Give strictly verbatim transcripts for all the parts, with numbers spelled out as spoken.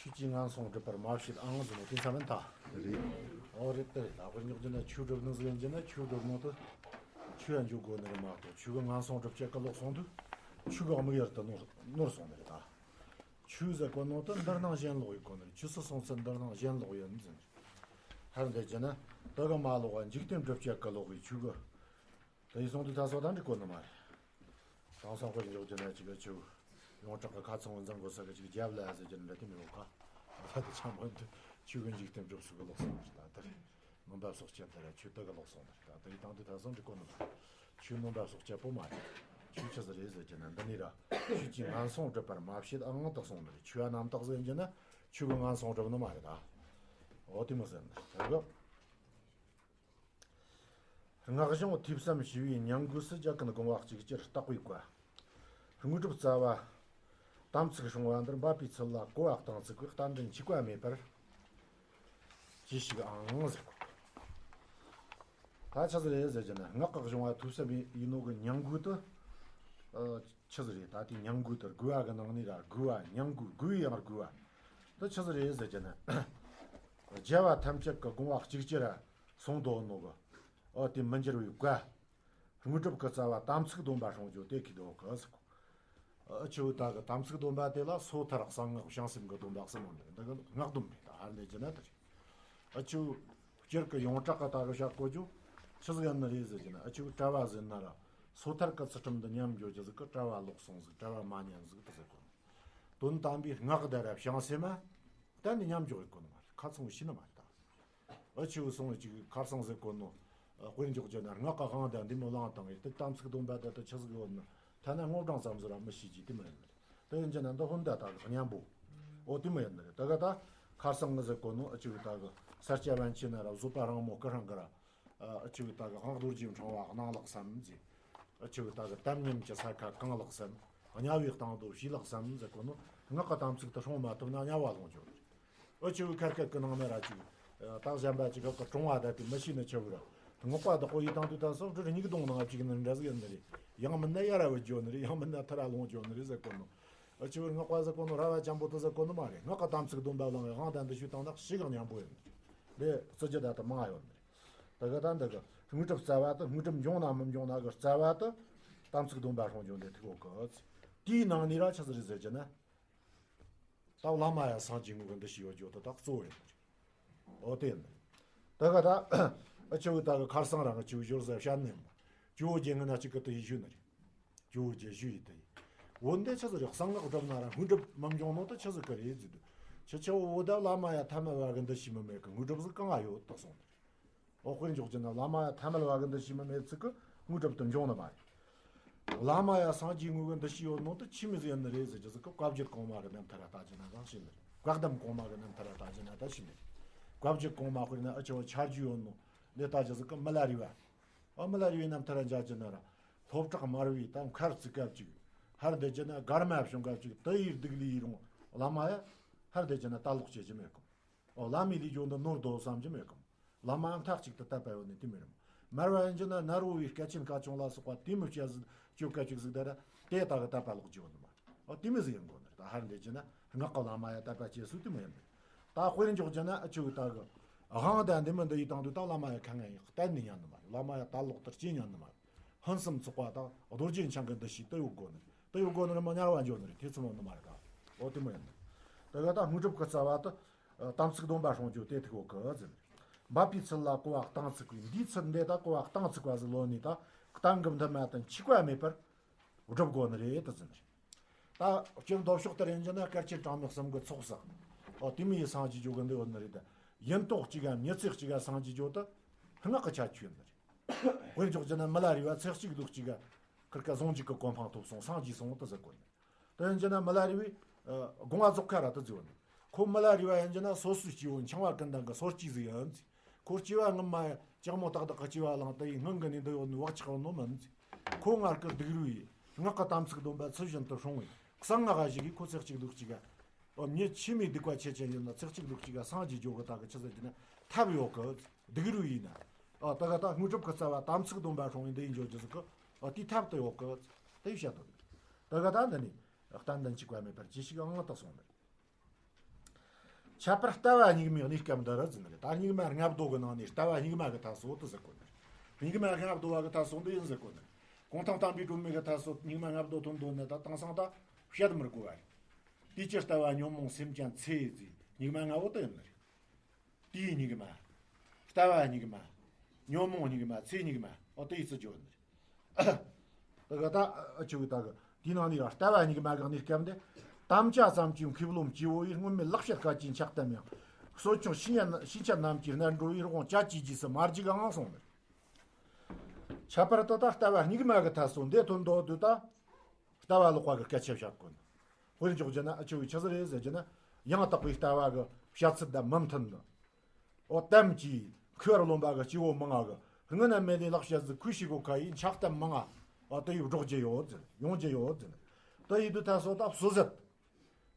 ཆོས་ཀྱི་ངན་སོང་སྒྲུབ་པར་མ་བྱེད་ཨང་ཟེར་ནོ་དེ་ཙམ་མིན་ད། རེད། ཨོ་རེད་དེ་རེད། ད་དཔེར་འཇོག་རྒྱུ་ན་ཆོས་སྒྲུབ་ནི་ཟིག་ཡིན་རྒྱུ་ན་ཆོས་སྒྲུབ་ནོ་དེ་ཆོས་ཡང་འཇོག་དགོས་ནི་རེད་མ་གཏོགས། ཆོས་གི་ངན་སོང་སྒྲུབ་བྱེད་གི་ལོག་སོང་དུས་ཆོས་གི་དམིགས་ཡུལ་དེ་ནོར་ནོར་སོང་ནི་རེད་ད། ཆོས་ཟེར་གོ་ནོ་དེ་འདིར་སྣང་གཞན་ལོག་ཡིན་གོ་ནི་རེད། ཆོས་སུ་སོང་ཚུལ་འདིར་སྣང་གཞན་ལོག་ཡིན་ཟེར་ནི་རེད། ཧར་འདི་རྒྱུ་ན་དེ་གི་མ་ལོག་པ་འཇིག་རྟེན་སྒྲུབ་བྱེད་གི་ལོག་པའི་ཆོས་གི། དེ་ཡི་སོང་དུས་ད་སོ་ད་འགྲིག་གོ་ནི་མ་རེད། དེང་སང་དཔེར་འཇོག་རྒྱུ་ན་ཅིག་གི་ཆུ་ཡོངས་གྲགས་ཀྱི་ཁ་ཚང་བོ་འཛིན་དགོས་ས་གི་ཅིག་རྒྱབ་ལ་ཟེར་རྒྱུ་འདྲ་དེ་མི་ཡོང་ག། ད་དེ་ཆ་མོ་འདི་ཆུ་གི་འཇིག་རྟེན་སྒྲུབ་ས་གི་ལོག་སོང་ནི་རེད། ད་དེར་སྣོན་པ་གསོག་བྱེད་དེ་ར་ཆུ་དེ་གི་ལོག་སོང་ནི་རེད། ད་དེ་ཡི་དང་དུས་ད་སོ་འགྲིག་གོ་ནི་མ་རེད། ཆུ་སྣོན་པ་གསོག་བྱེད་པོ་མ་རེད། ཆུ་ཆི་ཟིག་རེད་ཟེར་རྒྱུ་ན་འདི་ནི་ར་ཆོས་ཀྱི་ངན་སོང་སྒྲུབ་པར་མ་བྱེད་ཨང་དག་སོང་ནི་རེད། ཆོས་ཨ་རྣམ་དག་ཟེར་རྒྱུ་ན་ཆོས་གི་ངན་སོང་སྒྲུབ་ནི་མ་རེད་ད། འོ་དེ་མོ་ཟེར་ནི་རེད། དེ་གི། སྔགས་གཞུང་ཐོས་བསམ་ཞི་བའི་ཉམས་རྒུད་སུ་རྒྱ་ཀུན་དགོངས་པ་གཅིག་ཅར་བརྟག་པའི་བཀའ། དངོས་གྲུབ་རྩ་བ་དམ་ཚིག་སྲུང་བ་འདིར་འབད་པའི་ཚུལ་ལ་གོ་བ་གཏིང་ཚུགས་པའི་རྟ་མགྲིན་འཆུག་པ་མེད་པར་གྱིས་ཤིག་ཨང་ཟེར་གོ། ད་ཆི་ཟིག་རེད་ཟེར་རྒྱུ་ན་སྔགས་ཀྱི་གཞུང་བ་ཐོས་བསམ་ཡིན་ནོ་གི་ཉམས་རྒུད་དུ་ཆི་ཟིག་རེད། ད་དེ་ཉམས་རྒུད་དུ་རྒུད་པ་གི་ནང་ནས་ར་རྒུད་པ་ཉམས་རྒུད་རྒུད་པའི་ཡང་རྒུད་པ་དུ་ཆི་ཟིག་རེད་ཟེར་རྒྱུ་ན། རྒྱལ་བ་ཐམས་ཅད་ཀྱི་དགོངས་པ་གཅིག་ཅར་གསུངས་དོ་ནོ་གི། ཨོ་དེ་མི་འགྱུར་བའི་བཀའ། དངོས་གྲུབ་ཀྱི་རྩ་བ་དམ་ཚིག་སྡོམ་པ་སྲུང་རྒྱུ་དེ་གི་དོ་གི་ཟེར་གོ། ཨ་ཆུ་བོ་ད་གི་དམ་ཚིག་སྡོམ་པ་དེ་ལ་སོ་ཐར་གསང་སྔགས་བྱང་སེམས་ཀྱི་སྡོམ་པ་གསུམ་མོ་འདི་འདི་གི་སྔགས་སྡོམ་རེད། ད་ཧར་འདི་རྒྱུ་ན་དེ་རེད། ཨ་ཆུ་བོ་སྤྱིར་གི་ཡོངས་གྲགས་ཀྱི་ད་གི་བཤད་གོ་རྒྱུ་ཆི་ཟིག་ཡིན་ནི་རེད་ཟེར་རྒྱུ་ན། ཨ་ཆུ་བོ་གྲྭ་བ་ཟེར་ན་ར་སོ་ཐར་གྱི་ཚུལ་ཁྲིམས་འདི་ཉམས་འགྱོ་རྒྱུ་ཟིག་གི་གྲྭ་བ་ལོག་སོང་ཟིག་གྲྭ་བ་མ་ཉན་ཟིག་དེ་ཟེར་གོ། དོན་དམ་པའི་སྔགས་དེ་ར་བྱང་སེམས་མ་གཏན་ནས་ཉམས་འགྱོ་ཡི་གོ་ནི་མ་རེད། ཁ་ཚང་བོ་ཤི་ནི་མ་རེད་ད། ཨ་ཆུ་བོ་སོང་བའི་ཅིག་ཁར་སང་ཟེར་གོ་ནོ། ཨ་དཔེར་འཇོག་རྒྱུ་ན་སྔགས་ཀྱི་དབང་དང་འདི་མོ་བླངས་བཏང་ངས་དེ་དམ་ཚིག་སྡོམ་པ་དེ་དེ་ཆི་ཟིག་ཡོད་ན་ཐ་ན་དངོས་བགྲང་ཙམ་ཟིག་ར་མི་ཤེས་ཀྱི་དེ་མོ་ཡིན་ནི་རེད། དེ་ཡིན་རྒྱུ་ན་འདི་ཧོན་ད་ད་གི་གཉན་པོ། ཨོ་དེ་མོ་ཡིན་ནི་རེད། ད་ག་ད་ཁར་སང་ངི་ཟེར་གོ་ནོ་ཨ་ཆུ་བོ་ད་གི་ས་སྐྱ་པཎ་ཆེན་ན་ར་བཟོད་པ་རིང་མོ་སྐུ་རིང་གི་ར། ཨ་ཆུ་བོ་ད་གི་དབང་རྡོ་རྗེ་འཕྲེང་བ་གནང་ལགས་སམ་ཟེར། ཨ་ཆུ་བོ་ད་གི་དམ་ཉམས་ཀྱི་ས་ཁ་གང་ལགས་སམ། དམྱལ་བའི་གཏིང་རྡོ་ཕྱེས་ལགས་སམ་ཟེར་གོ་ནོ། སྔགས་ཀྱི་དམ་ཚིག་དེ་སྲུང་མ་ཐུབ་ན་དམྱལ་བ་ལྷུང་འགྱོ་ནི་རེད། ཨ་ཆུ་བོ་ཁར་སྐད་ཀྱི་ནང་ན་ར་ཅིག་ད་གཞན་པ་ཅིག་གི་གྲོང་བ་ད་དེ་མི་ཤེས་ནི་ཆུ་བོ་ར། སྔགས་པ་བདག་པོ་ཡི་དང་དུས་ད་སོ་སྦྲུལ་སྙིགས་གདོང་ནང་བཅུག་ནི་འདྲ་ཟིག་ཡིན་ནི་རེད། ཡང་མིན་ན་ཡར་བུད་འགྱོ་ནི་རེད། ཡང་མིན་ན་ཐར་ར་ལྷུང་འགྱོ་ནི་རེད་ཟེར་གོ་ནོ། ཨ་ཆུ་བོ་སྔགས་པ་ཟེར་གོ་ནོ་ར་བ་ཅན་པོ་དེ་ཟེར་གོ་ནི་མ་རེད། སྔགས་ཀྱི་དམ་ཚིག་སྡོམ་པ་བླངས་ངས་དབང་དང་འདུ་ཤེས་བཏང་ན་ཞེ་གི་སྙན་པོ་ཡིན་ནི་རེད། དེ་བརྩི་རྒྱུ་ད་ལྟ་མང་ཡོད་ནི་རེད། ད་ག་ད་འདི་གི་དངོས་གྲུབ་རྩ་བ་དེ་དངོས་གྲུབ་འབྱུང་ན་མི་འབྱུང་ན་གི་རྩ་བ་དེ་དམ་ཚིག་སྡོམ་པ་སྲུང་རྒྱུ་འདི་ཐུག་གོ་གི། དེའི་ནང་ནས་ར་ཆི་ཟིག་རེད་ཟེར་རྒྱུ་ན། ད་བླ་མ་ཡ་སངས་རྒྱས་དངོས་ཀྱི་འདུ་ཤེས་ཡོད་རྒྱུ་དེ་ད་གཙོ་བོ་ཡིན་ནི་རེད། ཨོ་དེ་ཡིན་ནི་རེད། ད་ག་ད་ཨ་ཆུ་བོ་ད་གི་ཁར་སང་རང་གི་ཆུ་བོ་ཞོར་ཟེར་བཤད་ནི་མོ། ཇོ་བོ་རྗེ་ངི་ན་གཅིག་གི་དེ་ཡི་ཞུ་ནི་རེད། ཇོ་བོ་རྗེ་ཞུ་ཡི་དེ་ཡི། འོ་འདི་ཆི་ཟིག་རེད། གསང་སྔགས་སྒྲུབ་ན་ར་དངོས་གྲུབ་མི་འབྱུང་ནོ་དེ་ཆི་ཟིག་གི་རེད་ཟེར་དུས། ཁྱེད་ཆ་བོ་ད་བླ་མ་ཡ་ཐ་མལ་བ་གི་འདུ་ཤེས་མི་མེད་གི་དངོས་གྲུབ་ཟིག་གང་ང་ཡོད་དེ་གསུངས་ནི་རེད། འོ་དཔེར་འཇོག་རྒྱུ་ན་བླ་མ་ཡ་ཐ་མལ་བ་གི་འདུ་ཤེས་མི་མེད་ཚིག་གི་དངོས་གྲུབ་དེ་འབྱུང་ནི་མ་རེད། བླ་མ་ཡ་སངས་རྒྱས་དངོས་གི་འདུ་ཤེས་ཡོད་ནོ་དེ་ཆི་མོ་ཟིག་ཡིན་ནི་རེད་ཟེར་རྒྱུ་ཟིག་གི་བཀའ་བརྒྱུད་གོང་མ་གི་རྣམ་ཐར་ར་ལྟ་རྒྱུ་ན་རང་ཤེས་ནི་རེད། བཀའ་གདམས་གོང་མ་གི་རྣམ་ཐར་ར་ལྟ་རྒྱུ་ན་ད་ཤེས་ནི་རེད། བཀའ་བརྒྱུད་གོང་མ་དཔེར་ན་ཨ་ཆུ་བོ་ཆ་རྒྱུས་ཡོད་ནོ་འདི་ལྟ་རྒྱུ་ཟིག་གི་མི་ལ་རས་པ། ཨ་མི་ལ་རས་པའི་རྣམ་ཐར་ར་མཇལ་རྒྱུ་ན་ར། ལྷོ་བྲག་དམར་པོའི་ད་མཁར་བརྩིགས་སྐབས་ཅིག་ཧར་བསྡད་རྒྱུ་ན་སྒར་མ་བྱུང་སྐབས་ཅིག་དེ་ཡི་སྡིག་ལས་ཡིན་རུང་བླ་མ་ཡ་ཧར་བསྡད་རྒྱུ་ན་ལྟ་ལོག་བྱེད་རྒྱུ་མེད་གམ། ཨོ་བླ་མའི་ལས་རྒྱུ་འདི་ནོར་དོ་བསམ་རྒྱུ་མེད་གམ། བླ་མ་མཐའ་གཅིག་ཏུ་དད་པ་ཡོད་ནི་དེ་མི་རུང་། མར་པ་ཡིན་རྒྱུ་ན་ནཱ་རོ་པའི་སྐལ་ཆེན་བཀའ་ཆུང་ལ་སོགས་པ་དེ་མི་བཤད་ཟིག་ཅོ་སྐད་ཅིག་ཟིག་ད་ར་དེ་ལྟ་གི་དད་པ་ལོག་རྒྱུ་ཡོད་ནི་མ། ཨོ་དེ་མི་ཟིག་ཡིན་དགོས་ནི་རེད། ད་ཧར་འདི་རྒྱུ་ན་སྔགས་ཀྱི་བླ་མ་ཡ་དད་པ་བྱེད་སྲོལ་དེ་མི་ཡིན་ནི། ད་དཔེར་འཇོག་རྒྱུ་ན་ཨ་ཆུ་བོ་ད་གི་དབང་དང་འདི་མི་འདི་ཡི་དང་དུ་ད་བླ་མ་ཡ་ཁ་ངན་ཡིན་གཏན་ནས་ཉན་ནི་མ་རེད། བླ་མ་ཡ་ད་ལོག་ཏུ་སྐྱེ་ཉན་ནི་མ་རེད། ཕུན་སུམ་ཚོགས་པ་དང་རྡོ་རྗེ་འཆང་གི་འདུ་ཤེས་དེ་ཡོད་དགོས་ནི་རེད། དེ་ཡོད་དགོས་ནི་རེད་མ་དམྱལ་བ་འགྱོ་ནི་རེད། དེ་ཚོ་མོ་ནི་མ་རེད་ད། ཨོ་དེ་མོ་ཡིན་ནི། ད་ག་ད་དངོས་གྲུབ་ཀྱི་རྩ་བ་དེ། དམ་ཚིག་སྡོམ་པ་སྲུང་རྒྱུ་དེ་ཐུག་གོ་གི་ཟེར། འབད་པའི་ཚུལ་ལ་གོ་བ་གཏིང་ཚུགས་པའི་འདིའི་ཚུལ་འདི་ད་གོ་བ་གཏིང་ཚུགས་པ་ཟིག་ལོན་ནས་ད་གཏན་གྱི་འདུན་མ་དང་འཆུག་པ་མེད་པར་སྒྲུབ་དགོས་ནི་རེད་དེ་ཟེར། ད་སྤྱིར་མདོ་ཕྱོགས་ལྟར་ཡིན་རྒྱུ་ན་སྐལ་ཆེན་གྲངས་མེད་གསུམ་གྱི་ཚོགས་བསགས། ཨོ་དེ་མོ་ཡི་སངས་རྒྱས་འགྱོ་གི་འདི་ཡོད་ནི་རེད་དེ། ཡིན་ཐོག་གཅིག་ག་མྱི་ཚེ་གཅིག་ག་སངས་རྒྱས་འགྱོ་དེ་སྔགས་ཀྱི་ཁྱད་ཆོས་ཡིན་ནི་རེད། དཔེར་འཇོག་རྒྱུ་ན་མི་ལ་རས་པ་ཚེ་གཅིག་ལུག་གཅིག་ག་ཁིར་ཀ་ཟུང་འཇུག་གི་གོ་འཕང་ཐོབ་སོང་སངས་རྒྱས་སོང་དེ་ཟེར་གོ་ནི། དེ་ཡིན་རྒྱུ་ན་མི་ལ་རས་པའི་དགོངས་པ་རྫོགས་ཁ་ར་དེ་ཟེར་བ་ནི། ཁོ་མི་ལ་རས་པ་ཡིན་རྒྱུ་ན་སོ་སོའི་སྐྱེ་བོ་འཆིང་བ་ཀུན་ལྡན་གྱི་སོ་སྐྱེ་ཟིག་ཡིན། ཁོ་སྐྱེ་བ་སྔོན་མ་ལྕགས་མོ་ཏག་ཏག་གི་སྐྱེ་བ་བླངས་དེ་ཡི་སྔོན་གྱི་ནས་འདི་ཡོད་ནི་བག་ཆགས་ཡོད་ནོ་མིན། ཁོ་སྔར་གྱི་སྡིག་རུས་ཡིས་སྔགས་ཀྱི་དམ་ཚིག་སྡོམ་པ་ཚུལ་བཞིན་དུ་སྲུང་བས་གསང་སྔགས་ཞིག་གིས་ཁོ་ཚེ་གཅིག་ལུག་གཅིག་ག་ཨོ་མྱི་ཆི་མོ་སྡིག་པ་ཆེ་ཆེ་ཡིན་ན་ཚེ་གཅིག་ལུག་གཅིག་ག་སངས་རྒྱས་འགྱོ་གི་ད་གི་ཆི་ཟེར་རྒྱུ་ན་ཐབས་ཡོད་གི། སྡིག་རུས་ཡིན་ན། ཨོ་ད་ག་ད་དངོས་གྲུབ་ཀྱི་རྩ་བ་དམ་ཚིག་སྡོམ་པ་སྲུང་བའི་འདི་ཡིན་འགྱོ་རྒྱུ་ཟིག་གི། ཨོ་དེའི་ཐབས་དེ་ཡོད་གི། དེ་བཤད་དོ། ད་ག་ད་འདི་ནི་གཏན་དུ་འཆུག་པ་མེད་པར་ཅི་ཞིག་ཨང་དག་སོང་ནི། ཁྱད་པར་ལྟ་བ་སྙིགས་མའི་གནས་སྐབས་འདི་རུ་ཟེར་ནི་རེད། ད་སྙིགས་མ་ལྔ་བདོ་གི་ནང་ནས་ལྟ་བ་སྙིགས་མ་གི་ཐད་སོ་དུ་ཟེར་གོ་ནི་རེད། སྙིགས་མ་ལྔ་བདོ་བ་གི་ཐད་སོ་འདི་ཡིན་ཟེར་གོ་ནི་རེད། གུང་ཐང་བསྟན་པའི་སྒྲོན་མེ་གི་ཐད་སོ་སྙིགས་མ་ལྔ་བདོ་ཐོན་འདོད་ནི་ད་དེང་སང་ད་བཤད་མི་དགོས་པ་རེད། དུས་ཀྱི་ལྟ་བ་ཉོན་མོངས་སེམས་ཅན་ཚེ་ཡི་རྫས། སྙིགས་མ་ལྔ་བོ་དེ་ཡིན་ནི་རེད། དུས་སྙིགས་མ། ལྟ་བ་སྙིགས་མ། ཉོན་མོངས་སྙིགས་མ། ཚེ་སྙིགས་མ། འོ་དེ་ཡི་ཚུལ་བརྗོད་ནི་རེད། དེ་ག་ད་ཨ་ཆུ་གི་ད་གི་དེའི་ནང་ནས་ཡང་ལྟ་བ་སྙིགས་མ་གི་གནས་སྐབས་འདི། དམ་བཅའ་ཙམ་གྱི་མཁས་རློམ་སྐྱེ་བོ་ཡིས། སྔོན་མེད་ལེགས་བཤད་སྐད་ཅིག་འཆག་ལྟ་མིན། གསོ་སྐྱོང་ཕྱིན་ཆད་ཕྱིན་ཆད་ནམ་གྱི་རྣལ་འགྲོ་བའི། རི་བོང་ཅལ་གྱི་རྗེས་སུ་མ་འཇུག་ཨང་གསུངས་ནས། ཁྱད་པར་དུ་ད་ལྟ་བ་སྙིགས་མ་གི་ཐད་སོ་འདི་ཐོན་འདོད་དུས་ད། ལྟ་བ་ལོག་པ་གི་སྐད་ཆ་བཤད་དགོས་ནི། དཔེར་འཇོག་རྒྱུ་ན་ཨ་ཆུ་བའི་ཆི་ཟིག་རེད་ཟེར་རྒྱུ་ན། ཡང་དག་པའི་ལྟ་བ་གི་བཤད་ཚུལ་དང་མི་མཐུན་ནི། འོ་དམ་གྱི་མཁས་པར་རློམ་པ་གི་སྐྱེ་བོ་མང་ང་གི་སྔོན་ན་མེད་ནས་ལེགས་བཤད་ཟིག་ཁུ་ཤི་གོ་ཁ་ཡིས་འཆག་གཏམ་མང་ང་། འོ་དེ་ཡི་སྒྲོག་རྒྱུ་ཡོད་ཟེར། ཡོང་རྒྱུ་ཡོད་ཟེར། དེ་ཡི་དུས་ད་སོ་ད་སོ་ཟད།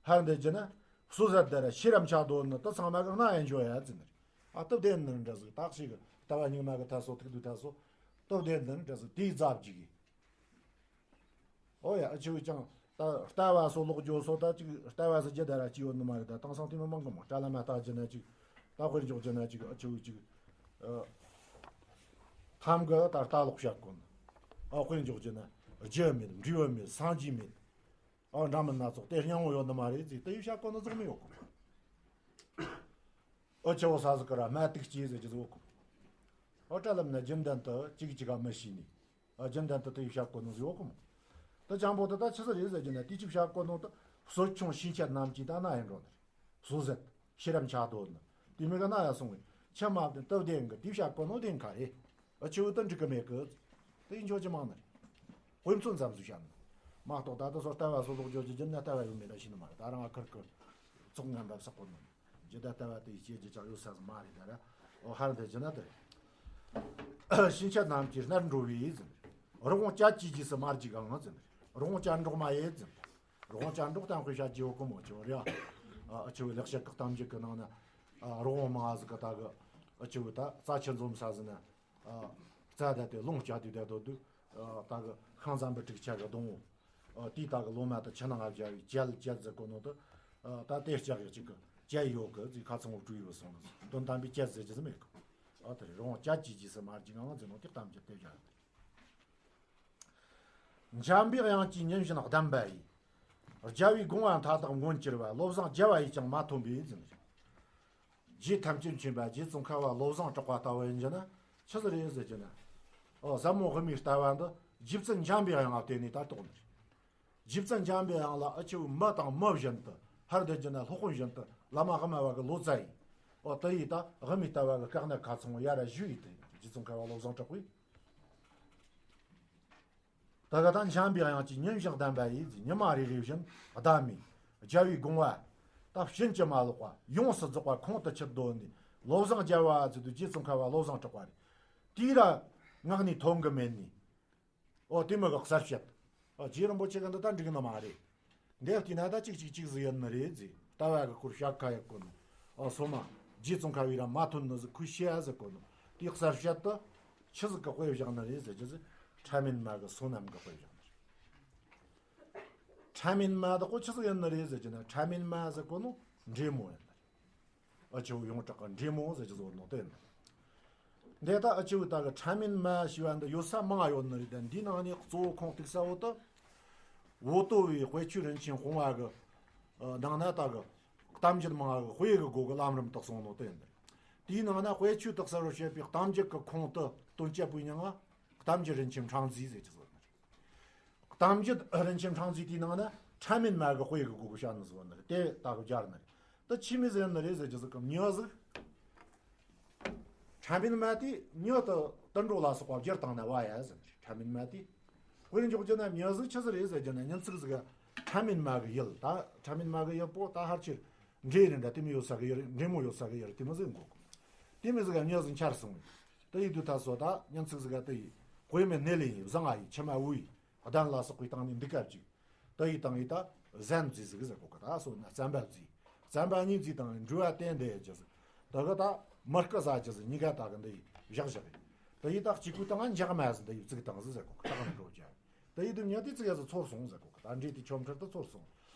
ཧར་འདི་རྒྱུ་ན། སོ་ཟད་དེ་ར་ཤེས་རབ་འཆག་འདོད་ནི་དེ་ཚང་མ་གི་སྣ་ཡང་འཇོ་ཡ་ཟེར་ནི། ཨ་སྟབས་བདེ་ནི་འདྲ་ཟིག་དག་ཞིག་གི་ལྟ་བ་སྙིགས་མ་གི་ཐད་སོ་ཐུག་དུས་ད་སོ། སྟབས་བདེ་ནི་འདྲ་ཟིག་དེའི་རྫབ་ཅིག་གི། ཨོ་ཡ། ཨ་ཆུ་བས་ཀྱང་ད་ལྟ་བ་སོ་ལོག་འགྱོ་སོ་ད་ཅིག་ལྟ་བ་ཟེར་རྒྱུ་ད་ར་ཅིག་ཡོད་ནི་མ་རེད། ད་དེང་སང་དེ་མི་མང་གི་མོ་ལྟ་ལ་མ་ལྟ་རྒྱུ་ན་ཅིག་ད་དཔེར་འཇོག་རྒྱུ་ན་ཅིག་ཨ་ཆུ་བས་ཅིག་ཨ། ཐམ་གི་ད་ལྟ་ལོག་བཤད་གོ་ནི། ཨ་དཔེར་འཇོག་རྒྱུ་ན་རྒྱུ་མེད། འབྲས་བུ་མེད། སངས་རྒྱས་མེད། ཨ་འདྲ་མིན་སྣ་ཚོགས་དེ་སྙིང་བོ་ཡོད་ནི་མ་རེད་ཟེར་དེ་ཡི་བཤད་གོ་ནི་ཟིག་མི་ཡོད་གོ། ཨ་ཆུ་བོ་ས་ཟིག་གི་ར་མ་ཏིག་སྐྱེས་ཟེར་གྱི་ཟིག་ཡོད་གོ། ཨ་བཀྲ་ལམ་ན་རྒྱུན་ལྡན་དུ་ཅིག་ཅིག་ག་མི་ཤེས་ནི། རྒྱུན་ལྡན་དུ་དེ་ཡི་བཤད་གོ་ནོ་ཡོད་གི་མོ། དེ་ཅང་པོ་དེ་ད་ཆི་ཟིག་རེད་ཟེར་རྒྱུ་ན་དེ་ཅིག་བཤད་གོ་ནོ་དེ་གསོ་སྐྱོང་ཕྱིན་ཆད་ནམ་གྱི་ད་ན་ཡིན་འགྲོ་ནི་རེད། སོ་ཟད་ཤེས་རབ་འཆག་འདོད་ནི་དེ་མི་ག་ན་ཡ་སོང་བས་ཆི་མ་བདེན་སྟབས་བདེ་གི་དེ་བཤད་གོ་ནོ་བདེན་ཁ་རེད། ཨ་ཆུ་བོ་དེ་འགྲིག་གི་མེད་གི། དེ་ཡིན་ཆོག་ཅི་མང་ནི་རེད། དཔེ་མཚོན་ཙམ་ཟིག་བཤད་ནི་མ་གཏོགས་ད་ལྟ་སོ་ལྟ་བ་སོ་ལོག་འཇོག་རྒྱུ་རྒྱུན་ན་ལྟ་བ་ཡོད་མེད་ད་ཤེས་ནི་མ་རེད། ད་རང་ཨ་ཁུར་གི་ཚོགས་ངན་པ་བསག་གོ་ནོ་ནི། ཇི་ལྟར་ལྟ་བ་དེ་ཡི་སྐྱེ་རྒྱུ་ཅང་ཡོད་ས་ཟིག་མ་རེད་ད་ར། འོ་ཧར་དེ་ཇི་ན་དེ་རེད། ཕྱིན་ཆད་ནམ་གྱི་རྣལ་འགྲོ་བའི་ཟེར། རི་བོང་ཅལ་གྱི་རྗེས་སུ་མ་འཇུག་ཨང་ཟེར། རི་བོང་ཅལ་འདྲོག་མ་ཡེད་ཟེར། རི་བོང་ཅལ་འདྲོག་གཏམ་དཔེ་བཤད་རྒྱུ་ཡོད་གི་མོ་ཆོ་རེད། ཨ་ཆུ་བོའི་ལེགས་བཤད་ཀྱི་གཏམ་རྒྱུད་ཀྱི་ནང་ན། ཨ་རི་བོང་མང་ཟིག་གི་ད་གི་ཨ་ཆུ་བོ་ད་རྩྭ་ཆུ་འཛོམས་ས་ཟིག་ན། ཨ་རྩྭ་ད་དེ་ལོང་བཅའ་དུས་ད་དོ་དུས། ཨ་ད་གི་ཤིང་ཟམ་པའི་དྲུག་ཆ་གི་སྡོང་བོ། ཨ་དེའི་ད་གི་ལོ་མ་ད་ཆུ་ནང་ང་བཞག་བའི་ཅལ་ཅལ་ཟེར་གོ་ནོ་ད། ཨ་ད་དེ་ལྕགས་ཡོད་ཅིག་གི་ཅལ་ཡོད་གི་ཟིག་ཁ་ཚང་བོ་བྲུས་ཡོད་སོང་ཟིག་དོན་དམ་པའི་ཅལ་ཟེར་རྒྱུ་ཟིག་མེད་གི། ཨ་དེ་རི་བོང་ཅལ་གྱི་རྗེས་སུ་མ་འཇུག་ཨང་ཟེར་ནོ་དེ་གཏམ་རྒྱུད་དེ་བཞག་ཡོད། འཇམ་པའི་དབྱངས་ཀྱིས་ཉིན་བཞིན་གདམས་པ་ཡིས། རྒྱལ་བའི་དགོངས་པ་མཐའ་དག་མངོན་གྱུར་པ། བློ་བཟང་རྒྱལ་བ་ཡིས་ཀྱང་མ་ཐོན་པའི་ཟེར། རྗེ་ཐམས་ཅད་མཁྱེན་པ་རྗེ་ཙོང་ཁ་པ་བློ་བཟང་གྲགས་པ་ལྟ་བུ་ཡིན་རྒྱུ་ན་ཆི་ཟིག་རེད་ཟེར་རྒྱུ་ན། ཨོ་ཟབ་མོ་དབུ་མའི་ལྟ་བ་འདི་རྗེ་བཙུན་འཇམ་པའི་དབྱངས་ལ་བརྟེན་ནས་ད་རྟོགས་ནི་རེད། རྗེ་བཙུན་འཇམ་པའི་དབྱངས་ལ་ཨ་ཆུ་མི་དང་མི་བཞིན་དུ་ཧར་དེ་རྒྱུ་ན་སློབ་དཔོན་བཞིན་དུ་བླ་མ་དབུ་མ་བ་གི་ལོ་ཙཱ་ཡིས། ཨོ་དེ་ཡིས་ད་དབུ་མའི་ལྟ་བ་གི་དཀའ་གནད་ཁ་ཚང་བོ་ཡར་ར་ཞུས་ཡིན་ཏེ་རྗེ་ཙོང་ཁ་པ་བློ་བཟང་གྲགས་པས། ད་ག་ད་འཇམ་པའི་དབྱངས་ཀྱིས་ཉིན་བཞིན་གདམས་པ་ཡིས་ཉི་མ་རེ་རེ་བཞིན་གདམས་མི་རྒྱལ་བའི་དགོངས་པ་ད་ཕྱིན་ཅི་མ་ལོག་པ་ཡོངས་སུ་རྫོགས་པ་ཁོང་དུ་ཆུད་འདོད་ནས་བློ་བཟང་རྒྱལ་བ་ཟེར་དུས་རྗེ་ཙོང་ཁ་པ་བློ་བཟང་གྲགས་པ་རེད། དེའི་ར་ངག་ནས་ཐོན་གི་མེད་ནས། ཨོ་དེ་མི་གི་གསལ་བཤད། ཨོ་རྗེ་རིན་པོ་ཆེ་གི་འདི་ད་འགྲིག་ནི་མ་རེད། འདི་བལྟས་ན་ད་ཅིག་ཅིག་ཅིག་ཟིག་ཡིན་ནི་རེད་ཟེར། ལྟ་བ་གི་སྐོར་བཤད་ཁ་ཡག་གོ་ནོ། ཨོ་སོ་མ། རྗེ་ཙོང་ཁ་པས་ར་མ་ཐོན་ནི་ཟིག་ཁོས་ཤེས་ཡ་ཟིག་གོ་ནོ། དེའི་གསལ་བཤད་དུ་ཆི་ཟིག་གི་དཔེ་བཞག་ནི་རེད་ཟེར་རྒྱུ་ཟིག་ཕྲ་མེན་མ་གི་སོ་ནམ་གི་དཔེ་བཞག་ནི་རེད། ཕྲ་མེན་མ་དག་གོ་ཆི་ཟིག་ཡིན་ནི་རེད་ཟེར་རྒྱུ་ན་ཕྲ་མེན་མ་ཟིག་གོ་ནོ་འདྲེ་མོ་ཡིན་ནི་རེད། ཨ་ཆུ་བོ་ཡོངས་གྲགས་ཀྱི་འདྲེ་མོ་ཟེར་གྱི་བཟོ་ནོ་དེ་ཡིན། འདི་ལྟ་ཨ་ཆུ་བོ་ད་གི་ཕྲ་མེན་མ་ཞེས་པ་འདི་ཡོད་ས་མང་ང་ཡོད་ནི་རེད་དེ། འདིའི་ནང་ནས་གཙོ་བོ་ཁུངས་གཏུགས་ས་བོ་དེ། ཝུ་ཏོ་བའི་དཔལ་ཆོས་རིན་ཆེན་དཔུང་བ་གི་ནང་ན་ད་གི་གཏམ་རྒྱུད་མང་ང་གི་དཔེ་གི་སྒོ་གི་ལམ་རིམ་དེ་གསུངས་ནོ་དེ་ཡིན། དེའི་ནང་ན་དཔལ་ཆོས་དེ་གསལ་བར་བྱེད་པའི་གཏམ་རྒྱུད་ཀྱི་ཁུངས་དེ་དོན་གཅོད་པོའི་མྱིང་ང་གཏམ་རྒྱུད་རིན་ཆེན་ཕྲེང་མཛེས་ཟེར་གྱི་བཟོ་ནི་རེད། གཏམ་རྒྱུད་རིན་ཆེན་ཕྲེང་མཛེས་དེའི་ནང་ན་ཕྲ་མེན་མ་གི་དཔེ་གི་སྒོ་གི་བཤད་ནི་བཟོ་ནི་རེད་དེ་ད་གི་སྦྱར་ནི་རེད། དེ་ཆི་མོ་ཟིག་ཡིན་ནི་རེད་ཟེར་རྒྱུ་ཟིག་གི་མྱི་ཟིག་ཕྲ་མེན་མ་དེ་མྱི་དེ་དུད་འགྲོ་ལ་སོགས་པ་བསྒྱུར་བཏང་ན་བ་ཡ་ཟེར་ནི་རེད། ཕྲ་མེན་མ་དེ། དཔེར་འཇོག་རྒྱུ་ན་མྱི་ཟིག་ཆི་ཟིག་རེད་ཟེར་རྒྱུ་ན་མྱི་ཚིག་ཟིག་ག་ཕྲ་མེན་མ་གི་ཡུལ་ད་ཕྲ་མེན་མ་གི་ཡུལ་པོ་ད་ཧར་ཆེར་འདྲེ་རེད་འདྲ་དེ་མོ་ཡོད་ས་གི་ཡུལ་འདྲེ་མོ་ཡོད་ས་གི་ཡུལ་དེ་མོ་ཟིག་འགོ་གོ། དེ་མོ་ཟིག་ག་མྱི་ཟིག་འཆར་སོང་། དེ་ཡི་དུས་ད་སོ་ད་མྱི་ཚིག་ཟིག་ག་དེ་ཡི་དཔེ་མེད་ནད་ལེན་ཡི་བཟང་ང་ཡི་མཆི་མ་འུ་ཡི་གདན་ལ་སོགས་པའི་སྟེང་ནས་འདུག་སྐབས་ཅིག་དེ་ཡི་སྟེང་ཡི་ད་ཟན་བཙས་ཟིག་ཟེར་གོ་གི་ད་སོ་ན་རྩམ་པ་བཙས། རྩམ་པ་གཉིས་བཙས་དང་འབྲུ་བ་བསྟེན་བསྡད་རྒྱུ་ཟིག་དེ་གི་ད་མི་སྐུ་ཟ་རྒྱུ་ཟིག་གཉིས་ཀ་ད་གི་འདི་ཡི་བཞག་བཞག་ཡི། དེ་ཡི་ད་གཅིག་པུའི་སྟེང་ང་འཇག་མ་ཟིག་དེ་ཡི་བཙུགས་དང་ཟིག་ཟེར་གོ་གི་ད་གི་འགྲོ་རྒྱུ། དེ་ཡི་དུས་མྱི་དེ་བཙུགས་ཡ་ཟིག་ཚོར་སོང་ཟེར་གོ་གི་ད་འདྲེ་དེ་ཆོ་འཕྲུལ་དུ་ཚོར་སོང་།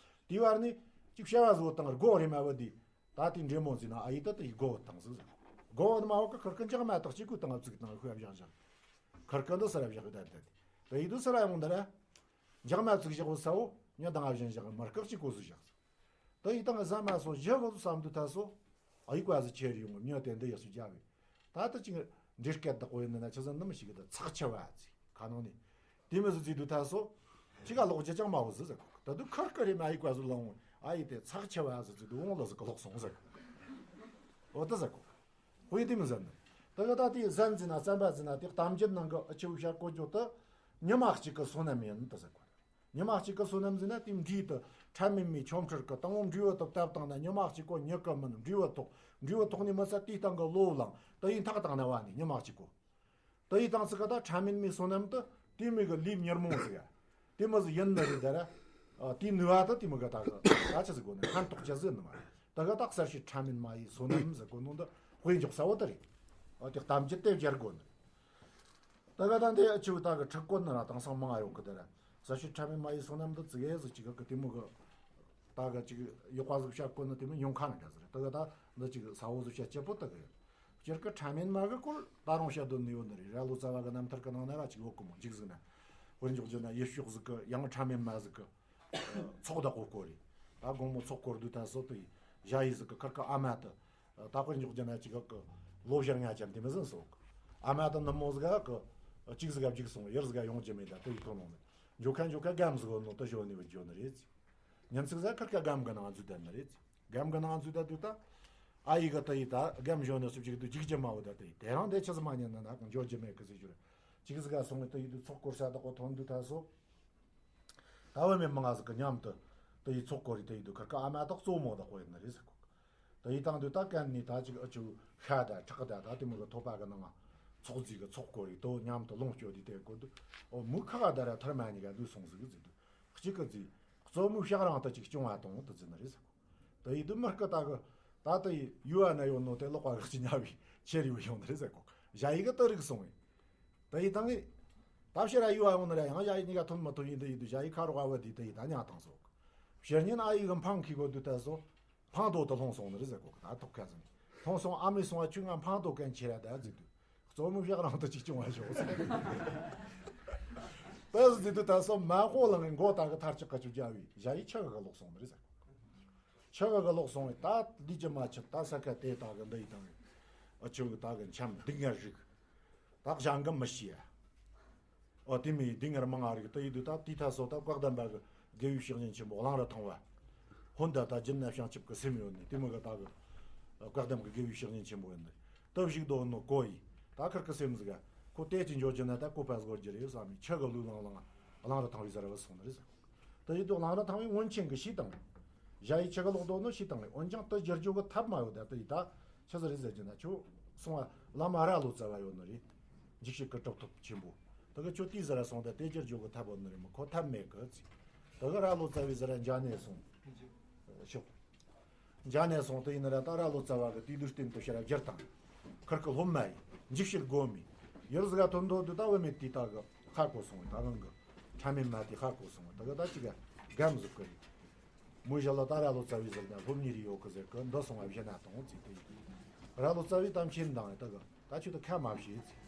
དེའི་བར་ནས་ཅིག་བྱ་བ་བཟོ་དང་སྒོ་རེ་མ་བུད་དེ། ད་དེ་འདྲེ་མོ་ཟིན་ན་ཨ་ཡི་ད་དེ་ཡི་སྒོ་བ་བཏང་ཟིག་ཟེར། སྒོ་བ་ནི་མ་བ་ཀི་ཁར་ཀི་འཇག་མ་དག་གཅིག་གུ་བཏང་བ་བཙུགས་བཏང་ཤུ་བ་བཞག་བཞག་ཁར་ཀི་འདི་སར་བཞག་གི་ད་ད་དེ་ཡི་དུ་སར་ཡོང་ད་ར། འཇག་མ་བཙུགས་བཞག་བོ་ས་བོ་ཉ་དང་ཨ་བཞིན་བཞག་མར་ཀག་ཅིག་གོ་ཟིག་བཞག་ཟིག་ད་ཡི་དང་ཟ་མ་སོ་བཞི་བོ་བསམ་དུ་ད་སོ། ཨ་ཡི་ཀ་ཟི་ཆེ་རི་ཡོང་གི་མྱི་དེ་འདི་ཡག་སུ་རྒྱ་བས། ད་ད་ཅིག་འདྲེ་སྐད་དག་གོ་ཡིན་ན་ཆི་ཟན་ནི་མི་ཞིག་གི་ད་ཚགས་ཆེ་བ་ཟིག་ཁ་ནང་ནས། དེ་མི་ཟི་ཟི་དུ་ད་སོ། ཅི་ག་ལོག་རྒྱ་ཅང་མ་བོ་ཟི་ཟི་ད་དུ་ཁར་ཀི་རེ་མ་ཨ་ཡི་ཀ་ཟི་ལོང་ཨ་ཡི་དེ་ཚགས་ཆེ་བ་ཟི་ཟི་དུ་འོང་ལོ་ཟི་གི་ལོག་སོང་ཟི་འོ་ད་ཟི་གོ། ཧུའི་དེ་མི་ཟན་ནི། ད་ག་ད་དེ་ཟན་ཟི་ན་བཙན་པ་ཟི་ན་དེ་གཏམ་རྒྱུད་ནང་གི་ཨ་ཆེ་བུ་ཤ་གོ་རྒྱུ་ད། ཉི་མ་གཅིག་གི་བསོད་ནམས་ཡིན་ད་ཟི་གོ། ཉི་མ་གཅིག་གི་བསོད་ནམས་ཟིན་ན་དེ་འབྲས་དུ་ཕྲ་མེན་མའི་ཆོ་འཕྲུལ་གི་དང་པོ་འབྲས་བུ་དུ་བཏབ་བཏང་ན་ཉི་མ་གཅིག་གོ་ཉི་གི་མིན་འབྲས་བུ་ཐོག་འབྲས་བུ་ཐོག་ནས་མི་ཚད་དེའི་སྟེང་གི་ལོ་ལང་དུ་ཡིན་ཐག་བཏང་ན་བ་ནི་ཉི་མ་གཅིག་གོ། དུ་ཡིན་བཏང་ཚིག་གི་ད་ཕྲ་མེན་མའི་བསོད་ནམས་དུ་དེ་མི་གི་ལུས་མྱུར་མོ་ཟིག་ཡ། དེ་མི་ཟིག་ཡིན་ནི་རེད་ད་ར། དེ་ནུས་པ་དུ་དེ་མི་གི་ད་གི་ད་ཆི་ཟིག་གོ་ནི་ཕན་ཐོགས་ཆ་ཟིག་ནི་མ་རེད། ད་གི་ད་གསར་ཤོས་ཕྲ་མེན་མ་ཡི་བསོད་ནམས་ཟིག་གོ་ནོ་འདི་དཔེ་འཇོག་ས་བོ་དུ་རེད། དེ་གཏམ་རྒྱུད་དེ་སྦྱར་དགོ་ནི། ད་ག་ད་འདི་ཨ་ཆུ་ད་གི་ཁྲི་ཀོན་ན་ར་དེང་སང་མང་ང་ཡོང་གི་དེ་ར། ས་ཤུ་ཕྲ་མེན་མ་ཡི་བསོད་ནམས་འདི་ཙི་གེ་ཟིག་ཅིག་གི་དེ་མོ་གི། ད་གི་ཅིག་ཡག་པ་ཟིག་བཤད་ཀོན་ན་དེ་མོ་ཉུང་ཁ་ན་འདྲ་ཟིག་རེད། ད་གི་ད་འདི་ཅིག་ས་བོ་ཟིག་བཤད་སྐྱིད་པོ་ད་གི་ཡོད། སྤྱིར་གི་ཕྲ་མེན་མ་གི་སྐོར་ད་རུང་བཤད་དོན་ནི་ཡོད་ནི་རེད། ར་ལོ་ཙཱ་བ་གི་རྣམ་ཐར་གི་ནང་ན་ར་ཅིག་ཡོད་གི་མོ་འཇིག་ཟིག་ན། དཔེར་འཇོག་རྒྱུ་ན་ཡུལ་ཕྱོགས་ཟིག་གི་ཡང་ཕྲ་མེན་མ་ཟིག་གི། ཚོགས་བདག་པོ་སྐོར་རེད། ད་དགོང་མོ་ཚོགས་སྐོར་དུས་ད་སོ་དུ་ཡི་ཞ་ཡི་ཟིག་གི་ཁར་ཀི་ཨ་མ་དུ། ད་དཔེར་འཇོག་རྒྱུ་ན་ཅིག་གི་ལོ་བཞི་ལྔ་ཅན་དེ་མི་ཟིན་སོག་ཨ་མ་དང་ནུ་མོ་ཟིག་ག་གཅིག་ཟིག་ག་བརྒྱུགས་སོང་ཡུལ་ཟིག་ག་ཡོང་རྒྱུ་མེད་ད་དུ་ཡི་ཐོན་ལོང་ནི། འཇོག་ཁ་འཇོག་ཁ་སྒམ་ཟིག་ཡོད་ནོ་དུ་ཞོན་ནི་བུ་འཇོ་ནི་རེད། ཉིན་ཚིག་ཟ་ཁར་ཀ་སྒམ་གི་ནང་འཛུལ་བསྡད་ནི་རེད། སྒམ་གི་ནང་འཛུལ་བསྡད་དུས་ད། ཨ་ཡི་ག་དུ་ཡི་ད་སྒམ་ཞོན་ནི་སུ་ཅིག་དུ་འཇིག་རྒྱུ་མ་བོ་ད་དུ་ཡི་དེ་རང་དེ་ཆི་ཟིག་མ་ཉན་ན་ན་གང་འཇོ་རྒྱུ་མེད་གི་ཟེར་རྒྱུ་རེད། ཅིག་ཟིག་ག་སོང་ངི་དུ་ཡི་དུ་ཚོགས་སྐོར་ས་དག་གོ་ཐོན་དུས་ད་སོ། ད་བུད་མེད་མང་ང་ཟིག་གི་མཉམ་དུ་དེ་ཡི་ཚོགས་སྐོར་རེ་དེ་ཡི་དུ་ཁར་ཀ་ཨ་མ་དག་གཙོ་མོ་དག་གོ་ཡིན་ནི་རེད་ཟེར་གོ། དེ་ཡི་དང་དུ་ད་གན་ནི་ད་ཅིག་ཨ་ཆུ་ཤ་ད་ཁྲག་ད་ད་དེ་མོ་གི་ཐོ་པ་གི་ནང་ཚོགས་རྫས་གི་ཚོགས་སྐོར་རེ་དོ་མཉམ་དུ་ལོངས་སྤྱོད་དེ་དེ་གོ་དུ་ཨོ་མུ་ཁ་ག་ད་ར་ཐར་མ་ཉི་ག་ལུས་སོང་ཟིག་ཟེར་དུ་གཅིག་གི་རྫས་གཙོ་མོའི་ཕྱག་རང་དུ་ཅིག་སྐྱོང་བ་དང་དུ་ཟེར་ནི་རེད་ཟེར་གོ། དེ་ཡི་དུ་མུ་ཁ་ད་གི་ད་དེ་ཡི་ཡུ་བ་ན་ཡོད་ནོ་དེ་ལོག་པ་གི་ཅི་ཉ་བའི་ཆེ་རི་བ་ཡོང་ནི་རེད་ཟེར་གོ། ཞ་ཡི་གི་དུ་རིག་སོང་ངི། དེ་ཡི་དང་ངི། ད་ཕྱིར་ར་ཡུ་བ་ཡོང་ནི་ར་ཡང་ཞ་ཡི་གཉིས་ཀ་ཐོན་མ་ཐོན་ཡིན་དེ་ཡི་དུ་ཞ་ཡི་ཁ་རོག་བ་དེ་དེ་ཡི་ད་ཉ་དང་སོག་ཕྱིར་ཉིན་ཨ་ཡི་གི་འཕང་ཁི་གོ་དུ་ད་སོ། འཕང་དོ་དུ་ལྷོང་སོང་ནི་རེད་ཟེར་གོ་ད་ཐོག་ཁ་ཟིན། ལྷོང་སོང་ཨ་མི་སོང་བ་ཆུ་ང་འཕང་དོ་གན་ཆེ་ར་ད་ཟེར་དུ། གཙོ་མོ་ཕྱག་རང་དུ་ཅིག་སྐྱོང་བ་ཞོག་ཟེར། ད་ཟེར་དུ་ད་སོ་མ་ཧོ་ལང་མགོ་ད་གི་ཐར་ཅག་ག་ཆུ་རྒྱ་བའི་ཞ་ཡི་ཆ་ག་ག་ལོག་སོང་ནི་རེད་ཟེར་གོ། ཆ་ག་ག་ལོག་སོང་བས་ད་འདི་ཅི་མ་ཆི་ད་ས་ཁ་དེ་ད་གི་འདི་ཡི་དང་། ཨ་ཆུ་གི་ད་གི་འཆམ་འདི་ངར་རིག་ད་ཞང་གི་མི་ཤེས་ཡ། ཨོ་དེ་མི་དེ་ངར་མང་ང་རིག་ད་ཡི་དུ་ད་དེ་ཐ་སོ་ད་བཀའ་གདམས་པ་གི་དགེ་བའི་བཤེས་གཉེན་ཆེན་པོ་གླང་རི་ཐང་བ། ཧོན་ད་ད་སྦྱིན་ན་བྱང་ཆུབ་ཀྱི་སེམས་ཡོད་ནི་དེ་མི་གི་ད་གི། བཀའ་གདམས་ཀྱི་དགེ་བའི་བཤེས་གཉེན་ཆེན་པོ་ཡོད་ནི། སྟབས་ཞིག་དོ་ནོ་གོ་ཡི། ད་ཁིར་ཀི་སེམས་ཟིག་ག་ཁོ་དེ་ཅི་འཇོག་རྒྱུ་ན་ད་ཀོ་པ་སྒོར་རྒྱུ་རེད་བསམ་མི་ཆི་གི་ལུས་ལང་ལང་གླང་རི་ཐང་བའི་ཟ་ར་བ་སོང་ནི་རེད་ཟེར། ད་ཡི་དུ་གླང་རི་ཐང་བའི་སྔོན་ཆེན་གི་ཤི་དང་། ཞ་ཡི་ཆི་ག་ལོག་དོ་ནོ་ཤི་དང་འོན་ཀྱང་ད་བསྒྱུར་རྒྱུ་གི་ཐབས་མ་ཡོད་ད་ད་ཡི་ད་ཆི་ཟིག་རེད་ཟེར་རྒྱུ་ན་ཁྱོད་སོང་བ་བླ་མ་ར་ལོ་ཙཱ་བ་ཡོད་ནི་རེད། འཇིགས་བྱེད་ཀྱི་གྲུབ་ཐོབ་ཆེན་པོ། ད་གི་ཁྱོད་དེའི་ཟེར་ར་སོང་ད་དེ་བསྒྱུར་རྒྱུ་གི་ཐབས་ཡོད་ནི་རེད་མི་ཁོ་ཐབས་མེད་གི་ཟེར། ད་གི་ར་ལོ་ཙཱ་བའི་ཟེར་ར་འཇའ་ནས་སོང་། ཤོག་འཇའ་ནས་སོང་དུ་ཡིན་ན་ར་ད་ར་ལོ་ཙཱ་བ་གི་དུས་དུས་སྟེང་དུ་ཕྱིར་ར་བསྒྱུར་དང་། ཁིར་ཀི་སློབ་མ་ཡིན་འཇིགས་བྱེད་སྒོ་མི། ཡུལ་ཟིག་ག་ཐོན་དོ་དུ་ད་བུད་མེད་དེ་ད་གི་ཧ་གོ་སོང་ད་རང་གི་ཕྲ་མེན་མ་དེ་ཧ་གོ་སོང་ད་གི་ད་ཅི་ག་སྒམ་ཟིག་གི་རེད། མོ་ཞལ་ལ་ད་ར་ལོ་ཙཱ་བའི་ཟིག་ན་སློབ་གཉེར་ཡོད་གི་ཟེར་གི་འདི་སོང་བ་བཞི་ན་དང་ཚིག་དུ་ཡིན། ར་ལོ་ཙཱ་བའི་གཏམ་ཆེན་དང་ད་གི་ད་ཁྱོད་དུ་ཁ་མ་བྱེད་ཚིག་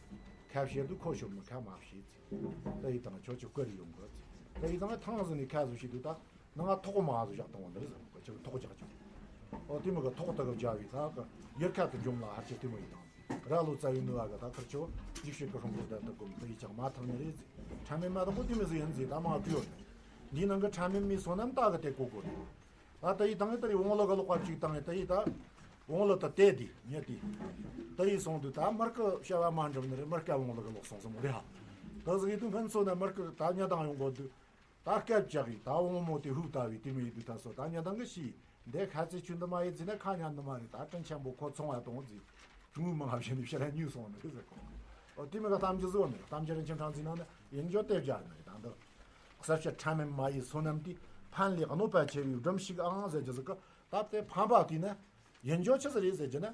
ཁ་བྱེད་དུ་ཁོ་ཤོར་མི་ཁ་མ་བྱེད་ཚིག་ད་ཡི་དང་ཁྱོད་ཀྱི་བཀུར་ཡོང་གི་ཚིག་ད་ཡི་དང་ཐང་ཟིག་ནས་ཁ་ཟིག་བྱེད་དུ་ད། ནང་ཐོག་མ་ཟུ་བཞག་བཏང་བ་འདི་རེད་ཟེར་གོ་ཁྱེད་ཐོག་རྒྱག་ཆོག་ཨོ་དེ་མི་གི་ཐོག་ལྟ་གི་བྱ་བའི་ད་གི་ཡུལ་ཁ་དུ་འཇོམས་ལ་ཧར་ཆེ་དེ་མོ་ཡི་དང་ར་ལོ་ཙཱ་བའི་ནུ་བ་གི་ད་ཁར་ཆོ་འཇིགས་བྱེད་ཀྱི་ཧྲོང་ཁོར་ད་ད་གོམ་ད་ཡི་ཆག་མ་ཐང་ནི་རེད་ཟེར། ཕྲ་མེན་མ་དང་པོ་དེ་མི་ཟིག་ཡིན་ཟེར་ད་མ་བྲིས་ཡོད། འདིའི་ནང་གི་ཕྲ་མེན་མའི་བསོད་ནམས་ད་གི་དེ་གོ་གོ་རེད། ད་ད་ཡི་དང་ད་རེ་བོང་ལོ་གི་ལོག་པ་གཅིག་དང་ད་ཡི་ད་བོང་ལོ་ད་དེ་དེ་ཉེ་དེ་ད་ཡི་སོང་དུས་ད་མར་གི་བྱ་བ་མ་འགྲུབ་ནི་རེད། མར་གི་བོང་ལོ་གི་ལོག་སོང་སོང་རེད་ཧ། ད་ཟིག་ཡི་དུས་སྔོན་སོ་ན་མར་གི་ད་ཉ་དང་ཡོང་གོ་དུས། ད་སྐད་ཅག་གིས་ད་འོང་མོ་དེ་ཧུབ་ལྟ་བའི་དེ་མི་ཡི་དུས་ད་སོ་ད་ཉ་དང་གི་ཤི། འདི་ཁ་ཚེ་ཆུ་འདི་མ་ཡི་ཟིན་ན་ཁ་ཉ་འདི་མ་རེད། ད་དྲིན་ཆེན་པོ་ཁོ་ཚོང་བ་དང་ཟིག་ཆུང་ངུ་མང་ང་བྱས་ནས་ཕྱིར་ར་ཉུལ་སོང་ནི་རེད་ཟེར་གོ། ཨོ་དེ་མི་ག་གཏམ་རྒྱུད་བཟོ་ནི་གཏམ་རྒྱུད་རིན་ཆེན་ཕྲེང་རྩལ་ནང་ནི་ཡིན་རྒྱུ་དེ་བརྒྱབ་ནི་རེད། ད་འདི་གསར་བཤད་ཕྲ་མེན་མ་ཡི་བསོད་ནམས་དེ་ཕན་ལས་གནོད་པ་ཆེ་བའི་སྒྲུབ་ཞིག་ཨང་ཟེར་རྒྱུ་ཟིག་གི་ད་དེ་ཕན་པ་དེ་ནི་ཡིན་རྒྱུ་ཆི་ཟིག་རེད་ཟེར་རྒྱུ་ན།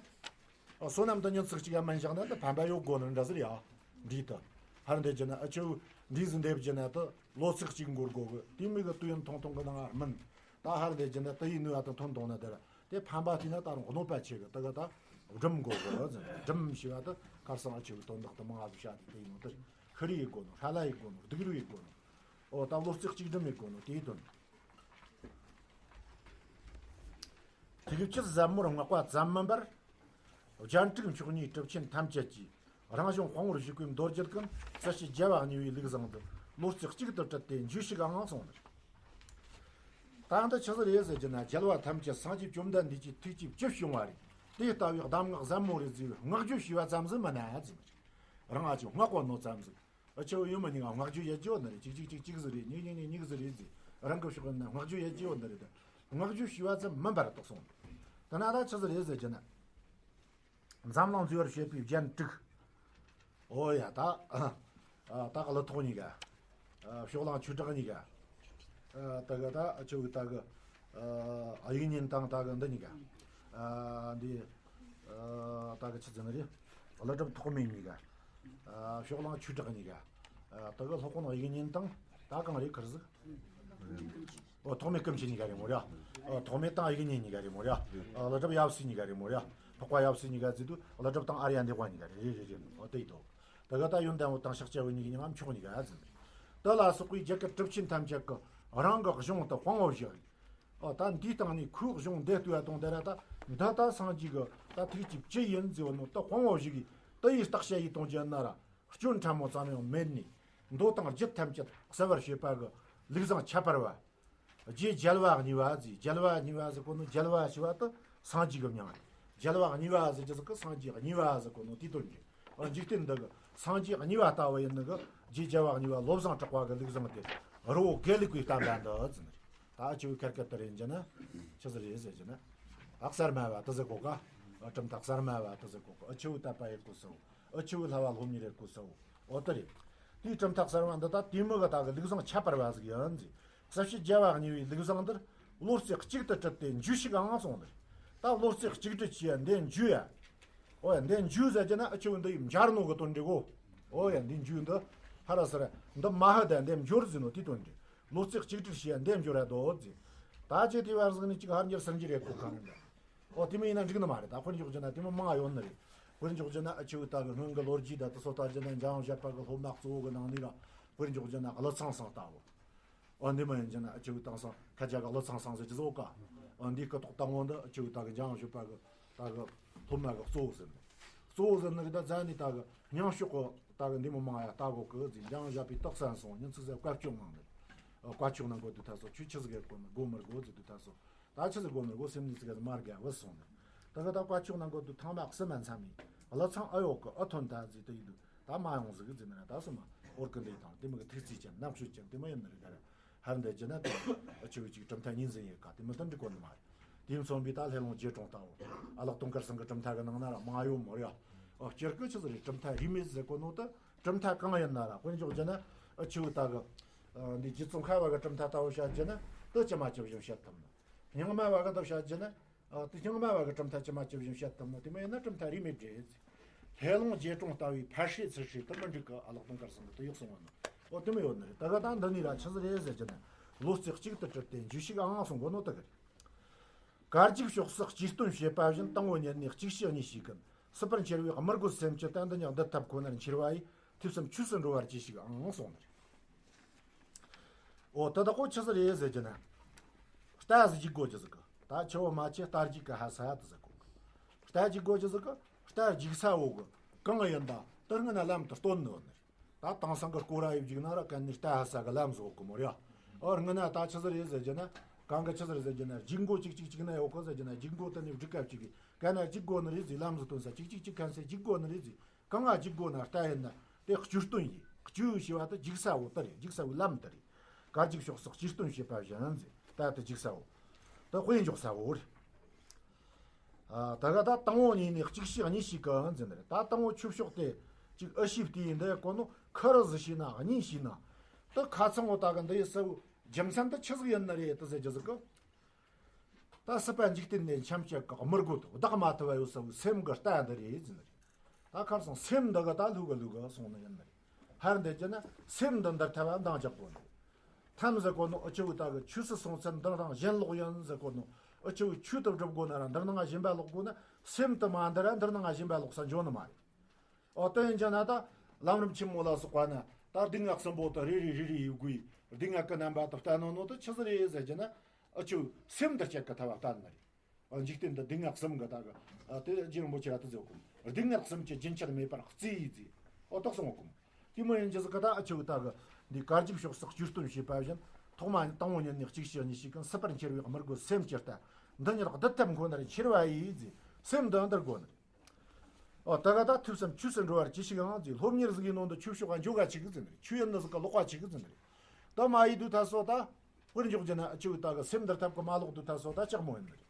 བསོད་ནམས་དང་ཉིན་ཚིག་གཅིག་ཡ་མན་བཞག་ན་འདི་ཕན་པ་ཡོད་དགོས་ནི་འདྲ་ཟིག་ཡ། འདྲིས་ཏེ། ཧར་འདེབས་རྒྱུ་ན་ཨ་ཆུ། འདྲིས་ཟིན་འདེབས་རྒྱུ་ན་ད་ལོ་ཚིགས་གཅིག་འགོར་དགོས་གི་དེ་མི་གི་དུས་ཡུན་ཐུང་ཐུང་གི་ནང་ང་མིན། ད་ཧར་འདེབས་རྒྱུ་ན་ད་ཡི་ནུས་ཨ་ད་ཐོན་གཏོང་ན་དེ་ར། དེ་ཕན་པ་བལྟས་ན་ད་རུང་གནོད་པ་ཆེ་གི། ད་གི་ད་སྒྲིམ་དགོས་གི་ཟེར། སྒྲིམ་ཞེས་པ་ད་ཁར་སང་ཨ་ཆེ་བའི་དོན་དག་ཏུ་མང་ང་ཟིག་བཤད་དེ། དེ་ཡིན་ནོ་ད་ཤི་རི་ཡེད་དགོས་ནོ། ཧྲ་ལ་ཡེད་དགོས་ནོ། སྡིག་རུས་ཡེད་དགོས་ནོ། ཨོ་ད་བློ་རྩེ་གཅིག་སྒྲིམ་ཡེད་དགོས་ནོ། དེའི་དོན། ཐིག་བཅུ་ཟབ་མོར་བསྔགས་པ་ཙམ་མིན་པར། རྒྱན་དྲུག་མཆོག་གཉིས་གྲུབ་ཆེན་ཐམས་ཅད་ཀྱི། རང་བྱུང་དཔང་པོར་བཞུགས་པའི་མདོ་རྒྱུད་ཀུན། རྩ་བཤད་རྒྱལ་བ་གཉིས་པའི་ལུགས་བཟང་དུ། བློ་རྩེ་གཅིག་ཏུ་དྲིལ་ཏེ་འཇུ་ཞིག་ཨང་གསུངས་ནས། ད་འདི་ཆི་ཟིག་རེད་ཟེར་རྒྱུ་ན། རྒྱལ་བ་ཐམས་ཅད་སངས་རྒྱས་བཅོམ་ལྡན་འདས་ཀྱི་ཐུགས་ཀྱི་བཅུད་བྱུང་བ་རེད། དེ་ལྟ་བུའི་གདམས་ངག་ཟབ་མོ་རེད་ཟེར་བའི་བསྔགས་བརྗོད་ཞུས་པ་ཙམ་ཟིག་མིན་ན་ཟེར། རང་ཨ་ཆོས་བསྔགས་པ་ནོ་ཙམ་ཟིག་ཨ་ཆེ་བོ་ཡོད་མ་ཉིད་ཀ་བསྔགས་བརྗོད་ཡེད་རྒྱུ་བོ་འདི་རེད། གཅིག་གཅིག་གཅིག་གཅིག་ཟིག་རེད། གཉིས་གཉིས་གཉིས་གཉིས་ཟིག་རེད་ཟེར། རང་གི་ཕྱོགས་ནས་བསྔགས་བརྗོད་ཡེད་རྒྱུ་བོ་འདི་རེད། ད་བསྔགས་བརྗོད་ཞུས་པ་ཙམ་མིན་པར་གཏོགས་སོང་། དེ་ན་ད་ཆི་ཟིག་རེད་ཟེར་རྒྱུ་ན། འཛམ་གླིང་འཚོ་བར་བྱེད་པའི་རྒྱན་དྲུག་ཨོ་ཡ་ད། ཨ་ད་གི་ཀླུ་ཐོག་གཉིས་ཀ་ཨ་ཕྱོགས་གླང་ཆོས་གྲགས་གཉིས་ཀ་ཨ་ད་གི་ད་ཨ་ཆེ་བོ་ད་གི་ཨ་དབྱིག་གཉེན་དང་ད་གི་འདི་གཉིས་ཀ་ཨ་འདི་ཨ་ད་གི་ཆི་ཟེར་ནི་རེད། ཀླུ་སྒྲུབ་ཐོགས་མེད་གཉིས་ཀ་ཨ་ཕྱོགས་གླང་ཆོས་གྲགས་གཉིས་ཀ་ཨ་ད་གི་སློབ་དཔོན་དབྱིག་གཉེན་དང་ད་གང་རེད་ཁིར་ཟིག་ཨོ་ཐོགས་མེད་སྐུ་མཆེད་གཉིས་ཀ་རེད་མོ་ར། ཨོ་ཐོགས་མེད་དང་དབྱིག་གཉེན་གཉིས་ཀ་རེད་མོ་ར། ཨོ་ཀླུ་སྒྲུབ་ཡབ་སྲས་གཉིས་ཀ་རེད་མོ་ར། འཕགས་པ་ཡབ་སྲས་གཉིས་ཀ་ཟེར་དུས་ཀླུ་སྒྲུབ་དང་ཨཱརྱ་འདེགས་པ་གཉིས་ཀ་རེད། རེད་རེད་རེད། ཨོ་དེ་ཡིན་དོ། ད་ག་ད་ཡོན་ཏན་པོ་དང་ཤཱཀྱ་པོ་གཉིས་ཀྱི་མཉམ་མཆོག་གཉིས་ཀ་ཨ་ཟེར་ནས། དེ་ལ་སོགས་པའི་རྒྱལ་ཁབ་གྲུབ་ཆེན་ཐམས་ཅད་ཀྱི་རང་གི་གཞུང་དུ་དཔང་པོ་བཞག་ཨོ་ད་འདིའི་སྟེང་ནས་ཁོའི་གཞུང་འདི་ལྟོས་དང་འདི་ར་ད་འདི་ད་སངས་རྒྱས་ཀྱི་ད་ཐུགས་ཀྱི་བཅུད་ཡིན་ཟེར་བ་ནོ་ད་དཔང་པོ་བཞག་གི་དེ་ཡི་བརྟག་དཔྱད་ཡིད་གཏོང་རྒྱུ་ན་ར། སྐྱོན་ཕྲ་མོ་ཙམ་ཡང་མེད་ནས། མདོ་དང་རྒྱུད་ཐམས་ཅད་གསལ་བར་བྱེད་པ་གི་ལུགས་བཟང་ཁྱད་པར་བ། རྗེ་རྒྱལ་བ་གཉིས་པ་ཟེར། རྒྱལ་བ་གཉིས་པ་ཟེར་གོ་ནོ་རྒྱལ་བ་ཞེས་པ་དེ་སངས་རྒྱས་ཀྱི་མྱིང་རེད། རྒྱལ་བ་གཉིས་པ་ཟེར་རྒྱུ་ཟིག་གི་སངས་རྒྱས་གཉིས་པ་ཟེར་གོ་ནོ་དེའི་དོན་རེད། འཇིག་རྟེན་འདི་གི་སངས་རྒྱས་གཉིས་པ་ལྟ་བུ་ཡིན་ནི་གི་རྗེ་རྒྱལ་བ་གཉིས་པ་བློ་བཟང་གྲགས་པ་གི་ལུགས་བཟང་དེ་རི་བོ་དགེ་ལུགས་པའི་བསྟན་པ་འདི་ཟེར་ནི་རེད། ད་ཨ་ཆེ་བའི་ཁེར་ཁེར་དུ་རེད་འགྱུར་ན་ཆི་ཟིག་རེད་ཟེར་རྒྱུ་ན། ཨ་གསར་མ་བ་དེ་ཟེར་གོ་ག་ཨ་གྲུབ་མཐའ་གསར་མ་བ་དེ་ཟེར་གོ་ག་ཨ་ཆེ་བའི་དད་པ་ཡེད་གོ་སོ། ཨ་ཆེ་བའི་བསླབ་པ་སློབ་གཉེར་ཡེད་གོ་སོ། འོ་དེ་རེད། དེའི་གྲུབ་མཐའ་གསར་བ་འདི་ད་དེ་མོ་གི་ད་གི་ལུགས་བཟང་ཁྱད་པར་བ་ཟིག་ཡིན་ཟེར། རྩ་བཤད་རྒྱལ་བ་གཉིས་པའི་ལུགས་བཟང་འདིར་བློ་རྩེ་གཅིག་ཏུ་དྲིལ་ཏེ་འཇུ་ཞིག་ཨང་གསུངས་ནས། ད་བློ་རྩེ་གཅིག་དྲིལ་བྱས་འདི་འཇུ་ཡ། འོ་ཡ་འདི་འཇུ་ཟེར་རྒྱུ་ན་ཨ་ཆེ་བའི་འདི་ཡི་འབྱར་ནོ་གི་དོན་འགྲིག་གོ་འོ་ཡ་འདི་འཇུ་འདི་ཧ་ར་ས་ར་འདི་མ་ཧ་ད་འདི་འབྱོར་ཟེར་ནོ་དེའི་དོན་འགྲིག་བློ་རྩེ་གཅིག་དྲིལ་བྱས་འདི་འབྱོར་ར་དོ་ཟེར། ད་ཅི་དེ་བར་ཟིག་ནི་གཅིག་ཧར་འགྱུར་ཟུར་འགྱུར་རེད་གོ་གང་ཡིན་ད། ཨོ་དེ་མོ་ཡིན་ན་འགྲིག་ནི་མ་རེད། ད་དཔེར་འཇོག་རྒྱུ་ན་དེ་མོ་མང་ཡོད་ནི་རེད། དཔེར་འཇོག་རྒྱུ་ན་ཨ་ཆེ་བའི་ད་གི་སྔོན་གི་ལོ་རྒྱུས་ད་དེ་ཚོ་ལྟ་རྒྱུ་ན་འཇམ་དབྱངས་བཞད་པ་གི་སློབ་མ་གཙོ་བོ་གི་ནང་ནས་ར་དཔེར་འཇོག་རྒྱུ་ན་ཀླུ་ཚང་ཚང་ལྟ་བུ། ཨོ་འདི་མོ་ཡིན་རྒྱུ་ན་ཨ་ཆེ་བའི་དེང་སང་ཁ་རྒྱ་གི་ཀླུ་ཚང་ཚང་ཟེར་རྒྱུ་ཟོ་ག་ཨོ་འདིའི་སྐུ་ཐོག་དང་པོ་འདི་ཨ་ཆེ་བའི་ད་གི་འཇམ་དབྱངས་བཞད་པ་གི་ད་གི་སློབ་མ་གི་གཙོ་བོ་ཟེར་ནི། གཙོ་བོ་ཟེར་ནི་རེད། ད་རྫ་ནི་ད་གི་སྙིང་ཤོག་གི་ད་གི་འདི་མོ་མང་ཡ་ལྟ་གོ་གི་ཟེར། འཇམ་དབྱངས་བཞད་པའི་རྟགས་གསལ་སོང་། སྙིང་ཚིག་ཟེར་བཀའ་ཆོས་ནང་ནས་ཨོ་བཀའ་ཆོས་ནང་གོ་དུས་ད་སོ་ཆོས་ཆི་ཟིག་གི་གོ་མི་གོ་མི་དགོ་ཟེར་དུས་ད་སོ། ད་ཆི་ཟིག་གོ་ནི་གོ་སེམས་ནི་ཚིག་ག་མ་རྒྱ་བུད་སོང་ནི། ད་ག་ད་བཀའ་ཆོས་ནང་གོ་དུ་ཐང་མ་གསུམ་མ་མཚམས་མི། ཀླུ་ཚང་ཨ་ཡོག་གི་ཨ་ཐོན་ད་ཟིག་ཏུ་ཡིན་དུ་ད་མ་ཡོང་ཟིག་ཟིག་ན་ད་སོ་མ་ཨོར་གི་འདི་དང་དེ་མི་གི་ཐུགས་རྩིས་ཅན་རྣམ་དཔྱོད་ཅན་དེ་མ་ཡིན་ནི་རེད་ད་ར། ཧར་འདི་ཅི་ན་ད་ཨ་ཆེ་བའི་ཅིག་གྲུབ་མཐའ་གཉིས་འཛིན་ཡོད་ཀ་དེ་མི་ད་འགྲིག་གོ་ནི་མ་རེད། དེ་མཚོན་པའི་ད་ལྷ་ལུང་རྗེ་དྲུང་ལྟ་བུ་ཨ་ལགས་དུང་དཀར་ཚང་གི་གྲུབ་མཐའ་གི་ནང་ན་ར་མ་ཡོང་མོ་ར། ཨོ་སྤྱིར་གི་ཆི་ཟིག་རེད། གྲུབ་མཐའ་རིས་མེད་ཟེར་གོ་ནོ་ད་གྲུབ་མཐའ་གང་ཡིན་ན་ར་དཔེར་འཇོག་རྒྱུ་ན་ཨ་ཆེ་བའི་ད་གི་འདི་རྗེ་ཙོང་ཁ་བ་གི་གྲུབ་མཐའ་ལྟ་བུ་བཤད་རྒྱུ་ན་ད་ཅི་མ་ཅི་བཞིན་བཤད་ཐུབ་ནི། རྙིང་མ་བ་གི་ད་བཤད་རྒྱུ་ན། ཨ་དེ་རྙིང་མ་བ་གི་གྲུབ་མཐའ་ཇི་མ་ཇི་བཞིན་བཤད་ཐུབ་ནོ་དེ་མོ་ཡིན་ན་གྲུབ་མཐའ་རིས་མེད་རེད། ལྷ་ལུང་རྗེ་དྲུང་ལྟ་བུའི་ཕར་བཤད་ཚུར་བཤད་དུ་མི་འགྲིག་གི་ཨ་ལགས་དུང་དཀར་ཚང་གི་དུ་ཡག་སོང་བ་ནི། ཨོ་དེ་མོ་ཡོད་ནི་རེད། ད་ག་ད་འདི་ནི་ར་ཆི་ཟིག་རེད་ཟེར་རྒྱུ་ན། བློ་རྩེ་གཅིག་ཏུ་དྲིལ་ཏེ་འཇུ་ཞིག་ཨང་གསུང་གོ་ནོ་དེ་གི་རེད། དཀར་རྒྱུག་ཕྱོགས་སུ་སྐྱིལ་སྟོན་བྱེད་པ་བཞིན། དང་པོ་ཉིད་ནས་གཅིག་ཤེས་གཉིས་ཤེས་ཀུན། སྲིད་པར་འཁྱེར་བའི་དམུ་རྒོད་སེམས་ཀྱི་གཏན་དུ་ཉག་འདི་ཐབས་ཁོ་ནར་འཁྱེར་བ་ཡིས། ཐོས་བསམ་ཆོས་སུ་འགྲོ་བར་གྱིས་ཤིག་ཨང་གསུངས་ནི་རེད། འོ་ད་ད་ཁོ་ཆི་ཟིག་རེད་ཟེར་རྒྱུ་ན། རྟ་ཟིག་རྒྱུག་དགོས་རྒྱུ་ཟིག་གི་ད་ཆུ་བོ་མ་ཆེ་རྟ་རྒྱུག་གི་ཧ་ས་ཡ་དེ་ཟིག་གོ་གི་རྟ་རྒྱུག་དགོས་རྒྱུ་ཟིག་གི་རྟ་རྒྱུག་ས་འོ་གི་གང་ཡིན་ད་དེ་སྔོན་ན་ལམ་དུ་སྟོན་ནི་འོ་ནི་རེད། ད་དེང་སང་གི་སྐོར་ར་ཡི་རྒྱུག་ན་ར་གན་ནི་རྟ་ཧ་ས་གི་ལམ་ཟིག་འོ་གི་མོ་རེད། ཨོ་སྔོན་ན་ད་ཆི་ཟིག་རེད་ཟེར་རྒྱུ་ན། གང་གི་ཆི་ཟིག་རེད་ཟེར་རྒྱུ་ན་རྒྱུག་མགོ་གཅིག་གཅིག་གཅིག་ན་ཡོད་གི་ཟེར་རྒྱུ་ན་རྒྱུག་མགོ་དེ་ནི་སྒྲིག་སྐབས་གཅིག་གི་གན་ན་རྒྱུག་དགོས་ནི་རེད་ཟེར། ལམ་ཟིག་སྟོན་ས་གཅིག་གཅིག་གཅིག་གན་ས་རྒྱུག་དགོས་ནི་རེད་ཟེར། གང་ང་རྒྱུག་དགོས་ན་རྟ་ཡིན་ན་དེ་སྐྱིལ་སྟོན་ཡིན། སྐྱིལ་ཞེས་པ་དེ་རྒྱུག་ས་འོ་དེ་རེད། རྒྱུག་ས་འོ་ལམ་དེ་རེད། དཀར་རྒྱུག་ཕྱོགས་སུ་སྐྱིལ་སྟོན་བྱེད་པ་བཞིན་ཟེར། རྟ་དེ་རྒྱུག་ས་འོ། དེ་དཔེ་འཇོག་ས་འོ་རེད། ཨ་ད་ག་ད་དང་པོ་ཉིད་ནས་གཅིག་ཤེས་གཉིས་ཤེས་ཀུན་ཟེར་ནི་རེད། ད་དང་པོ་ཆོས་ཕྱོགས་དེ་གཅིག་ཨེ་ཤེས་དེ་ཡིན་འདི་གོ་ནོ་ཁུ་རུ་ཟིག་ཤེས་ན་གཉིས་ཤེས་ན། དེ་ཁ་ཚང་འོ་ད་གི་འདི་ཡི་ས་བོ་རྒྱུ་མཚན་དེ་ཆི་ཟིག་ཡིན་ནི་རེད་དེ་ཟེར་རྒྱུ་ཟིག་གི་ད་སྲིད་པ་འཇིག་རྟེན་འདི་ཆ་མཆོག་གི་དམུ་རྒོད་དུ་བདག་མ་ཐུབ་པ་ཡོད་ས་བོའི་སེམས་ཀྱི་རྟ་འདི་རེད་ཟེར་ནི་རེད། ད་ཁར་སང་སེམས་འདི་གི་ད་ལྷུག་གི་ལྷུག་གི་སོང་ནི་ཡིན་ནི་རེད། ཧར་འདི་ཀྱི་ན་སེམས་འདི་འདིར་ཐལ་བ་འདང་རྒྱག་དགོས་ནི། ཐམས་ཟེར་གོ་ནོ་ཨ་ཆུ་བོ་ད་གི་ཆོས་སུ་སོང་ཚད་འདང་རང་གཞན་ལོག་ཡིན་ཟེར་གོ་ནོ། ཨུ་ཆུ་ཆོས་དེ་སྒྲུབ་དགོས་ན་ར་འདིར་ནང་ང་སྦྱིན་པ་ལོག་དགོས་ན། སེམས་དེ་མ་འདི་ར་འདིར་ནང་ང་སྦྱིན་པ་ལོག་ས་འཇོན་ནི་མ་རེད། ཨོ་དེ་ཡིན་ཀྱང་ན་ད་ལམ་རིམ་ཆེན་མོ་ལ་སོགས་པ་ན་ད་སྡུག་བསྔལ་གསུམ་པོ་དེ་རེ་རེ་རེ་རེ་ཡོད་དགོས། སྡུག་བསྔལ་གི་རྣམ་པ་དེ་བསྟན་ནོ་ནོ་དེ་ཆི་ཟིག་རེད་ཟེར་གྱི་ན། ཨུ་ཆུ་སེམས་འདི་སྤྱད་གི་ཐབས་བསྟན་ནི་རེད། འཇིག་རྟེན་འདི་སྡུག་བསྔལ་གསུམ་གི་ད་གི། དེ་རྗེ་རིན་པོ་ཆེ་ར་དེ་ཟེར་གོ། སྡུག་བསྔལ་གསུམ་གྱི་རྒྱུན་ཆད་མེད་པར་བརྩིས་ཟེར། ཨོ་ཏོག་སོང་གོ། དེ་མོ་ཡིན་རྒྱུ་ཟིག་གི་ད་ཨ་ཆུ་ད་གི་འདི་དཀར་འཇུག་ཕྱོགས་སུ་སྐྱིལ་སྟོན་བྱས་པ་བཞིན། ཐོག་མ་དང་པོ་ཉིད་ནས་གཅིག་ཤེས་གཉིས་ཤེས་ཀུན། སྲིད་པར་འཁྱེར་བའི་དམུ་རྒོད་སེམས་ཀྱི་རྟ། འདི་ཉིད་བདུད་ཐབས་མཁོ་ནར་འཁྱེར་བ་ཡིས་ཟེར། སེམས་འདི་འདིར་དགོས་ནི། ཨོ་ད་ག་ད་ཐོས་བསམ་ཆོས་སུ་འགྲོ་བར་གྱིས་ཤིག་ཨང་ཟེར། སློབ་གཉེར་ཟིག་ཡིན་ནོ་འདི་ཆོས་ཕྱོགས་ག་འཇོག་ག་ཆི་གི་ཟེར་ནི་རེད། ཆོས་ཡིན་ནི་ཟིག་ག་ལོག་པ་ཆི་གི་ཟེར་ནི་རེད། ད་མ་ཡིན་དུས་ད་སོ་ད། དཔེར་འཇོག་རྒྱུ་ན་ཨ་ཆུ་ད་གི་སེམས་འདིར་ཐབས་གི་མ་ལོག་དུས་ད་སོ་ད་ལྕགས་མོ་ཡིན་ནི་རེད།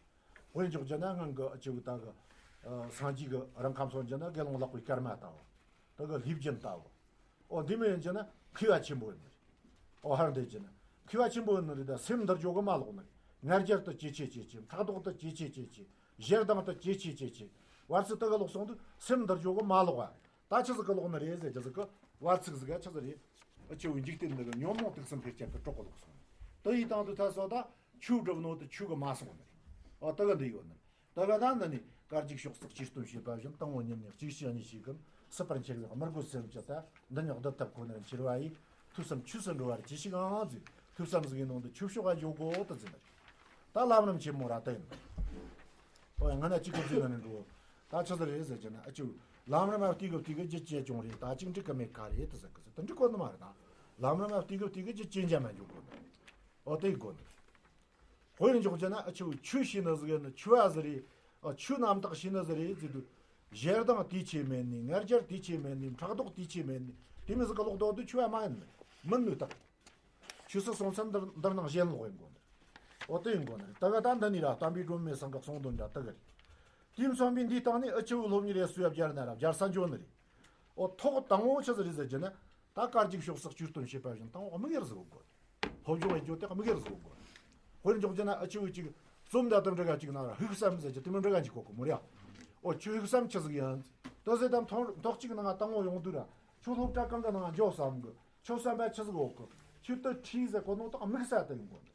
དཔེར་འཇོག་རྒྱུ་ན་སྔོན་གི་ཨ་ཆུ་ད་གི་སངས་རྒྱས་གི་རིང་ཁམས་སོང་རྒྱུ་ན་དགེ་སློང་ལག་པའི་སྐར་མ་ལྟ་བུ། ད་གི་ལྷས་བྱིན་ལྟ་བུ། ཨོ་འདི་མོ་ཡིན་རྒྱུ་ན་མཁས་པ་ཆེན་པོ་ཡིན་ནི་རེད། ཨོ་ཧར་འདི་རྒྱུ་ན་མཁས་པ་ཆེན་པོ་ཡིན་ནི་རེད། ད་སེམས་འདིར་འཇོག་གི་མ་ལོག་ནི་རེད། ང་རྒྱལ་དུ་ཇེ་ཆེ་ཇེ་ཆེ། ཕྲག་དོག་དུ་ཇེ་ཆེ་ཇེ་ཆེ། ཞེ་སྡང་དུ་ཇེ་ཆེ་ཇེ་ཆེ། བར་ཚིག་དེ་གི་ལོག་སོང་དུས་སེམས་འདིར་འཇོག་གི་མ་ལོག་པ། ད་ཆི་ཟིག་གི་ལོག་ནི་རེད་ཟེར་རྒྱུ་ཟིག་གི་བར་ཚིག་ཟིག་ག་ཆི་ཟིག་རེད། ཨ་ཆུ་བོའི་འཇིག་རྟེན་འདི་གི་ཉོན་མོངས་དུག་གསུམ་འཕེལ་ཆེན་གི་གྲོགས་གི་ལོག་སོང་ནི། དེ་ཡི་སྟེང་དུ་ད་སོ་ད་ཆོས་སྒྲུབ་ནོ་དེ་ཆོས་གི་མ་སོང་ནི་རེད། ཨོ་དེ་གི་འདི་ཡོད་ནི་རེད། དེ་ག་ད་འདི་ནི་དཀར་འཇུག་ཕྱོགས་སུ་སྐྱིལ་སྟོན་བྱས་པ་བཞིན་དང་པོ་ཉིད་ནས་གཅིག་ཤེས་གཉིས་ཤེས་ཀུན། སྲིད་པར་འཁྱེར་བའི་དམུ་རྒོད་སེམས་ཀྱི་རྟ། འདི་ཉིད་བདུད་ཐབས་ཁོ་ནར་འཁྱེར་བ་ཡིས། ཐོས་བསམ་ཆོས་སུ་འགྲོ་བར་གྱིས་ཤིག་ཨང་ཟེར། ཐོས་བསམ་ཟིག་ཡིན་ནོ་འདི་ཆོས་ཕྱོགས་ལ་འཇོག་གོ་དུ་ཟེར་ནི་རེད། ད་ལམ་རིམ་ཆེན་མོ་ར་ད་ཡིན་ནི་རེད། ཨོ་ཡ་ང་ན་གཅིག་གི་ཟེར་ན་ནི་འགྲོ། ད་ཆི་ཟིག་རེད་ཟེར་གྱི་ན་ཨ་ཆུ། ལམ་རིམ་ཨ་བལྟས་གི་བལྟས་གི་རྒྱུ་ཅི་བྱུང་རེད། ད་གཅིག་འགྲིག་གི་མེད་ཁ་རེད་དུ་ཟེར་གི་ཟེར། དེ་འགྲིག་གོ་ནི་མ་རེད། ད་ལམ་རིམ་ཨ་བལྟས་གི་བལྟས་གི་རྒྱུ་ཅི་འཇམ་མ་འཇུག་གོ་ནི། ཨོ་དེ་གོ་ནི། དཔེར་འཇོག་རྒྱུ་ན་ཨ་ཆུ་ཆོས་ཤེས་ནི་ཟིག་ཡིན་ནི་ཆོས་པ་ཟིག་རེད། ཨ་ཆོས་རྣམ་དག་ཤེས་ནི་ཟིག་རེད་ཟེར་དུས། ཞེ་སྡང་དེ་ཆེ་མེད་ནི། ང་རྒྱལ་དེ་ཆེ་མེད་ནི། ཕྲག་དོག་དེ་ཆེ་མེད་ནི། དེ་མོ་ཟིག་གི་ལོག་དོ་དུས་ཆོས་པ་མ་ཡིན་ནི་མིན་ནི་དག་ཆོས་སུ་སོང་ཚུལ་འདིར་འདིར་ནང་ཞེན་ལོག་ཡིན་དགོས་ནི། ཨོ་དེ་ཡིན་དགོས་ནི། ད་ག་ད་འདི་ནི་ར་དམ་པའི་སྒྲོན་མེ་ཚང་གི་གསུང་དོན་འདྲ་དག་གི་རེད། དེ་མཚོན་པའི་འདིའི་སྟེང་ནས་ཨ་ཆུ་བོའི་སློབ་གཉེར་ཡེ་སུ་ཡ་སྦྱར་ན་ར་སྦྱར་ས་འཇོན་ནི་རེད། ཨོ་ཐོག་དང་པོ་ཆི་ཟིག་རེད་ཟེར་རྒྱུ་ན། ད་དཀར་འཇུག་ཕྱོགས་སུ་སྐྱིལ་སྟོན་བྱས་པ་བཞིན་དང་པོ་དམིགས་ཡུལ་ཟིག་དགོས། སློབ་སྦྱོང་ཡེ་རྒྱུ་དེ་དམིགས་ཡུལ་ཟིག་དགོས། དཔེར་འཇོག་རྒྱུ་ན་ཨ་ཆུ་བོའི་ཅིག་རྩོམ་འདྲ་དང་འབྲི་ག་ཅིག་ནང་ར་ཧུག་བསམ་ཟེར་རྒྱུ་དེ་མོ་འབྲི་ག་ཅིག་གོ་གི་མོ་ར། ཨོ་ཁྱོད་ཧུག་བསམ་ཆི་ཟིག་ཡིན། དེ་ཟེར་དམ་ཐོག་ཐོག་ཅིག་ནང་དང་པོ་ཡོང་དུས་ར་ཁྱོད་སློབ་གྲྭ་གང་གི་ནང་འཇོག་བསམ་གི། ཁྱོད་བསམ་པ་ཆི་ཟིག་ཡོད་གི། ཁྱོད་དེ་ཁྲིད་ཟེར་གོ་ནོ་དག་དམིགས་ས་དེ་ཡིན་དགོས།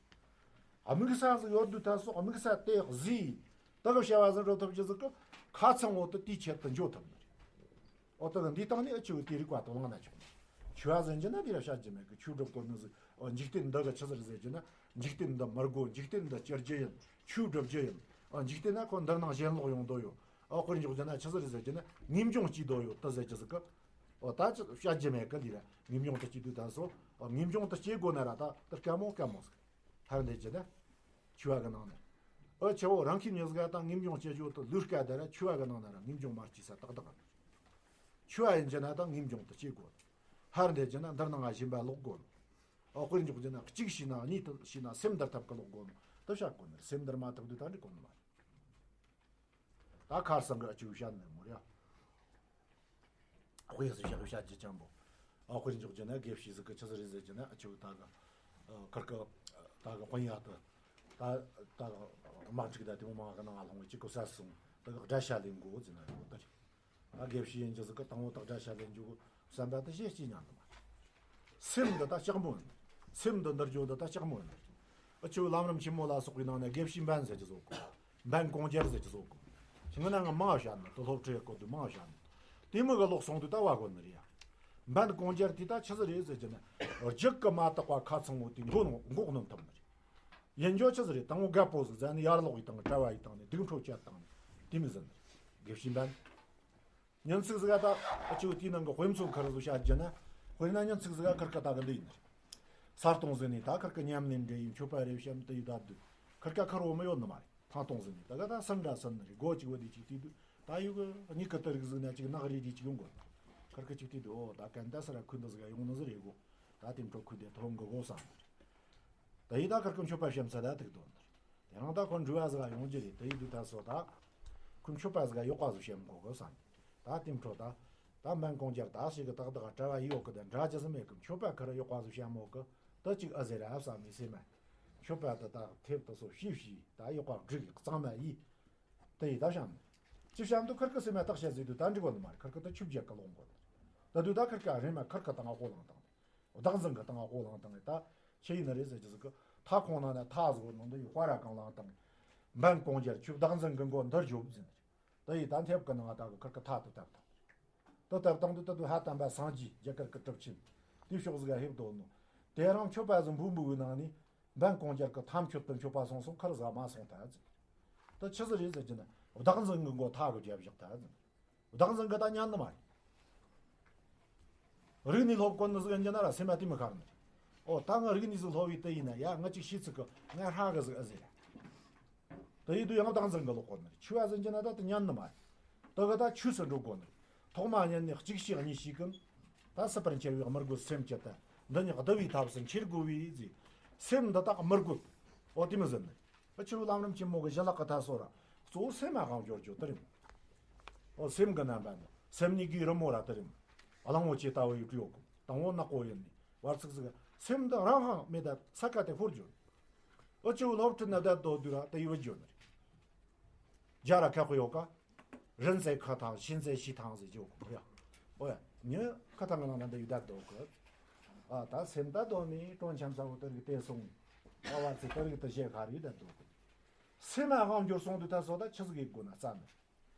དམིགས་ས་ཟིག་ཡོད་དུས་ད་སོགས་དམིགས་ས་དེ་གཟིགས། དེ་གི་བྱ་བ་ཟིག་འགྲོ་ཐུབ་རྒྱུ་ཟིག་གི་ཁ་ཚང་བོ་དེ་དེའི་ཆེད་དུ་འཇོག་ཐུབ་ནི་རེད། ཨོ་ད་གི་འདིའི་སྟེང་ནས་ཨ་ཆུ་བོའི་དེ་རིགས་པ་དང་བླངས་ན་ཆོག་ནི། ཆོས་པ་ཟེར་རྒྱུ་ན་འདི་ར་བཤད་རྒྱུ་མེད་གི། ཆོས་སྒྲུབ་དགོས་ནི་ཟིག་ཨོ་འཇིག་རྟེན་འདི་གི་ཆི་ཟིག་རེད་ཟེར་རྒྱུ་ན། འཇིག་རྟེན་འདི་མི་དགོས། འཇིག་རྟེན་འདི་སྐྱུར་རྒྱུ་ཡིན། ཆོས་སྒྲུབ་རྒྱུ་ཡིན། ཨོ་འཇིག་རྟེན་ན་ཁོ་འདིར་ནང་ཞེན་ལོག་ཡོང་དོ་ཡོད། ཨོ་དཔེར་འཇོག་རྒྱུ་ན་ཆི་ཟིག་རེད་ཟེར་རྒྱུ་ན་ངེས་འབྱུང་སྐྱེས་དོ་ཡོད་དེ་ཟེར་རྒྱུ་ཟིག་གི། ཨོ་ད་ཅི་བཤད་རྒྱུ་མེད་གི། འདི་ར་ངེས་འབྱུང་དེ་སྐྱེས་དུས་ད་སོ། ཨོ་ངེས་འབྱུང་དེ་སྐྱེ་དགོས་ན་ར་ད་དེ་དཀའ་མོ་དཀའ་མོ་ཟིག་ཧར་འདི་རྒྱུ་ན། ཆོས་པ་གི་ནང་ནས། ཨོ་ཆེ་བོ་རང་ཁྱིམ་ཉིད་ཟིག་དང་ངེས་འབྱུང་སྐྱེ་རྒྱུ་དེ་ལུས་དཀའ། དེ་ར་ཆོས་པ་གི་ནང་ན་ར་ངེས་འབྱུང་མ་སྐྱེས་ས་ཏག་ཏག་ཆོས་པ་ཡིན་རྒྱུ་ན་ད་ངེས་འབྱུང་དེ་སྐྱེ་དགོས། ཧར་འདི་རྒྱུ་ན་འདིར་ནང་ང་སྦྱིན་པ་ལོག་དགོས། ཨོ་དཔེར་འཇོག་རྒྱུ་ན་གཅིག་ཤེས་ན་གཉིས་དེ་ཤེས་ན་སེམས་འདིར་ཐབས་ཀྱི་ལོག་དགོས་ནོ་དེ་བཤད་དགོས་ནི། སེམས་འདིར་མ་ཐུབ་དུས་ད་འགྲིག་གོ་ནི་མ་རེད། ད་ཁ་སང་གི་ཨ་ཆུ་བཤད་ནི་མོ་རེད། དཔེ་སུ་བཞག་བཤད་རྒྱུ་ཅན་པོ། ཨ་དཔེར་འཇོག་རྒྱུ་ན་དགེ་བཤེས་ཟིག་གི་ཆི་ཟིག་རེད་ཟེར་རྒྱུ་ན་ཨ་ཆུ་ད་གི་ཁིར་ཀི་ད་གི་དཔོན་ཡ་དེ་ད་ད་གི་དམག་འཁྲུག་ད་དེ་མོ་མང་གི་ནང་ང་ལྷུང་བའི་ཅིག་གི་བསད་སོང་། ད་གི་དགྲ་བྱ་ལེན་དགོས་ཟེར་ན་ཡོད་དེ་རེད། ད་དགེ་བཤེས་ཡིན་རྒྱུ་ཟིག་གི་དང་པོ་ད་དགྲ་བྱ་ལེན་རྒྱུ་གི་བསམ་པ་དེ་གཞི་གཅིག་ཉམས་དུ་མ་རེད། སེམས་འདི་ད་ལྕགས་མོ་ཡིན། སེམས་འདི་འདིར་འཇོག་འདི་ད་ལྕགས་མོ་ཡིན། ཨ་ཆུ་ལམ་རིམ་ཆེན་མོ་ལ་སོགས་པའི་ནང་ནས་དགེ་བཤེས་འབན་ཟེར་རྒྱུ་ཟིག་གོ། འབན་གོང་རྒྱལ་ཟེར་རྒྱུ་ཟིག་གོ། ཁྱེད་ང་ན་ང་མང་བཤད་ནི་དེ་སློབ་ཁྲིད་གོ་དུས་མང་བཤད་ནི། དེ་མོ་གི་ལོག་སོང་དུས་ད་བ་གོ་ནི་རེད་ཡ། འབན་གོང་རྒྱལ་དེ་ད་ཆི་ཟིག་རེད་ཟེར་རྒྱུ་ན། རྒྱུག་གི་མ་དག་པ་ཁ་ཚང་བོ་དེ་མགོ་ནང་མགོ་གནོན་ཐུབ་ནི་རེད། ཡིན་རྒྱུ་ཆི་ཟིག་རེད། དང་པོ་རྒད་པོ་ཟིག་བཙལ་ནས་ཡར་ལོག་ཡི་བཏང་ནས་གྲྭ་བ་ཡི་བཏང་ནས་སྡིག་འཕྲོ་བཅད་བཏང་ནས་དེ་མོ་ཟིག་ནི་རེད། དགེ་བཤེས་འབན། ཉིན་ཅིག་ཟིག་ག་ད་ཨ་ཆུ་དེའི་ནང་གི་དཔེ་མཚོན་ཁིར་ཟིག་བཤད་རྒྱུ་ན། དཔེར་ན་ཉིན་ཅིག་ཟིག་ག་ཁིར་ཀ་ད་གི་འདི་ཡིན་ནི་རེད། ས་སྟོང་ཟིག་ནས་ད་ཁིར་ཀ་ཉམས་ནས་འདྲེ་ཡིན་མཆོད་པ་རེ་བཤམས་དུ་ཡི་བསྡད་དུས། ཁིར་ཀ་ཁིར་བོ་མི་ཡོད་ནི་མ་རེད། ཐང་སྟོང་ཟིག་ནས་ད་ག་ད་སུན་འདྲ་སུན་ནི་རེད། སྒོ་གཅིག་བུད་དེ་གཅིག་བལྟས་དུས་ད་ཡུ་གི་གཉིས་ཀི་དུ་རིག་ཟིག་ན་གཅིག་ནག་རིལ་རིལ་གཅིག་ཡོང་གོ། ཁིར་ཀ་གཅིག་བལྟས་དུས་ཨོ་ད་གན་ད་སི་ར་ཁུ་འདི་ཟིག་ག་ཡོང་ནི་ཟིག་རེད་གོ། ད་དེ་འཕྲོ་ཁུ་དེ་ཐོང་གི་གོ་བསམ་ནི་རེད། ད་ཡི་ད་ཁིར་ཀ་མཆོད་པ་བཤམས་ས་ད་ཐུག་དོ་ནི་རེད། དེ་རིང་ད་ཁོ་འགྲུལ་བ་ཟིག་ག་ཡོང་རྒྱུ་རེད། དེ་ཡི་དུས་ད་སོ་ད་ཁོ་མཆོད་པ་ཟིག་ག་ཡག་པ་ཟིག་བཤམས་གོ་གི་བསམ། ད་དེ་འཕྲོ་ད་ད་འབན་གོང་རྒྱལ་ད་ཞིག་གི་ཏག་ཏག་གྲྭ་བ་ཡི་ཡོད་གི། ད་འདྲ་ཅི་ཟིག་མེད་གི། མཆོད་པ་ཁིར་ཡག་པ་ཟིག་བཤམས་ཡོད་གི། ད་ཅིག་ཨ་ཟེར་ར་བསམ་མི་སེམས་མ། མཆོད་པ་ད་ད་ཐེབས་ད་སོ་ཤི་ཤི་ད་ཡག་པ་བསྒྲིགས་གཙང་མ་ཡིས། དེ་ཡི་ད་བཤམས། ཅི་བཤམས་དུས་ཁིར་ཀ་སེམས་མ་ཐག་བཤད་ཟིག་དུས་ད་འགྲིག་གོ་ནི་མ་རེད། ཁིར་ཀ་ད་ཆུ་བརྒྱབ་གི་ལོག་གོ་ནི། ད་དུས་ད་ཁིར་ཀ་རེམ་མ་ཁིར་ཀ་ད་ང་ཀོ་ལངས་བཏང་ནི། བདག་འཛིན་གི་སྟེང་ང་ཀོ་ལངས་བཏང་ངས་ད་ཆི་ཡིན་ནི་རེད་ཟེར་རྒྱུ་ཟིག་གི། ཐ་ཁོང་ནང་ན་ཐ་ཟིག་ནང་དུ་ཡི་དཔའ་ར་གང་ལངས་བཏང་ངས། འབན་གོང་རྒྱལ་ཁྱོད་བདག་འཛིན་གི་མགོ་འདིར་བཞོབ་ཟིན། ད་ཡིས་ད་མཐེབ་ཀི་ནང་ང་ད་གི་ཁིར་ཀི་ཐ་དུ་བཏབ་དང་། དུ་བཏབ་དང་དུ་ད་དུ་ཧ་ཏམ་པ་སངས་རྒྱས་རྒྱ་གར་གི་གྲུབ་ཆེན་དེ་ཕྱོགས་ཟིག་ག་ཧེབ་དོ་ནོ། དེ་རང་མཆོད་པ་ཟིག་འབུལ་འབུལ་གི་ནང་ནས་འབན་གོང་རྒྱལ་གི་ཐ་མཆོད་དུ་མཆོད་པ་སོང་སོང་ཁིར་ཟ་མ་སོང་ད་ཟིན། ད་ཆི་ཟིག་རེད་ཟེར་གྱི་ན་བདག་འཛིན་གི་མགོ་ཐ་གི་རྒྱབ་བཞག་ད་ཟིན། བདག་འཛིན་གི་ད་ཉན་ནི་མ་རེད། རིག་གནས་སློབ་གོ་ནི་ཟིག་ཡིན་གྱི་ན་ར་སེམས་མ་དེ་མི་ཁར་ནི་རེད། ཨོ་ད་ང་རིག་གནས་ཟིག་སློབ་བའི་དེ་ཡིན་ན་ཡ་ང་ཅིག་ཤེས་ཚིག་གི་ང་ཧྲ་གི་ཟིག་ཨ་ཟེར། དེ་ཡིན་དུས་ཡང་བདག་འཛིན་གི་ལོག་གོ་ནི་རེད། ཆོས་བ་ཟིན་གྱི་ན་ད་དེ་ཉན་ནི་མ་རེད། དེ་གི་ད་ཆོས་སུ་འགྲོ་དགོ་ནི་རེད། ཐོག་མ་ཉན་ནས་གཅིག་ཤེས་གཉིས་ཤེས་གི། ད་སྲིད་པར་འཁྱེར་བའི་དམུ་རྒོད་སེམས་ཀྱི་ད་འདི་ཉིད་བསྡུ་བའི་ཐབས་སུ་འཁྱེར་དགོས་པའི་ཟེར། སེམས་འདི་དག་དམུ་རྒོད། ཨོ་དེ་མི་ཟིན་ནི་རེད། ཕྱི་རོལ་ལམ་རིམ་ཆེན་མོ་གི་བཞི་ལྷག་གི་ཐ་སོ་ར་གཙོ་བོ་སེམས་མ་གང་འབྱོར་རྒྱུ་དེ་རེད། ཨོ་སེམས་གི་རྣམ་པ་ནི་སེམས་ནི་གི་རི་མོ་ར་དེ་རེད། གླང་པོ་ཆེ་ལྟ་བུ་ཡི་གྲུ་ཡོག་གི་དང་བོ་ནག་པོ་ཡིན་ནི་བར་ཚིགས་ཟིག་སེམས་འདི་རང་ཧང་མེད་ད་ས་ཁ་དེ་ཧོར་རྒྱུ། ཨོ་ཅི་བོ་སློབ་ཁྲིད་ན་བསྡད་དོ་དུས་ར་དེ་ཡི་བུ་རྒྱུ་ནི་རེད། རྒྱ་ར་ཁ་ཁོ་ཡོག་ག་རིན་ཙེ་ཁ་ཐང་ཤིན་ཙེ་ཤི་ཐང་ཟེར་རྒྱུ་གོ་ཡ། ཨོ་ཡ་ཉི་ཁ་ཐང་གི་ནང་ན་འདི་ཡི་བསྡད་དོ་གི། ཨ་ད་སེམས་ད་དོ་ནི་གྲོང་ཁྱམས་ས་བོ་དེ་རིགས་དེ་སོང་། ཨ་བ་ཚེ་དེ་རིགས་དེ་བཞེས་ཁ་རིགས་ད་དོ་གི། སེམས་ལ་དབང་འགྱུར་སོང་དུས་ད་སོ་ད་ཆི་ཟིག་གི་དགོས་ན་རྩ་མེད།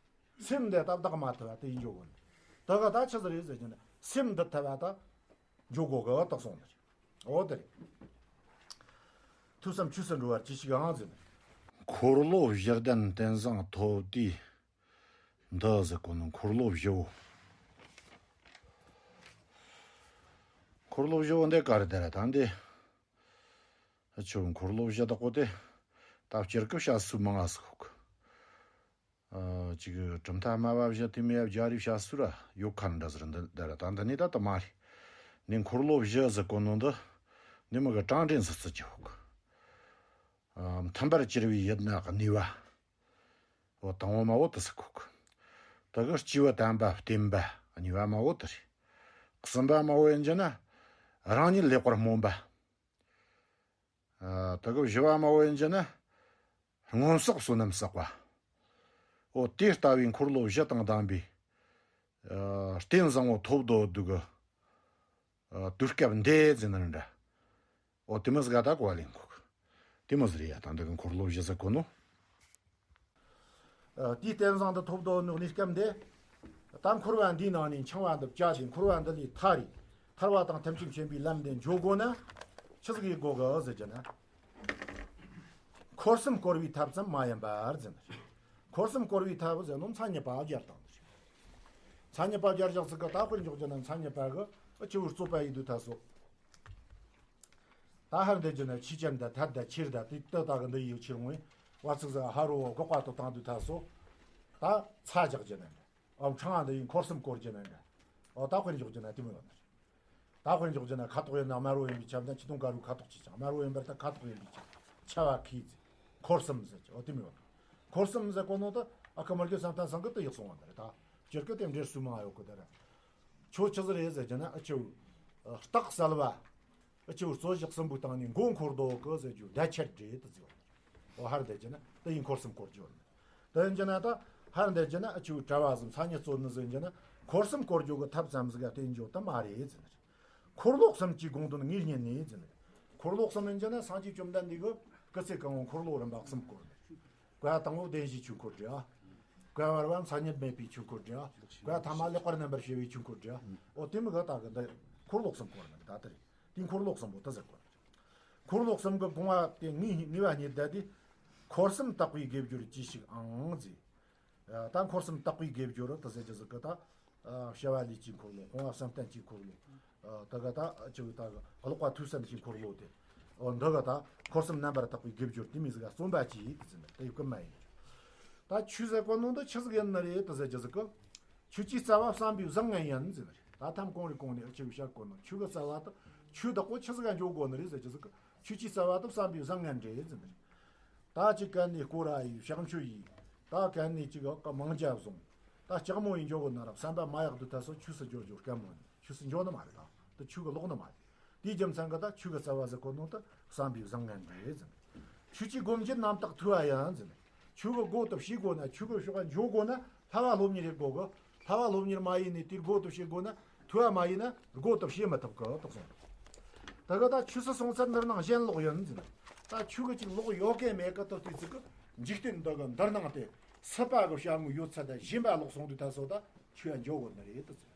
སེམས་འདི་སྟབས་བདག་མ་ཐུབ་པ་དེ་ཡིན་འགྱོ་དགོས་ནི། ད་ག་ད་ཆི་ཟིག་རེད་ཟེར་གྱི་ན་སེམས་འདི་ཐུབ་པ་ད་འགྱོ་དགོས་གི་བ་དག་སོང་ནི་རེད། འོ་དེ་རེད། ཐོས་བསམ་ཆོས་སུ་འགྲོ་བར་གྱིས་ཤིག་ཨང་ཟེར་ནི། འཁོར་ལོ་བཞི་ལྡན་རྟེན་བཟང་ཐོབ་དུས་འདི་ཟེར་གོ་ནི། འཁོར་ལོ་བཞི་བོ། འཁོར་ལོ་བཞི་བོ་འདི་ག་རེ་དེ་ར་ད་འདི། ཨ་ཆོ་འཁོར་ལོ་བཞི་དག་པོ་དེ་ད་སྤྱིར་གི་བཤད་སྲོལ་མང་ང་ཟིག་ཁུག་ཨ་ཅིག་གྲུབ་མཐའ་སྨྲ་བ་བཞི་དེ་མི་ཡ་རྒྱ་རི་བཤད་སྲོལ་ར་ཡོད་ཁ་འདྲ་ཟེར་འདི་འདི་ར་ད་འདི་ནི་ད་ད་མ་རེད། ནི་འཁོར་ལོ་བཞི་ཟེར་གོ་ནོ་འདི་ནི་མི་གི་གྲངས་འདྲེན་ཟེར་ཚུལ་གྱི་ཧོག་ཨ་མཐུན་པར་གྱུར་པའི་ཡུལ་ནི་གནས་པ། འོ་དང་པོ་མ་བོ་དེ་ཟེར་ཁུག་ད་གི་སྐྱེས་བུ་དམ་པ་བསྟེན་པ་གཉིས་པ་མ་བོ་དེ་རེད། གསུམ་པ་མ་བོ་ཡིན་གྱི་ན་རང་ཉིད་ལེགས་པར་སྨོན་པ། ཨ་ད་གི་བཞི་བ་མ་བོ་ཡིན་གྱི་ན་སྔོན་བསགས་བསོད་ནམས་བསགས་པ། འོ་དེ་ལྟ་བུའི་འཁོར་ལོ་བཞི་དང་ལྡན་པའི་ཨ་རྟེན་བཟང་པོ་ཐོབ་དོ་འདུག་གི། ཨ་དུས་སྐབས་འདི་ཟེར་ན་འདྲ། འོ་དེ་མོ་ཟིག་ག་ད་གོ་བ་ལེན་གོ་གི། དེ་མོ་ཟིག་རེད་ཡ། ད་འདི་གི་འཁོར་ལོ་བཞི་ཟེར་གོ་ནོ། ཨ་དེའི་རྟེན་བཟང་དུ་ཐོབ་དོ་ནོ་གནས་སྐབས་འདི། ད་འཁོར་བ་འདིའི་ནང་ནས་འཆིང་བ་འདི་བཅད་དེ་འཁོར་བ་འདི་ལས་ཐར་རེ། ཐར་བ་དང་ཐམས་ཅད་མཁྱེན་པའི་ལམ་འདི་འཇོག་དགོས་ན། ཆི་ཟིག་ཡེད་དགོས་གི་ཟེར་གྱི་ན། འཁོར་གསུམ་བསྐོར་བའི་ཐབས་ཙམ་མ་ཡིན་པར་ཟེར་ནི་རེད། འཁོར་གསུམ་བསྐོར་བའི་ཐབས་ཟེར་ནོ་མཚན་ཉིད་པ་སྦྱར་སྟངས་འདི་རེད། མཚན་ཉིད་པ་སྦྱར་བཞག་ཚིག་གི་ད་དཔེར་འཇོག་རྒྱུ་ན་མཚན་ཉིད་པ་གི་ཨ་ཆི་བོར་རྩོད་པ་ཡིན་དུས་ད་སོ། ད་ཧར་འདི་རྒྱུ་ན་ཆོས་ཅན་དང་ཐར་དང་ཁྱེར་དང་དེ་ལྟ་ད་གི་འདི་ཡོད་ཕྱིར་འོང་བ་ཚིག་ཟ་ཧ་རོ་འགོག་པ་དུ་བཏང་དུས་ད་སོ། ད་ཚ་རྒྱག་རྒྱུ་ན་འདྲ། ཨམ་ཕྲང་འདི་ཡིན་འཁོར་གསུམ་བསྐོར་རྒྱུ་ན་འདྲ། ཨོ་ད་དཔེར་འཇོག་རྒྱུ་ན་དེ་མོ་ཡོད་ནི་རེད། ད་དཔེར་འཇོག་རྒྱུ་ན་ཁ་དོག་ཡིན་ན་དམར་བོ་ཡིན་པའི་ཆ་ན་ཆུ་དུང་དཀར་པོའི་ཁ་དོག་ཅིག་ཀྱང་དམར་བོ་ཡིན་པར་ད་ཁ་དོག་ཡིན་པའི་ཆ་ཆ་བ་ཁི་ཟེར། འཁོར་གསུམ་ཟེར་གྱི་ཨོ་དེ་མོ་ཡོད་ནི། འཁོར་གསུམ་ཟེར་གོ་ནོ་ད་ཨ་ཁུ་མར་གི་བསམ་གཏན་ཚང་གི་དུ་ཡག་སོང་བ་འདི་རེད་ད། སྤྱིར་གི་དེ་འདྲེར་སུ་མང་ཡོད་གི་དེ་ར། ཁྱོད་ཆི་ཟིག་རེད་ཟེར་རྒྱུ་ན་ཨ་ཆུ། རྟགས་གསལ་བ། ཨ་ཆུ་རྩོད་གཞི་གསུམ་པོའི་སྟེང་ནས་མགོ་འཁོར་དོ་གི་ཟེར་རྒྱུ་བརྡ་ཆད་རེད་དུ་ཟེར་བ། འོ་ཧར་འདི་རྒྱུ་ན་དེ་ཡིན་འཁོར་གསུམ་བསྐོར་རྒྱུ་ནི། དེ་ཡིན་རྒྱུ་ན་ད་ཧར་འདི་རྒྱུ་ན་ཨ་ཆུ་གྲྭ་བ་གསུམ་མཚན་ཉིད་རྩོད་ནི་ཟེར་རྒྱུ་ན་འཁོར་གསུམ་བསྐོར་རྒྱུ་གི་ཐབས་ཙམ་ཟིག་ག་བརྟེན་རྒྱུ་དུ་མ་རེད་ཟེར་ནི་རེད། འཁོར་ལོ་གསུམ་གྱི་དགོངས་དོན་ངེས་རྙེད་ནས་ཟེར་ནི་རེད། འཁོར་ལོ་གསུམ་ཡིན་རྒྱུ་ན་སངས་རྒྱས་བཅོམ་ལྡན་འདས་ཀྱིས་སྐུ་ཚེ་གང་བོ་འཁོར་ལོ་རིམ་པ་གསུམ་བསྐོར་ནི་རེད། བཀའ་དང་པོ་བདེན་བཞིའི་ཆོས་འཁོར་འདྲ། བཀའ་བར་པ་མཚན་ཉིད་མེད་པའི་ཆོས་འཁོར་འདྲ། བཀའ་ཐ་མ་ལེགས་པར་རྣམ་པར་ཕྱེ་བའི་ཆོས་འཁོར་འདྲ། འོ་དེ་མི་ག་ད་གི་འདི་འཁོར་ལོ་གསུམ་བསྐོར་ནི་ད་དེ་རེད། དེ་འཁོར་ལོ་གསུམ་པོ་དེ་ཟེར་གོ་ནི་རེད། འཁོར་ལོ་གསུམ་གི་དགོངས་པ་དེ་ངེས་ངེས་པ་རྙེད་བསྡད་དེ། འཁོར་གསུམ་དག་པའི་དགེ་སྦྱོར་གྱིས་ཤིག་ཨང་ཟེར། ད་འཁོར་གསུམ་དག་པའི་དགེ་སྦྱོར་དེ་ཟེར་གྱི་ཟིག་གི་ད། ཨ་བྱ་བ་ལས་ཀྱི་འཁོར་ལོ། སྤོང་བ་བསམ་གཏན་གྱི་འཁོར་ལོ། ཨ་ད་ག་ད་ཅི་བའི་ད་གི་ཀློག་པ་ཐོས་བསམ་གྱི་འཁོར་ལོ་དེ། ཨོ་འདི་ག་ད་འཁོར་གསུམ་རྣམ་པར་དག་པའི་དགེ་སྦྱོར་དེ་མོ་ཟིག་ག་རྩོམ་པ་གྱིས་དེ་ཟེར་ནས་དེ་ཡི་ཀུན་མ་ཡིན། ད་ཆོས་ཟེར་གོ་ནོ་འདི་ཆི་ཟིག་ཡིན་ནི་རེད་དེ་ཟེར་གྱི་ཟིག་གི། ཆོས་ཀྱི་རྩ་བ་བསམ་པའི་བཟང་ངན་ཡིན་ཟེར་ནི་རེད། ད་ཐམ་གོང་རེ་གོང་ནས་ཨ་ཆི་བའི་བཤད་གོ་ནོ་ཆོས་ཀྱི་རྩ་བ་དེ་ཆོས་བདག་པོ་ཆི་ཟིག་ག་འཇོག་དགོས་ནི་རེད་ཟེར་གྱི་ཟིག་གི། ཆོས་ཀྱི་རྩ་བ་དེ་བསམ་པའི་བཟང་ངན་རེད་ཟེར་ནི་རེད། ད་ཅིག་གན་ནས་སྐོར་ར་ཡིས་ཕྱག་མཆོད་ཡིས། ད་གན་ནས་ཅིག་ག་མང་ཇ་བཟུང་། ད་ལྕགས་མོ་ཡིས་འཇོག་གི་ན་ར་བསམ་པ་མ་ཡག་དུས་ད་སོ་ཆོས་སུ་འཇོག་འཇོག་སྐད་མོ་ནི་ཆོས་སུ་འཇོག་ནི་མ་རེད་ད། དེ་ཆོས་གི་ལོག་ནི་མ་རེད། དེའི་རྒྱུ་མཚན་གི་ད་ཆོས་གི་རྩ་བ་ཟེར་གོ་ནོ་ད་བསམ་པའི་བཟང་ངན་རེད་ཟེར། ཆོས་ཀྱི་སྒོམ་རྒྱུ་རྣམ་དག་ཐོས་པ་ཡིན་ཟེར། ཆོས་གི་སྒོ་དེ་ཕྱེ་དགོས་ན་ཆོས་གི་ཕྱོགས་ག་འཇོག་དགོས་ན་ལྷ་བ་སློབ་གཉེར་ཡེད་དགོས་གི། ལྷ་བ་སློབ་གཉེར་མ་ཡེད་ནས་དེའི་སྒོ་དེ་ཕྱེ་དགོས་ན་ཐོས་པ་མ་ཡེད་ན་སྒོ་དེ་ཕྱེ་མི་ཐུབ་གི་དོགས་སོང་། ད་ག་ད་ཆོས་སུ་སོང་ཚར་ནི་ནང་གཞན་ལོག་ཡིན་ཟེར། ད་ཆོས་གི་ཅིག་ལོག་ཡོད་གི་མེད་གི་དེ་དུས་ཚིག་གི་ འཇིག་རྟེན་འདི་གི་འདིར་སྣང་དེ་སྲིད་པ་གི་བྱ་དངོས་ཡོད་ཚད་དང་ཞེན་པ་ལོག་སོང་དུས་ད་སོ་ད་ཆོས་འགྱོ་གོ་ནི་རེད་དུ་ཟེར།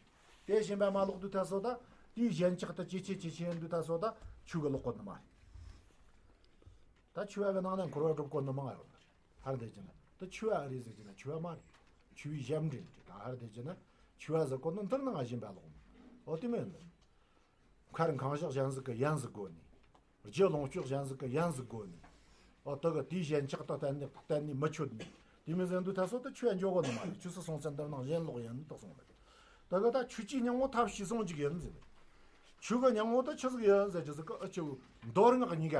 དེ་ཞེན་པ་མ་ལོག་དུས་ད་སོ་ད་དེའི་ཞེན་ཆགས་དུ་ཇེ་ཆེ་ཇེ་ཆེ་ཡིན་དུས་ད་སོ་ད་ཆོས་གི་ལོག་གོ་ནི་མ་རེད། ད་ཆོས་གི་ནང་ན་འཁོར་བ་སྒྲུབ་གོ་ནི་མང་ཡོད་ནི་རེད། ཧར་དེ་ཅི་ན་ད་ཆོས་རེད་ཟེར་གྱི་ན་ཆོས་མ་རེད། ཆོས་ཞབས་འདྲེན་རེད། ད་ཧར་དེ་ཅི་ན་ཆོས་ཟེར་གོ་ནི་འདིར་སྣང་ཞེན་པ་ལོག་ནི། འོ་དེ་མིན་ནི། མཁར་འཁང་བཞག་གཞན་ཟིག་གི་ཡན་ཟིག་དགོ་ནི། རྒྱུ་ལོངས་སྤྱོད་གཞན་ཟིག་གི་ཡན་ཟིག་དགོ་ནི། ཨོ་དེ་གི་དེའི་ཞེན་ཆགས་དང་བརྟེན་ནས་བརྟེན་ནས་མི་ཆོད་ནི། དེ་མིན་ཟེར་དུས་ད་སོ་དུ་ཆོས་འགྱོ་གོ་ནི་མ་རེད། ཆོས་སུ་སོང་ཚད་འདིར་སྣང་ཞེན་ལོག་ཡིན་དུ་སོང་ནི། དེ་གི་ད་ཆོས་ཀྱི་སྙིང་པོ་ཐབས་ཤེས་ཟུང་འཇུག་ཡིན་ཟེར་ནི། ཆོས་གི་སྙིང་པོ་དུ་ཆི་ཟིག་ཡིན་ཟེར་གྱི་ཟིག་གི་ཨ་ཆོས་མདོ་སྔགས་གཉིས་ཀ་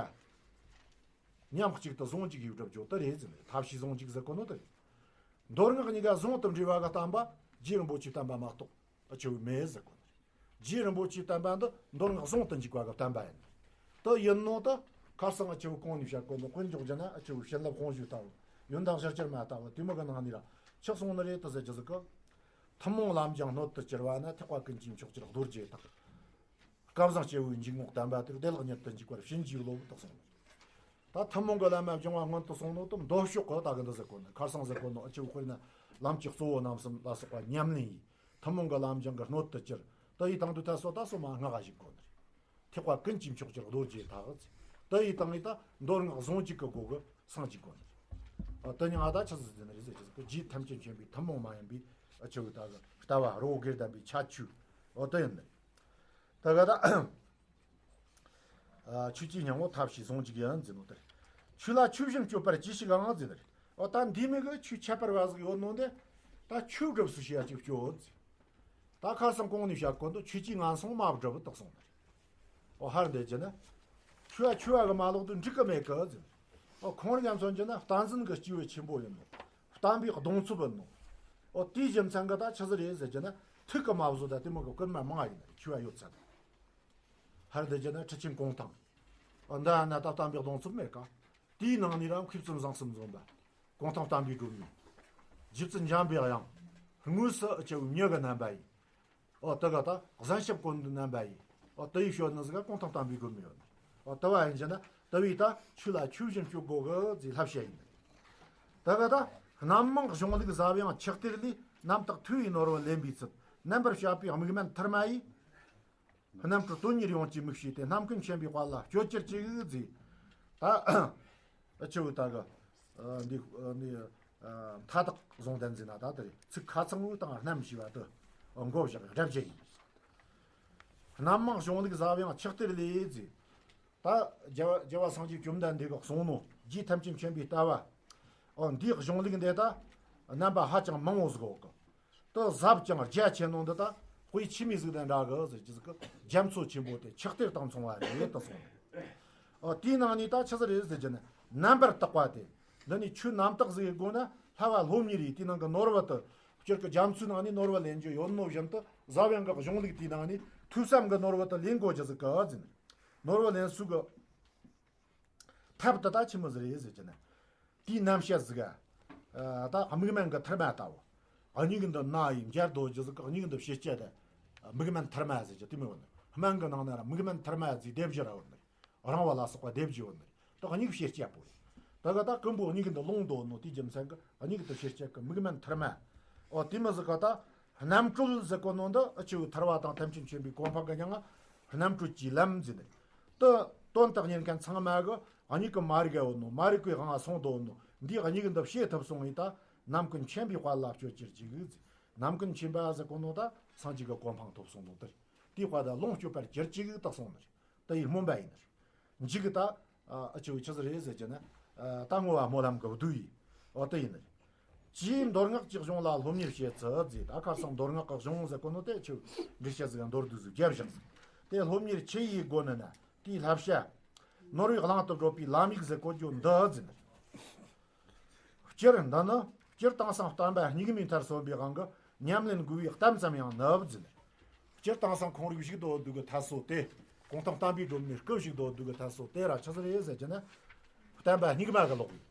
མཉམ་གཅིག་ཏུ་ཟུང་འཇུག་ཡོད་གྲུབ་འཇོག་དེ་རེད་ཟེར་ནི། ཐབས་ཤེས་ཟུང་འཇུག་ཟེར་གོ་ནོ་དེ་རེད། མདོ་སྔགས་གཉིས་ཀ་ཟུང་དུ་འབྲེལ་བ་གི་བསྟན་པ་རྗེ་རིན་པོ་ཆེའི་བསྟན་པ་མ་གཏོགས་ཨ་ཆོས་མེད་ཟེར་གོ་ནི་རེད། རྗེ་རིན་པོ་ཆེའི་བསྟན་པ་འདི་མདོ་སྔགས་ཟུང་དུ་འཇུག་པ་གི་བསྟན་པ་ཡིན། དེ་ཡིན་ནོ་དེ་ཁར་སང་ཨ་ཆོས་གོང་ནས་བཤད་གོ་ནོ་དཔེར་འཇོག་རྒྱུ་ན་ཨ་ཆོས་བྱིན་རླབས་དཔུང་འཇུག་ལྟ་བུ་ཡོན་བདག་ཞལ་གྱིས་མ་ལྟ་བུ་དེ་མོ་གི་ནང་ནས་ར་ཆགས་སོང་ནི་རེད་དེ་ཟེར་གྱི་ཟིག་གི། ཐུན་མོང་ལམ་སྦྱངས་སྣོད་དུ་གྱུར་པ་ན། ཐེག་པ་ཀུན་གྱི་མཆོག་གྱུར་རྡོ་རྗེ་དང་། སྐལ་བཟང་སྐྱེས་བུའི་འཇུག་ངོགས་བསྟན་པ་དེར། བདེ་བླག་ཉིད་དུ་འཇུག་པར་བྱིན་གྱིས་རློབས་དུ་གསུངས། ད་ཐུན་མོང་གི་ལམ་སྦྱང་བ་སྔོན་དུ་སོང་ནོ་དུ་མདོ་ཕྱོགས་གི་ད་གི་འདི་ཟེར་གོ་ནི། ཁར་སང་ཟེར་གོ་ནོ་ཨ་ཆོས་དཔེར་ན་ལམ་གྱི་གཙོ་བོ་རྣམ་གསུམ་ལ་སོགས་པ་ཉམས་ལེན་ཡིས་ཐུན་མོང་གི་ལམ་སྦྱང་གི་སྣོད་དུ་གྱུར། དེ་ཡི་དང་དུ་ད་སོ་ད་སོ་མ་སྔགས་ཞིག་གོ་ནི། ཐེག་པ་ཀུན་གྱི་མཆོག་གྱུར་རྡོ་རྗེ་དག་ཟེར། དེ་ཡི་དང་ཡི་ད་མདོ་སྔགས་ཟུང་འཇུག་གི་སྒོ་གི་སངས་རྒྱས་གོ་ནི། ཨ་དེ་ཉིད་ཨ་ད་ཆི་ཟིག་ཟེར་ནི་རེད་ཟེར་གྱི་ཟིག་གི་རྗེ་ཐམས་ཅད་མཁྱེན་པའི་ཐུན་མོང་མ་ཡིན་པའི་ཨ་ཆོས་ཀྱི་ད་གི་ལྟ་བ་རི་བོ་དགེ་ལྡན་པའི་ཁྱད་ཆོས་ཨོ་དེ་ཡིན་ནི། ད་ག་ད་ཨ་ཆོས་ཀྱི་སྙིང་པོ་ཐབས་ཤེས་ཟུང་འཇུག་ཡིན་ཟེར་ནོ་དེ་རེད། ཆོས་ལ་ཆོས་བཞིན་སྤྱོད་པར་གྱིས་ཤིག་ཨང་ཟེར་ནི་རེད། ཨོ་ད་འདི་མི་གི་ཆོས་ཁྱད་པར་བ་ཟིག་ཡོད་ནོ་འདི་ད་ཆོས་སྐབས་སུ་བྱེད་ཡ་ཅིག་སྤྱོད་ཟེར། ད་ཁར་སང་གོང་ནས་བཤད་གོ་འདུག་ཆོས་ཀྱི་ངན་སོང་མ་བསྒྲུབས་དག་སོང་ནི་རེད། ཨོ་ཧར་འདི་ཅི་ན། ཆོས་ཆོས་གི་མ་ལོག་ཏུ་འགྲིག་གི་མེད་གི་ཟེར། ཨོ་ཁོང་རང་མཚོན་གྱི་ན་བསྟན་འཛིན་གྱི་སྐྱེས་བུ་ཆེན་པོ་ཡིན་ནོ། བསྟན་པའི་གདུང་འཚོབ་ཡིན་ནོ། ཨོ་དེའི་རྒྱུ་མཚན་གི་ད་ཆི་ཟིག་རེད་ཟེར་གྱི་ན་ཐུགས་གི་མ་བཟོད་ད་དེ་མོ་གི་སྐུལ་མ་མང་ཡིན་ནི་རེད། ཆོས་ཡོད་ཚད། ཧར་འདི་ཅི་ན་ཁྲི་ཆེན་གུང་ཐང་། ཨོ་འདི་ན་ད་བསྟན་པའི་གདུང་འཚོབ་མེད་ཀ་དེའི་ནང་ནས་རང་མཁས་བཙུན་བཟང་གསུམ་འཛོམས་པ། གུང་ཐང་བསྟན་པའི་སྒྲོན་མེ། རྗེ་བཙུན་འཇམ་པའི་དབྱངས། དངོས་སུ་ཨ་ཆོས་མྱི་གི་རྣམ་པ་ཡིན། ཨོ་དེ་ག་ད་གཟན་ཞབས་ཀུན་ཏུ་རྣམ་པ་ཡིན། ཨོ་དེ་ཡི་ཞོལ་ནི་ཟིག་ག་གུང་ཐང་བསྟན་པའི་སྒྲོན་མེ་ཡོད་ནི། ཨོ་དེ་བ་ཡིན་ཅེ་ན་དེ་བས་ད་ཆོས་ལ་ཆོས་བཞིན་སྤྱོད་དགོ་གི་ཟེར་བསླབ་བྱ་ཡིན། དེ་ག་ད་རྣམ་མང་གཞུང་ལུགས་ཟབ་ཡངས་ཆགས་གཏེར་ལས། རྣམ་དག་ཐོས་པའི་ནོར་བུ་ལེན་པའི་ཚུལ། རྣམ་པར་དཔྱད་པའི་དམིགས་མེད་མཐར་མ་ཡིས། རྣམ་གྲོལ་དོན་གཉེར་ཡོངས་ཀྱི་དམིགས་བྱས་ཏེ། རྣམ་ཀུན་མཁྱེན་པའི་དཔལ་ལ་སྤྱོད་གྱུར་ཅིག་ཟེར། ད་ཨ་ཆོས་ད་གི་འདི་འདི་མཐའ་དག་གཟུང་དོན་ཟེར་ན་ད་དེ་ཚིག་ཁ་ཚང་བོ་དང་རྣམ་ཞེས་པ་དེ་མགོ་བཞག་སྒྲ་བརྗེ་ཡིན། རྣམ་མང་གཞུང་ལུགས་ཟབ་ཡངས་ཆགས་གཏེར་ལས་ཟེར། ད་རྒྱལ་བ་རྒྱལ་བ་སངས་རྒྱས་བཅོམ་ལྡན་འདས་ཀྱིས་གསུངས་ནོ། རྗེ་ཐམས་ཅད་མཁྱེན་པའི་ལྟ་བ། ཨོ་འདིའི་གཞུང་ལུགས་འདི་ད་རྣམ་པ་ཧ་ཅང་མང་བོ་ཟིག་ཡོད་གི། དེ་ཟབ་ཅིང་རྒྱ་ཆེ་ནོ་འདི་ད་དཔེ་ཆི་མོ་ཟིག་དང་འདྲ་གི་ཟེར་གྱི་ཟིག་གི་རྒྱ་མཚོ་ཆེན་པོ་དེ་ཆགས་གཏེར་དང་མཚུངས་པ་རེད་དུ་གསུངས། ཨོ་དེའི་ནང་ནས་ད་ཆི་ཟིག་རེད་ཟེར་གྱི་ན་རྣམ་པར་དག་པ་དེ། འདི་ནི་ཆོས་རྣམ་དག་ཟིག་ཡིན་དགོས་ན་བསླབ་པ་སློབ་གཉེར་ཡིས་དེའི་ནང་གི་ནོར་བུ་དེ་སྤྱིར་གི་རྒྱ་མཚོའི་ནང་ནས་ནོར་བུ་ལེན་རྒྱུ་ཡོད་ནོ་བཞིན་དུ་ཟབ་ཡངས་གི་གཞུང་ལུགས་དེའི་ནང་ནས་ཐོས་བསམ་གི་ནོར་བུ་དེ་ལེན་དགོས་རྒྱུ་ཟིག་གི་ཟེར་ནི། ནོར་བུ་ལེན་ས་གི་ཐབས་དེ་ད་ཆི་མོ་ཟིག་རེད་ཟེར་གྱི་ན། དེའི་རྣམ་བཤད་ཟིག་ག་ད་དམིགས་མེད་ཀྱི་མཐར་མ་ལྟ་བུ། མྱིག་འདི་ན་ཡིས་འབྱར་དོ་རྒྱུ་ཟིག་གི་མྱིག་འདི་ཕྱི་བསྐྱེད་དེ། དམིགས་མེད་མཐར་མ་ཟེར་གྱི་དེ་མོ་ཡོད་ནི། སྨན་གྱི་ནང་ན་ར་དམིགས་མེད་མཐར་མ་ཟེར་སྡེབ་བཞི་ར་ཡོད་ནི། རིང་བ་ལ་སོགས་པ་སྡེབ་བཞི་ཡོད་ནི། ད་མྱིག་ཕྱི་བསྐྱེད་པོ་རེད། ད་ག་ད་ཀུན་པོ་མྱིག་འདི་ལོང་དོ་ནོ་དེའི་རྒྱུ་མཚན་གྱི་མྱིག་འདི་ཕྱི་བསྐྱེད་ཀྱི་དམིགས་མེད་མཐར་མ། ཨོ་དེ་མོ་ཟིག་ག་ད་རྣམ་གྲོལ་ཟེར་གོ་ནོ་འདི་ཨ་ཆོས་ཐར་པ་དང་ཐམས་ཅད་མཁྱེན་པའི་གོ་འཕང་གི་མྱིང་ང་རྣམ་གྲོལ་གྱི་ལམ་ཟེར་ནི། དེ་དོན་དག་ཉན་མཁན་ཚང་མ་གི་མྱིག་གི་མ་རིག་ག་ཡོད་ནོ། མ་རིག་པའི་དབང་ང་སོང་དོ་ནོ། འདིའི་མྱིག་འདི་ཕྱེ་ཐུབ་སོང་ངས་ད་རྣམ་ཀུན་མཁྱེན་པའི་དཔལ་ལ་སྤྱོད་གྱུར་ཅིག་ཟེར། རྣམ་ཀུན་མཁྱེན་པ་ཟེར་གོ་ནོ་ད་སངས་རྒྱས་ཀྱི་གོ་འཕང་ཐོབ་སོང་ནོ་དེ་རེད། དེའི་དཔལ་ད་ལོངས་སྤྱོད་པར་གྱུར་ཅིག་ད་གསུངས་ནི་རེད། དེ་ཡི་སྨོན་པ་ཡིན་ནི་རེད། མཇུག་གི་ད་ཨ་ཆོས་ཆི་ཟིག་རེད་ཟེར་གྱི་ན། ད་བསྔོ་བ་སྨོན་ལམ་གྱི་བསྡུ་ཡིས་ཨོ་དེ་ཡིན་ནི་རེད། ཅིའི་མདོ་སྔགས་ཀྱི་གཞུང་ལ་སློབ་གཉེར་བྱེད་ཚུལ་ཟེར། ད་ཁར་སང་མདོ་སྔགས་ཀྱི་གཞུང་ཟེར་གོ་ནོ་དེ་ཆོས་འགྲེལ་བཤད་ཟིག་མདོར་བསྡུས་ཟིག་རྒྱབ་བཞག་ཟིག་དེ་སློབ་གཉེར་ཆི་ཡིས་དགོས་ནི་ན། དེའི་བསླབ་བྱ། ནོར་བུའི་གླིང་དུ་བགྲོད་པའི་ལམ་ཡིག་ཟེར་གོ་རྒྱུ་འདི་ཟེར་ནི་རེད། སྤྱིར་འདི་ནི་སྤྱིར་དེང་སང་བསྟན་པ་སྙིགས་མའི་མཐར་སོན་པའི་དབང་གིས་ཉམས་ལེན་དགོས་པའི་གཏམ་ཙམ་ཡང་ནུབ་ཟིན། སྤྱིར་དེང་སང་ཁོང་རིགས་བཞུགས་སྡོད་སྡོད་གི་ཐད་སོ་དེ། གུང་ཐང་བསྟན་པའི་སྒྲོན་མེ་སྐུ་བཞུགས་སྡོད་སྡོད་གི་ཐད་སོ་དེ་ར་ཆི་ཟིག་རེད་ཟེར་གྱི་ན། བསྟན་པ་སྙིགས་མ་གི་ལོག་ཡིན།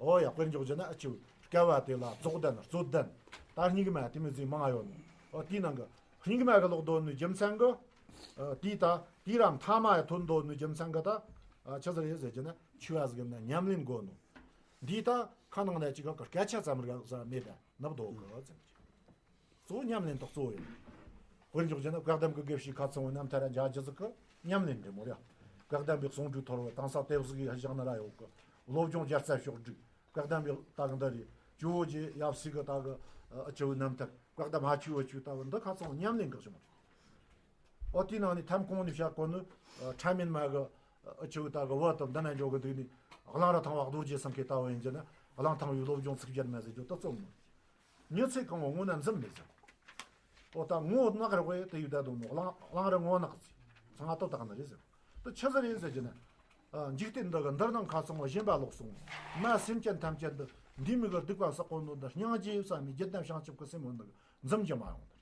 ཨོ་ཡ་དཔེར་འཇོག་རྒྱུ་ན་ཨ་ཆུ་བསྐལ་བ་དེ་ལ་རྫོགས་ལྡན་རྩོད་ལྡན། ད་སྙིགས་མ་དེ་མོ་ཟིག་མང་ང་ཡོད་ནོ། ཨོ་དེའི་ནང་གི་སྙིགས་མ་གི་ལོག་སྡོད་ནོ་རྒྱུ་མཚན་གི། ཨ་དེའི་ད་དེའི་ར་མཐའ་མ་ཡ་ཐོན་སྡོད་ནོ་རྒྱུ་མཚན་གི་ད། ཨ་ཆི་ཟིག་རེད་ཟེར་གྱི་ན་ཆོས་པ་ཟིག་ཡིན་ན་ཉམས་ལེན་དགོས་ནོ། འདི་ད་ཁ་ནང་ནས་ཅིག་ག་སྐད་ཆ་ཙམ་ར་ས་མེད་པས་ནབ་དོ་གི་ཙམ་གྱི། གཙོ་བོ་ཉམས་ལེན་དག་གཙོ་བོ་ཡིན། དཔེར་འཇོག་བྱས་ན་བཀའ་གདམས་ཀྱི་དགེ་བཤེས་ཁ་ཚང་བའི་རྣམ་ཐར་ར་མཇལ་རྒྱུ་ཟིག་གི་ཉམས་ལེན་རེད་མོ་ར། བཀའ་གདམས་པའི་གསུང་སྒྲོས་ཐོར་བ་དང་ས་དེབ་ཟིག་གི་ཧ་ཞག་ན་ར་ཡོད་གི། སློབ་སྦྱོང་རྒྱལ་རྩ་ཤོག་སྒྲིག་བཀའ་གདམས་པའི་ད་གི་འདི་རེད། ཇོ་བོ་རྗེ་ཡབ་སྲས་གི་ད་གི་ཨ་ཆུ་བོའི་རྣམ་ཐར་བཀའ་གདམས་ཧ་ཆུ་བོ་ཆུ་ད་གི་འདི་ཁ་ཚང་ཉམས་ལེན་གི་བྱུང་། ཨོ་དེའི་ནང་ནས་ཐམ་གོང་ནས་བཤད་གོ་ནི་ཨ་ཕྲ་མེན་མ་གི་ཨ་ཆུ་བོ་ད་གི་བོད་དུ་འདི་ན་འཇོག་གི་འདུག་ནི་གླང་རི་ཐང་བ་རྡོ་རྗེ་སེང་གེ་ལྟ་བུ་ཡིན་རྒྱུ་ན་གླང་ཐང་བའི་སློབ་སྦྱོང་ཚིག་བརྒྱད་མ་ཟེར་རྒྱུ་ད་རྩོམ་མོ། མྱི་ཚེ་གང་བོ་དངོས་ན་འཛུམ་མེད་ཟེར། ཨོ་ད་ངོ་ནག་རེ་བས་དེ་ཡུལ་ད་དུང་ནོ་གླང་གླང་རི་ངོ་ནག་ཟེར། ཚང་ང་ཏོ་དག་ནི་རེད་ཟེར། དེ་ཆི་ཟིག་རེད་ཟེར་རྒྱུ་ན། ཨ་འཇིག་རྟེན་འདི་གི་འདིར་སྣང་ཁ་ཚང་བ་ཞེན་པ་ལོག་སོང་། མ་སེམས་ཅན་ཐམས་ཅད་འདི་འདི་མི་གི་སྡིག་པ་བསགས་གོ་ནོ་འདི་སྙིང་རྗེ་བསམ་མི་བརྒྱད་ལྡན་བྱང་ཆུབ་ཀྱི་སེམས་འོ་འདི་འཛུམ་གྱི་མ་ཡོང་འདི།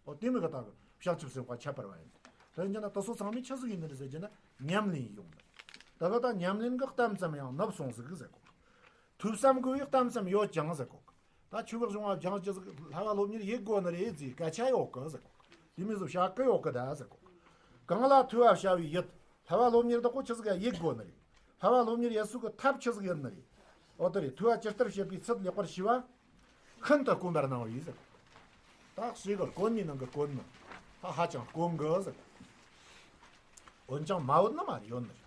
ཨོ་དེ་མི་གི་ད་གི་བྱང་ཆུབ་སེམས་དཔའ་ཁྱད་པར་བ་ཡིན། དེ་ཡིན་རྒྱུ་ན་དེ་ཚོ་ཚང་མས་ཆི་ཟིག་ཡིན་ནི་རེད་ཟེར་རྒྱུ་ན་ཉམས་ལེན་ཡོང་འདི། ད་གི་ད་ཉམས་ལེན་གི་གཏམ་ཙམ་ཡང་ནབ་སོང་ཟིག་ཟེར་གོ། ཐོས་བསམ་དགོས་པའི་གཏམ་ཙམ་ཡོད་ཀྱང་ཟེར་གོ། ད་ཆོས་གི་གཞུང་བ་སྦྱང་རྒྱུ་ཟིག་བསླབ་པ་སློབ་གཉེར་ཡེད་དགོས་ནི་རེད་ཟེར་སྐད་ཆ་ཡོད་གི་ཟེར་གོ། དེ་མི་ཟིག་བཤད་གི་ཡོད་གི་ད་ཟེར་གོ། གང་ལ་ཐོས་པ་བྱ་བའི་ཡུལ། བསླབ་པ་སློབ་གཉེར་དག་གོ་ཆི་ཟིག་ཡེད་དགོས་ནི་རེད། བསླབ་པ་སློབ་གཉེར་ཡེད་ས་གི་ཐབས་ཆི་ཟིག་ཡིན་ནི་རེད། འོ་དེ་རེད། ཐོས་པ་ཇི་ལྟར་བྱེད་པའི་ཚུལ་ལེགས་པར་ཤེས་པ། ཤིན་ཏུ་དཀོན་པར་སྣང་བས་ཟེར། ད་ཞེ་གི་དཀོན་ནི་ནང་གི་དཀོན་ནི། ད་ཧ་ཅང་དཀོན་གི་ཟེར། འོན་ཀྱང་མ་བུད་ནི་མ་རེད་ཡོད་ནི་རེད།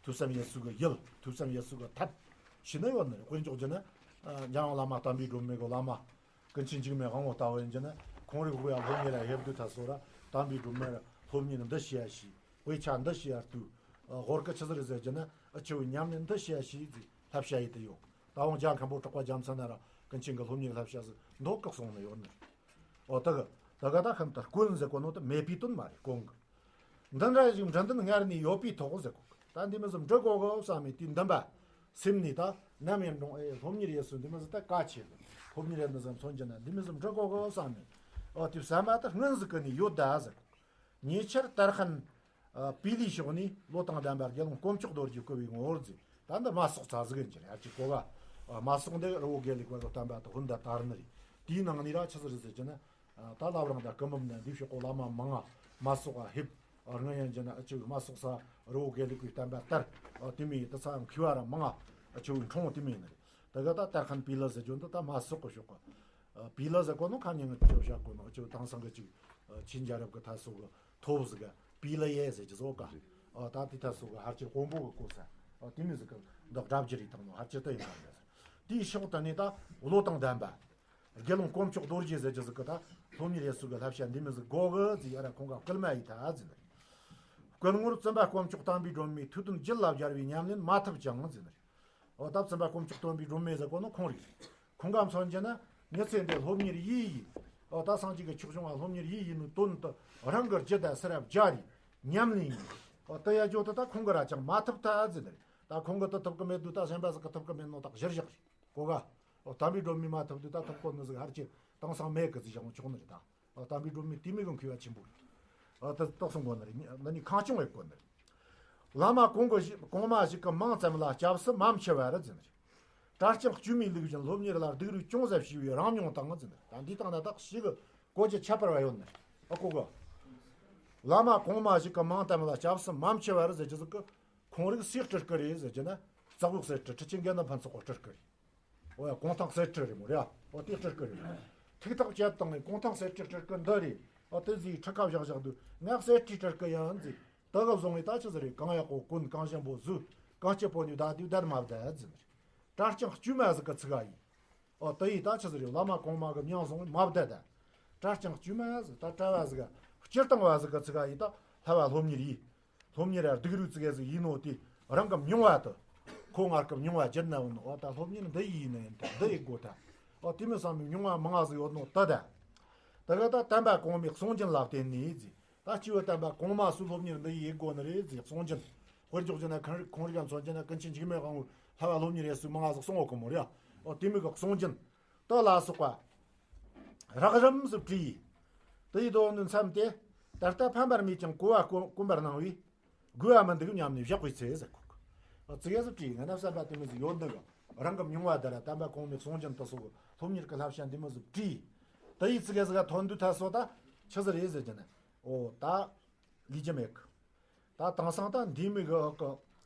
ཐོས་བསམ་ཡེད་ས་གི་ཡུལ། ཐོས་བསམ་ཡེད་ས་གི་ཐབས། ཤེས་ནི་ཡོད་ནི་རེད། དཔེར་འཇོག་རྒྱུ་ན། ཨ་འཇམ་དབྱངས་བླ་མ་དམ་པའི་སྒྲོན་མེ་གི་བླ་མ། ཀུན་མཁྱེན་འཇིགས་མེད་དབང་པོ་ལྟ་བུ་ཡིན་རྒྱུ་ན་ཁོང་རིགས་དབུ་ཡ་སློབ་གཉེར་ལ་ཡེད་དུས་ད་སོ་ར་དམ་པའི་སྒྲོན་མེར་སློབ་གཉེར་འདི་བྱས་ཤིག་དཔེ་ཆ་འདི་བྱས་ཡར་དུས། ཨ་ཧོར་གི་ཆི་ཟིག་རེད་ཟེར་རྒྱུ་ན་ཨ་ཆུ་བོའི་ཉམས་ལེན་འདི་བྱས་ཤིག་ཟེར་བསླབ་བྱ་ཡེད་དུ་ཡོད། ད་འོང་རྒྱལ་མཁན་པོ་གྲགས་པ་རྒྱལ་མཚན་ན་ར་ཀུན་མཁྱེན་གི་སློབ་གཉེར་བསླབ་བྱ་ཟིག་མདོ་བཀག་སོང་ནི་ཡོད་ནི། ཨོ་ད་གི་ད་ག་ད་ཤིན་ཏུ་དཀོན་ཟེར་གོ་ནོ་ད་མེད་པའི་དོན་མ་རེད། དཀོན་གི། འདི་འདྲ་ཞིག་འདྲ་འདི་སྔར་ནས་ཡོད་པའི་ཐོག་ཟེར་གོ། ད་འདི་མི་ཟིག་འབྲི་དགོས་གི་བསམ་མེད་དུས་འདུན་པ་སེམས་ནས་ད་ནམ་ཡིན་རུང་ཨེ་སློབ་གཉེར་ཡེད་སྲོལ་འདི་མི་ཟིག་ད་གལ་ཆེ་གི། སློབ་གཉེར་ཡེད་ནི་ཟིག་མཚོན་གྱི་ན་འདི་མི་ཟིག་འབྲི་དགོས་གི་བསམ་མེད། ཨོ་དེ་བསམ་པ་ད་སྔོན་ཟིག་གི་ནས་ཡོད་ད་ཟེར་གོ། ཉེ་ཆར་དར་ཤན་པི་ལིའི་ཕྱོགས་ནས་ལོ་དང་ལྡན་པ་དགེ་སློང་དཀོན་མཆོག་རྡོ་རྗེ་བསྐོས་པའི་ངོ་བོར་མཛད། ད་འདི་དམར་སོག་ཚ་ཟིག་ཡིན་གྱི་རེད། ཨ་ཅེ་གོ་ག་དམར་སོག་འདི་རི་བོ་དགེ་ལུགས་པ་གི་བསྟན་པ་དེ་ཧུན་ད་དར་ནི་རེད། དེའི་ནང་ནས་ར་ཆི་ཟིག་རེད་ཟེར་གྱི་ན། ད་བླ་བྲང་དང་སྐུ་འབུམ་ནས་འདི་ཕྱོགས་གོ་བླ་མ་མང་ང་དམར་སོག་ག་ཕེབས། སྔོན་ཡང་བྱས་ན་ཨ་ཅེ་དམར་སོག་ས་རི་བོ་དགེ་ལུགས་པའི་བསྟན་པ་དར། དེ་མིན་དེ་ཚ་ཡང་མཁས་པ་ར་མང་ང་ཨ་ཅེ་བའི་འཁྲུངས་དེ་མིན་ནི་རེད། ད་ག་ད་དར་ཤན་པི་ལི་ཟེར་རྒྱུ་འདི་ད་དམར་སོག་གི་ཕྱོགས་གི། པི་ལི་ཟེར་གོ་ནོ་ཁ་ཉིན་ངི་ཅོ་བཞག་གོ་ནོ་ཨ་ཅེ་དེང་སང་གི་ཅིག་ཆིན་རྒྱལ་རབས་གི་ད་སོག་གི་ཐོབ་ཟིག་ག་པི་ལི་ཡེ་ཟེར་གྱི་ཟོ་ག། ཨ་ད་དེ་ད་སོག་གི་ཧར་ཅེ་དཔོན་པོ་གི་གོ་ས། ཨ་དེ་མི་ཟིག་གི་འདི་དགྲ་བགྱི་རེད་དང་ནོ་ཧར་ཅེ་ད་ཡིན་ག་ཟེར། དེའི་ཕྱོགས་དེ་ནས་ད་བློ་དང་ལྡན་པ། དགེ་སློང་དཀོན་མཆོག་རྡོ་རྗེ་ཟེར་གྱི་ཟིག་གི་ད་སློབ་གཉེར་ཡེད་སྲོལ་གི་བསླབ་བྱ་འདི་མི་ཟིག་དགོས་གི་ཟེར་ཡ་ར་ཁོང་ག་བསྐུལ་མ་ཡེད་ད་ཟེར་ནི་རེད། བསྐུལ་ངོར་བཙུན་པ་དཀོན་མཆོག་དམ་པའི་སྒྲོན་མེས་ཐོས་དོན་རྒྱུད་ལ་སྦྱར་བའི་ཉམས་ལེན་མ་ཐུབ་ཅིང་ཟེར་ནི་རེད། འོ་ད་བཙུན་པ་དཀོན་མཆོག་སྟོན་པའི་སྒྲོན་མེ་ཟེར་གོ་ནོ་ཁོང་རེད། ཁོང་ག་མཚོན་གྱི་ན་མྱི་ཚེ་འདི་སློབ་གཉེར་ཡེད་ཡེད། འོ་ད་སངས་རྒྱས་ཀྱི་ཆོས་སྐྱོང་བ་སློབ་གཉེར་ཡེད་ཡེད་ནོ་དོན་དུ་རང་གི་རྒྱུད་ད་སེར་བ་སྦྱར་རེ་ཉམས་ལེན་ཡེད། འོ་ད་ཡ་ཇོ་ད་ད་ཁོང་གི་ར་ཅང་མ་ཐུབ་ད་ཟེར་ནི་རེད། ད་ཁོང་གི་ད་ཐུབ་གི་མེད་དུས་ད་གཞན་པ་ཟིག་གི་ཐུབ་གི་མེད་ནོ་ད་གཞིར་བཞག་རེད། གོ་ག། འོ་དམ་པའི་སྒྲོན་མེ་མ་ཐུབ་དུས་ད་ཐུབ་གོ་ནི་ཟིག་ཧར་ཅེ་དེང་སང་མེད་གི་ཟིག་བཞག་ཆོག་ནི་རེད་ད། ཨ་དམ་པའི་སྒྲོན་མེ་དེ་མི་གི་མཁས་པ་ཆེན་པོ་རེད། ཨ་ད་རྟོགས་སོང་གོ་ནི་རེད། འདི་ནི་ཁང་སྐྱོང་བའི་གོ་ནི་རེད། བླ་མ་གོང་གི་གོང་མ་ཞིག་གི་མིང་ཙམ་ལ་སྐྱབས་སུ་མ་མཆི་བར་ཟེར་ནི་རེད། གྲྭ་རྐྱང་དཀྱུས་མའི་ལུགས་བཞིན་སློབ་གཉེར་ལ་སྡིགས་རུས་ཅུང་ཟད་བྱས་པའི་རང་མྱོང་དང་ཟེར་ནི་རེད། ད་འདི་དང་ན་དག་ཞིག་གི་གོ་རྒྱུ་ཁྱད་པར་བ་ཡོད་ནི་རེད། ཨ་གོ་གི། བླ་མ་གོང་མ་ཞིག་གི་མིང་ཙམ་ལ་སྐྱབས་སུ་མ་མཆི་བར་ཟེར་རྒྱུ་ཟིག་གི། ཁོང་རིགས་སུས་སྤྲུལ་སྐུ་རེད་ཟེར་རྒྱུ་ན། ཙག་བུག་གསེར་ཁྲི་ཁྲི་ཆེན་རྒན་ནོ་ཕུན་ཚོགས་གིས་སྤྲུལ་སྐུ་རེད། འོ་ཡ་གུང་ཐང་གསེར་ཁྲི་རེད་མོ་རེད་ཨ། འོ་དེ་སྤྲུལ་སྐུ་རེད། ཐུགས་ཐག་བཅད་བཏང་ནས་གུང་ཐང་གསེར་ཁྲི་སྤྲུལ་སྐུ་འདི་རེད། འོ་དེ་ཟིག་ཁྲི་ཁ་བཞག་བཞག་དུས་ང་གསེར་ཁྲིའི་སྤྲུལ་སྐུ་ཡིན་ཟེར། དེ་གི་བཟུང་བའི་ད་ཆི་ཟིག་རེད། གང་ཡག་པོ་གོན། གང་ཞིམ་པོ་ཟོས། གང་སྐྱིད་པོ་ནས་བསྡད་དུས་བསྡད་མ་བསྡད་ཟེར་ནི་རེད། གྲྭ་རྐྱང་དཀྱུས་མ་ཟིག་གི་ཚིག་ག་ཡིན། འོ་དེ་ཡིས་ད་ཆི་ཟིག་རེད། བླ་མ་གོང་མ་གི་མྱིང་བཟུང་མ་བསྡད་ད། གྲྭ་རྐྱང་དཀྱུས་མ་ཟིག་ད་གྲྭ་བ་ཟིག་ག་སྤྱིར་བཏང་བ་ཟིག་གི་ཚིག་ག་ཡིན། ད་བསླབ་པ་སློབ་གཉེར་ཡེད། སློབ་གཉེར་ར་སྡིགས་རུས་ཙི་གེ་ཟིག་ཡིན་ནོ་དེ་རང་གི་མྱོང་བ་དུ། ཁོ་སྔར་གི་མྱོང་བ་བརྗེད་ན་འོ་ནོ། འོ་ད་སློབ་གཉེར་འདི་ཡིན་ནི་ཡིན་ད་འདི་ཡེད་དགོས་ད། འོ་དེ་མི་བསམ་པའི་མྱོང་བ་མང་ང་ཟིག་ཡོད་ནོ་ད་ད། ད་ག་ད་དམ་པ་གོང་མའི་གསུང་རྒྱུན་ལ་བརྟེན་ནས་ཟེར། ད་སྐྱེས་བུ་དམ་པ་གོང་མ་སུ་སློབ་གཉེར་འདི་ཡེད་དགོས་ནི་རེད་ཟེར་གསུང་རྒྱུན། དཔེར་འཇོག་བྱས་ན་ཁོང་རིགས་ཁོང་རིགས་ཀ་མཚོན་བྱས་ན་ཀུན་མཁྱེན་འཇིགས་མེད་དབང་པོས་བསླབ་པ་སློབ་གཉེར་ཡེད་སྲོལ་མང་ང་ཟིག་གསུང་ཡོད་གི་མོ་རེད་ཨ། འོ་དེ་མི་གི་གསུང་རྒྱུན། དེ་ལ་སོགས་པ། རགས་རིམ་ཟིག་བྲིས། དེ་ཡི་དོན་ནི་མཚམས་དེ། ད་ལྟ་ཕམ་པར་མེད་ཀྱང་གོ་བ་དཀོན་དཀོན་པར་སྣང་བས། དགོས་པ་མི་འདུག་སྙམ་ནས་བཞག་པའི་ཚེ་ཟེར་གོ། ཙི་གེ་ཟིག་བྲིས། ང་ན་བསམ་པ་དེ་མི་ཟིག་ཡོད་འདུག་རང་གི་མྱོང་བ་དེ་ར་དམ་པ་གོང་མའི་གསུང་རྒྱུན་དེ་སོགས་སློབ་གཉེར་གྱི་བསླབ་བྱ་འདི་མི་ཟིག་བྲིས། དེ་ཡི་ཙི་གེ་ཟིག་ག་ཐོན་དུས་ད་སོ་ད་ཆི་ཟིག་རེད་ཟེར་གྱི་ན། འོ་ད་ལས་རྒྱུ་མེད་གི། ད་དེང་སང་ད་འདི་མི་གི་ཧ་གི་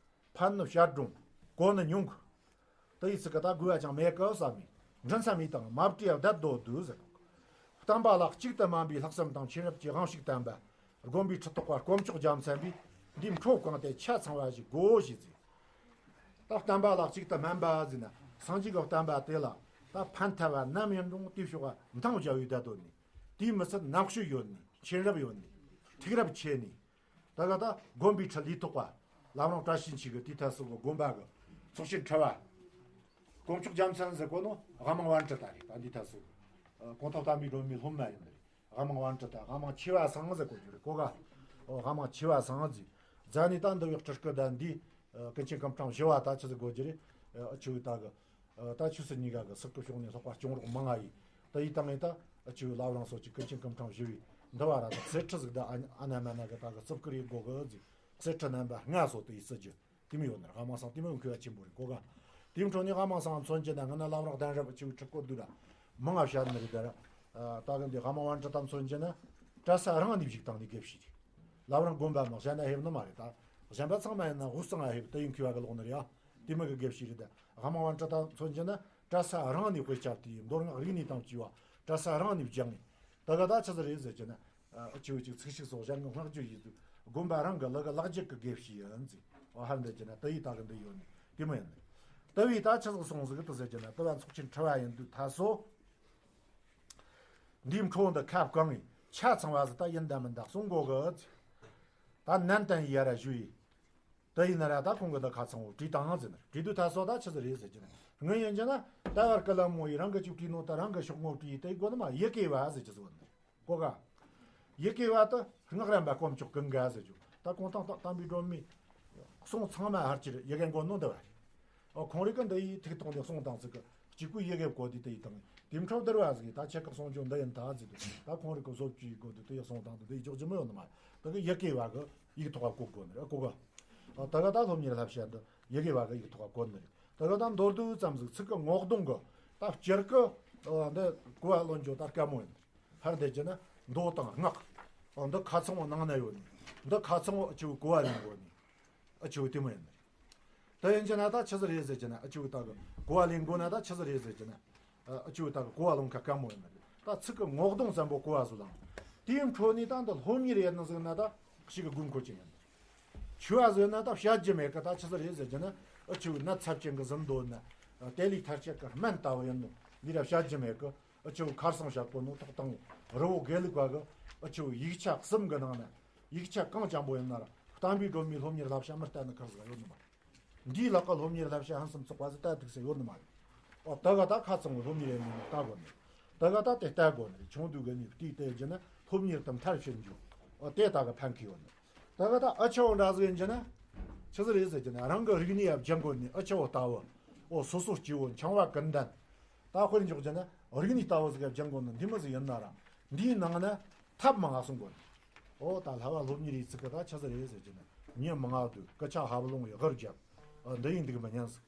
ཕན་ནི་བཤད་རུང་གོ་ནི་ཉུང་གི། དེ་ཡི་ཚིག་གི་ད་དགོས་པ་ཅང་མེད་གི་བསམ་མི། མགྲིན་ཚང་མའི་དང་མ་བྲིས་བསྡད་དོ་དུ་ཟེར། བསྟན་པ་ལ་གཅིག་ཏུ་སྨན་པའི་ལྷག་བསམ་དང་མཁྱེན་རབ་ཀྱི་དབང་ཕྱུག་བསྟན་པ། དགོན་པའི་ཁྲི་ཐོག་པ་དཀོན་མཆོག་རྒྱལ་མཚན་པས་འདིའི་འཕྲོ་བསྐངས་ཏེ་ཆ་ཚང་བ་ཞིག་དགོས་ཞེས་ཟེར། ད་བསྟན་པ་ལ་གཅིག་ཏུ་སྨན་པ་ཟེར་ན་སངས་རྒྱས་ཀྱི་བསྟན་པ་དེ་ལ་ད་ཕན་ཐོགས་པ་ནམ་ཡིན་རུང་དེའི་ཕྱོགས་ལ་འདང་བརྒྱབ་ཡོད་བསྡད་དོ་ནི། དེའི་མི་ཚད་རྣམ་དཔྱོད་ཡོད་ནི། མཁྱེན་རབ་ཡོད་ནི། ཐུགས་རབ་ཆེ་ནི། ད་ག་ད་དགོན་པའི་ཁྲི་ལས་ཐོག་པ་བླ་བྲང་བཀྲ་ཤིས་འཁྱིལ་གྱི་དེའི་ཐད་སུ་གི་དགོན་པ་གི་ཚོགས་ཆེན་ཁྲི་པ། དཀོན་མཆོག་རྒྱལ་མཚན་ཟེར་གོ་ནོ་དབང་མང་པཎ་ཌི་ཏ་རེད། ད་འདིའི་ཐད་སུ་གོང་ཐོག་བསྟན་པའི་སྒྲོན་མེའི་སློབ་མ་ཡིན་ནི་རེད། དབང་མང་པཎ་ཌི་ཏ། དབང་མང་ཆེ་བ་ཚང་ཟེར་གོ་རྒྱུ་རེད་གོ་ག་ཨོ་དབང་མང་ཆེ་བ་ཚང་ཟེར། རྫ་ནི་ད་འདི་བའི་སྤྲུལ་སྐུ་ད་འདི་ཀུན་མཁྱེན་སྐུ་ཕྲེང་བཞི་བ་ད་ཆི་ཟིག་གོ་རྒྱུ་རེད། ཨ་ཆུ་བའི་ད་གི་ད་ཆུ་སྲིད་གཉིས་ཀ་གི་སྲིད་པའི་ཕྱོགས་ནས་ལྷག་པ་སྐྱོང་རོགས་མང་ང་ཡིས། ད་ཡི་དང་ངས་ད་ཨ་ཆུ་བའི་བླ་བྲང་སོགས་ཀྱི་ཀུན་མཁྱེན་སྐུ་ཕྲེང་བཞི་བའི་འདི་བ་ར་ད་གསེར་ཁྲི་ཟིག་ད་ཨ་ཨ་ན་མ་ན་གི་ད་གི་རྩིབ་ཀི་རེ་སྒོ་གི་ཟིག་གསེར་ཁྲི་རྣམ་པ་ལྔ་སོགས་དེ་ཡི་སྲིད་རྒྱུ་དེ་མི་ཡོད་ནི་རེད། དབང་མང་ཚང་དེ་མི་ཡོད་མཁས་པ་ཆེན་པོ་རེད་གོ་ག་དེའི་འཕྲོ་ནས་དབང་མང་ཚང་མཚོན་རྒྱུ་ན་ང་ན་བླ་བྲང་གདན་རབས་ཨ་ཆུ་བའི་ཁྲི་སྐོར་དུ་ར་མང་ང་བཤད་ནི་རེད། ད་ར་ད་གི་འདི་དབང་མང་པཎ་ཌི་ཏ་མཚོན་རྒྱུ་ན་གྲྭ་ས་རང་ནས་བཞུགས་བཏང་ནི་དགེ་བཤེས་རེད། བླ་བྲང་དགོན་པ་མང་གཞན་ན་ཧེབ་ནི་མ་རེད་ད། གཞན་པ་ཚང་མ་ཡིན་ན་དབུས་གཙང་ང་ཧེབ་ད་ཡིན་མཁས་པ་གི་ལོག་ནི་རེད་ཨ། དེ་མི་གི་དགེ་བཤེས་རེད་ད། དབང་མང་པཎ་ཌི་ཏ་མཚོན་རྒྱུ་ན་གྲྭ་ས་རང་ནས་དཔེ་ཆ་དེ་མདོ་སྔགས་རིག་གནས་དང་བཅས་པ་གྲྭ་ས་རང་ནས་སྦྱངས་ནས། ད་ག་ད་ཆི་ཟིག་རེད་ཟེར་རྒྱུ་ན། ཨ་ཆུ་བའི་ཅིག་ཚིག་ཤིག་སོགས་གཞན་གྱི་བསྔགས་བརྗོད་ཡིན་དུས་དགོན་པ་རང་གི་ལག་གི་ལག་རྗེས་ཀྱི་དགེ་བཤེས་ཡིན་ཟེར། ཨོ་ཧར་འདི་རྒྱུ་ན་དེ་ཡི་ད་གི་འདི་ཡོད་ནི་དེ་མི་ཡིན་ནི། དེ་བས་ད་ཆི་ཟིག་སོང་ཟིག་ཏུ་ཟེར་རྒྱུ་ན་དེ་བ་ཚོགས་ཆེན་ཁྲི་པ་ཡིན་དུས་ད་སོ། འདིའི་འཕྲོ་འདི་ཁ་བསྐང་ངས་ཆ་ཚང་བ་ཟིག་ད་ཡིན་ད་མིན་ད་གསུང་དགོ་གི། ད་ནན་ཏན་ཡར་ར་ཞུ་ཡི། དེ་ཡིན་ན་ར་ད་ཁོང་གི་ད་ཁ་ཚང་བོ་བྲིས་བཏང་ཟེར་ནི་བྲིས་དུས་ད་སོ་ད་ཆི་ཟིག་རེད་ཟེར་གྱི་ནི་ངི་ཡིན་གྱི་ན་ད་བར་ཀི་ལ་མོ་ཡི་རང་གི་ཅིག་བྲིས་ནོ་ད་རང་གི་ཤོག་ངོ་བྲིས་ཡི་དེ་དགོ་ནི་མ་ཡི་གེ་བ་ཟེར་གྱི་ཟོ་ནི་གོ་ག་ཡི་གེ་བ་ད་སྔགས་རམས་པ་དཀོན་མཆོག་ཀུན་དགའ་ཟེར་གྱི་ད་གོང་ཐང་དང་དམ་པའི་སྒྲོན་མེ་གསུང་ཚང་མ་ཧར་ཅིར་ཡི་གེ་མགོ་ནོ་འདི་བ་རེད། ཨོ་ཁོང་རིག་གི་འདི་ཡི་ཐིག་ཐོག་ནས་གསུང་དང་ཟིག་གི་གཅིག་པུ་ཡི་གེ་བཀོད་དེ་དེ་ཡི་དང་དེ་འཕྲོ་བསྡུར་བ་ཟིག་ད་ཆེ་ཁག་གསུང་ཆོས་འདི་ཡིན་ད་ཟིག་དུ་ད་ཁོང་རིག་གི་བཟོ་བཅུའི་སྒོ་དུ་དེ་ཡི་གསུང་དང་དུ་དེ་ཡི་འཇོག་རྒྱུ་མི་ཡོད་ནི་མ་ད་གི་ཡི་གེ་བ་གི་ཡིག་ཐོག་ག་བཀོད་དགོ་ནི་རེད་གོ་ག་ད་གི་ད་སློབ་གཉེར་བསླབ་བྱ་འདི་ཡི་གེ་བ་གི་ཡིག་ཐོག་ག་བཀོད་ནི་རེད། ད་གི་ད་མདོར་བསྡུས་ཙམ་ཟིག་ཚིག་གི་ངོ་གདོང་གི་ད་སྤྱིར་གི་འདི་གོ་བ་ལོན་འཇོག་ད་དཀའ་མོ་ཡིན་ནི་རེད། ཧར་འདི་རྒྱུ་ན་མདོ་དང་སྔགས་འདི་ཁ་ཚང་བོ་ནང་ན་ཡོད་ནི་འདི་ཁ་ཚང་བོ་ཨ་ཆུ་གོ་བ་ལེན་དགོ་ནི། ཨ་ཆུ་དེ་མོ་ཡིན་ནི། ད་ཡིན་གྱི་ན་ད་ཆི་ཟིག་རེད་ཟེར་གྱི་ན་ཨ་ཆུ་ད་གི་གོ་བ་ལེན་དགོ་ན་ད་ཆི་ཟིག་རེད་ཟེར་གྱི་ན། ཨ་ཆུ་ད་གི་གོ་བ་ལོན་ཁ་དཀའ་མོ་ཡིན་ནི། ད་ཚིག་གི་ངོ་གདོང་ཙམ་པོ་གོ་བ་བཟོ་ལང་། དེའི་འཕྲོ་ནས་ད་འདི་སློབ་གཉེར་ཡིན་ནི་ཟིག་ན་ད་ཞིག་གི་དགོས་མཁོ་ཅན་ཡིན་ནི། ཆུ་བ་ཟོས་ན་ད་བཤད་རྒྱུ་མེད་གི་ད་ཆི་ཟིག་རེད་ཟེར་གྱི་ན་ཨ་ཆུ་ནད་ཚབས་ཆེན་གི་ཟིན་འདོད་ན། དེ་ལས་ཐར་ཆེད་གི་སྨན་ལྟ་བུ་ཡིན་ནོ་འདི་ར་བཤད་རྒྱུ་མེད་གི། ཨ་ཆུ་ཁར་སང་བཤད་གོ་ནོ་ཐོག་དང་རི་བོ་དགེ་ལུགས་པ་གི་ཨ་ཆུ་ཡིག་ཆ་གསུམ་གི་ནང་ན་ཡིག་ཆ་གང་ཅང་པོ་ཡིན་ན་ར་བསྟན་པའི་སྒྲོན་མེའི་སློབ་གཉེར་བསླབ་བྱ་མི་ལྟ་ནི་ཁག་ཟིག་ཡོད་ནི་མ། འདིའི་ལག་གི་སློབ་གཉེར་བསླབ་བྱ་ཕུན་སུམ་ཚོགས་པ་ཟིག་ལྟ་ཐུག་ས་ཡོད་ནི་མ་རེད། ཨོ་ད་ག་ད་ཁ་ཚང་བའི་སློབ་གཉེར་ཡིན་ནི་ལྟ་དགོ་ནི། ད་ག་ད་དེ་ལྟ་དགོ་ནི་རེད། ཆུང་དུས་གི་ནི་བལྟས་བལྟས་རྒྱུ་ན་སློབ་གཉེར་དུ་མཐར་ཕྱིན་རྒྱུ། ཨོ་དེ་ད་ག་ཕན་ཁེ་ཡོད་ནི། ད་ག་ད་ཨ་ཆོ་འདྲ་ཟིག་ཡིན་གྱི་ན། ཆི་ཟིག་རེད་ཟེར་གྱི་ན་རང་གི་རིག་གནས་ཡ་སྦྱང་དགོ་ནི་ཨ་ཆོ་ལྟ་བུ། ཨོ་སོ་སོ་སྐྱེ་བོ་འཆང་བ་ཀུན་ལྡན། ད་དཔེར་འཇོག་རྒྱུ་ན་རིག་གནས་ལྟ་བུ་ཟིག་ཡ་སྦྱང་དགོ་ནི་འདི་མོ་ཟིག་ཡིན་ན་ར། འདིའི་ནང་ན་ཐབས་མང་ང་གསུང་དགོ་ནི། ཨོ་ད་བསླབ་པ་སློབ་གཉེར་ཡི་ཚིག་གི་ད་ཆི་ཟིག་རེད་ཟེར་གྱི་ན་ཉིན་མང་ང་དུ་སྐུ་ཆ་ཧབ་ལོང་ཡི་གར་རྒྱབ། ཨོ་འདི་ཡིན་འདུག་མི་ཉན་ཟིག་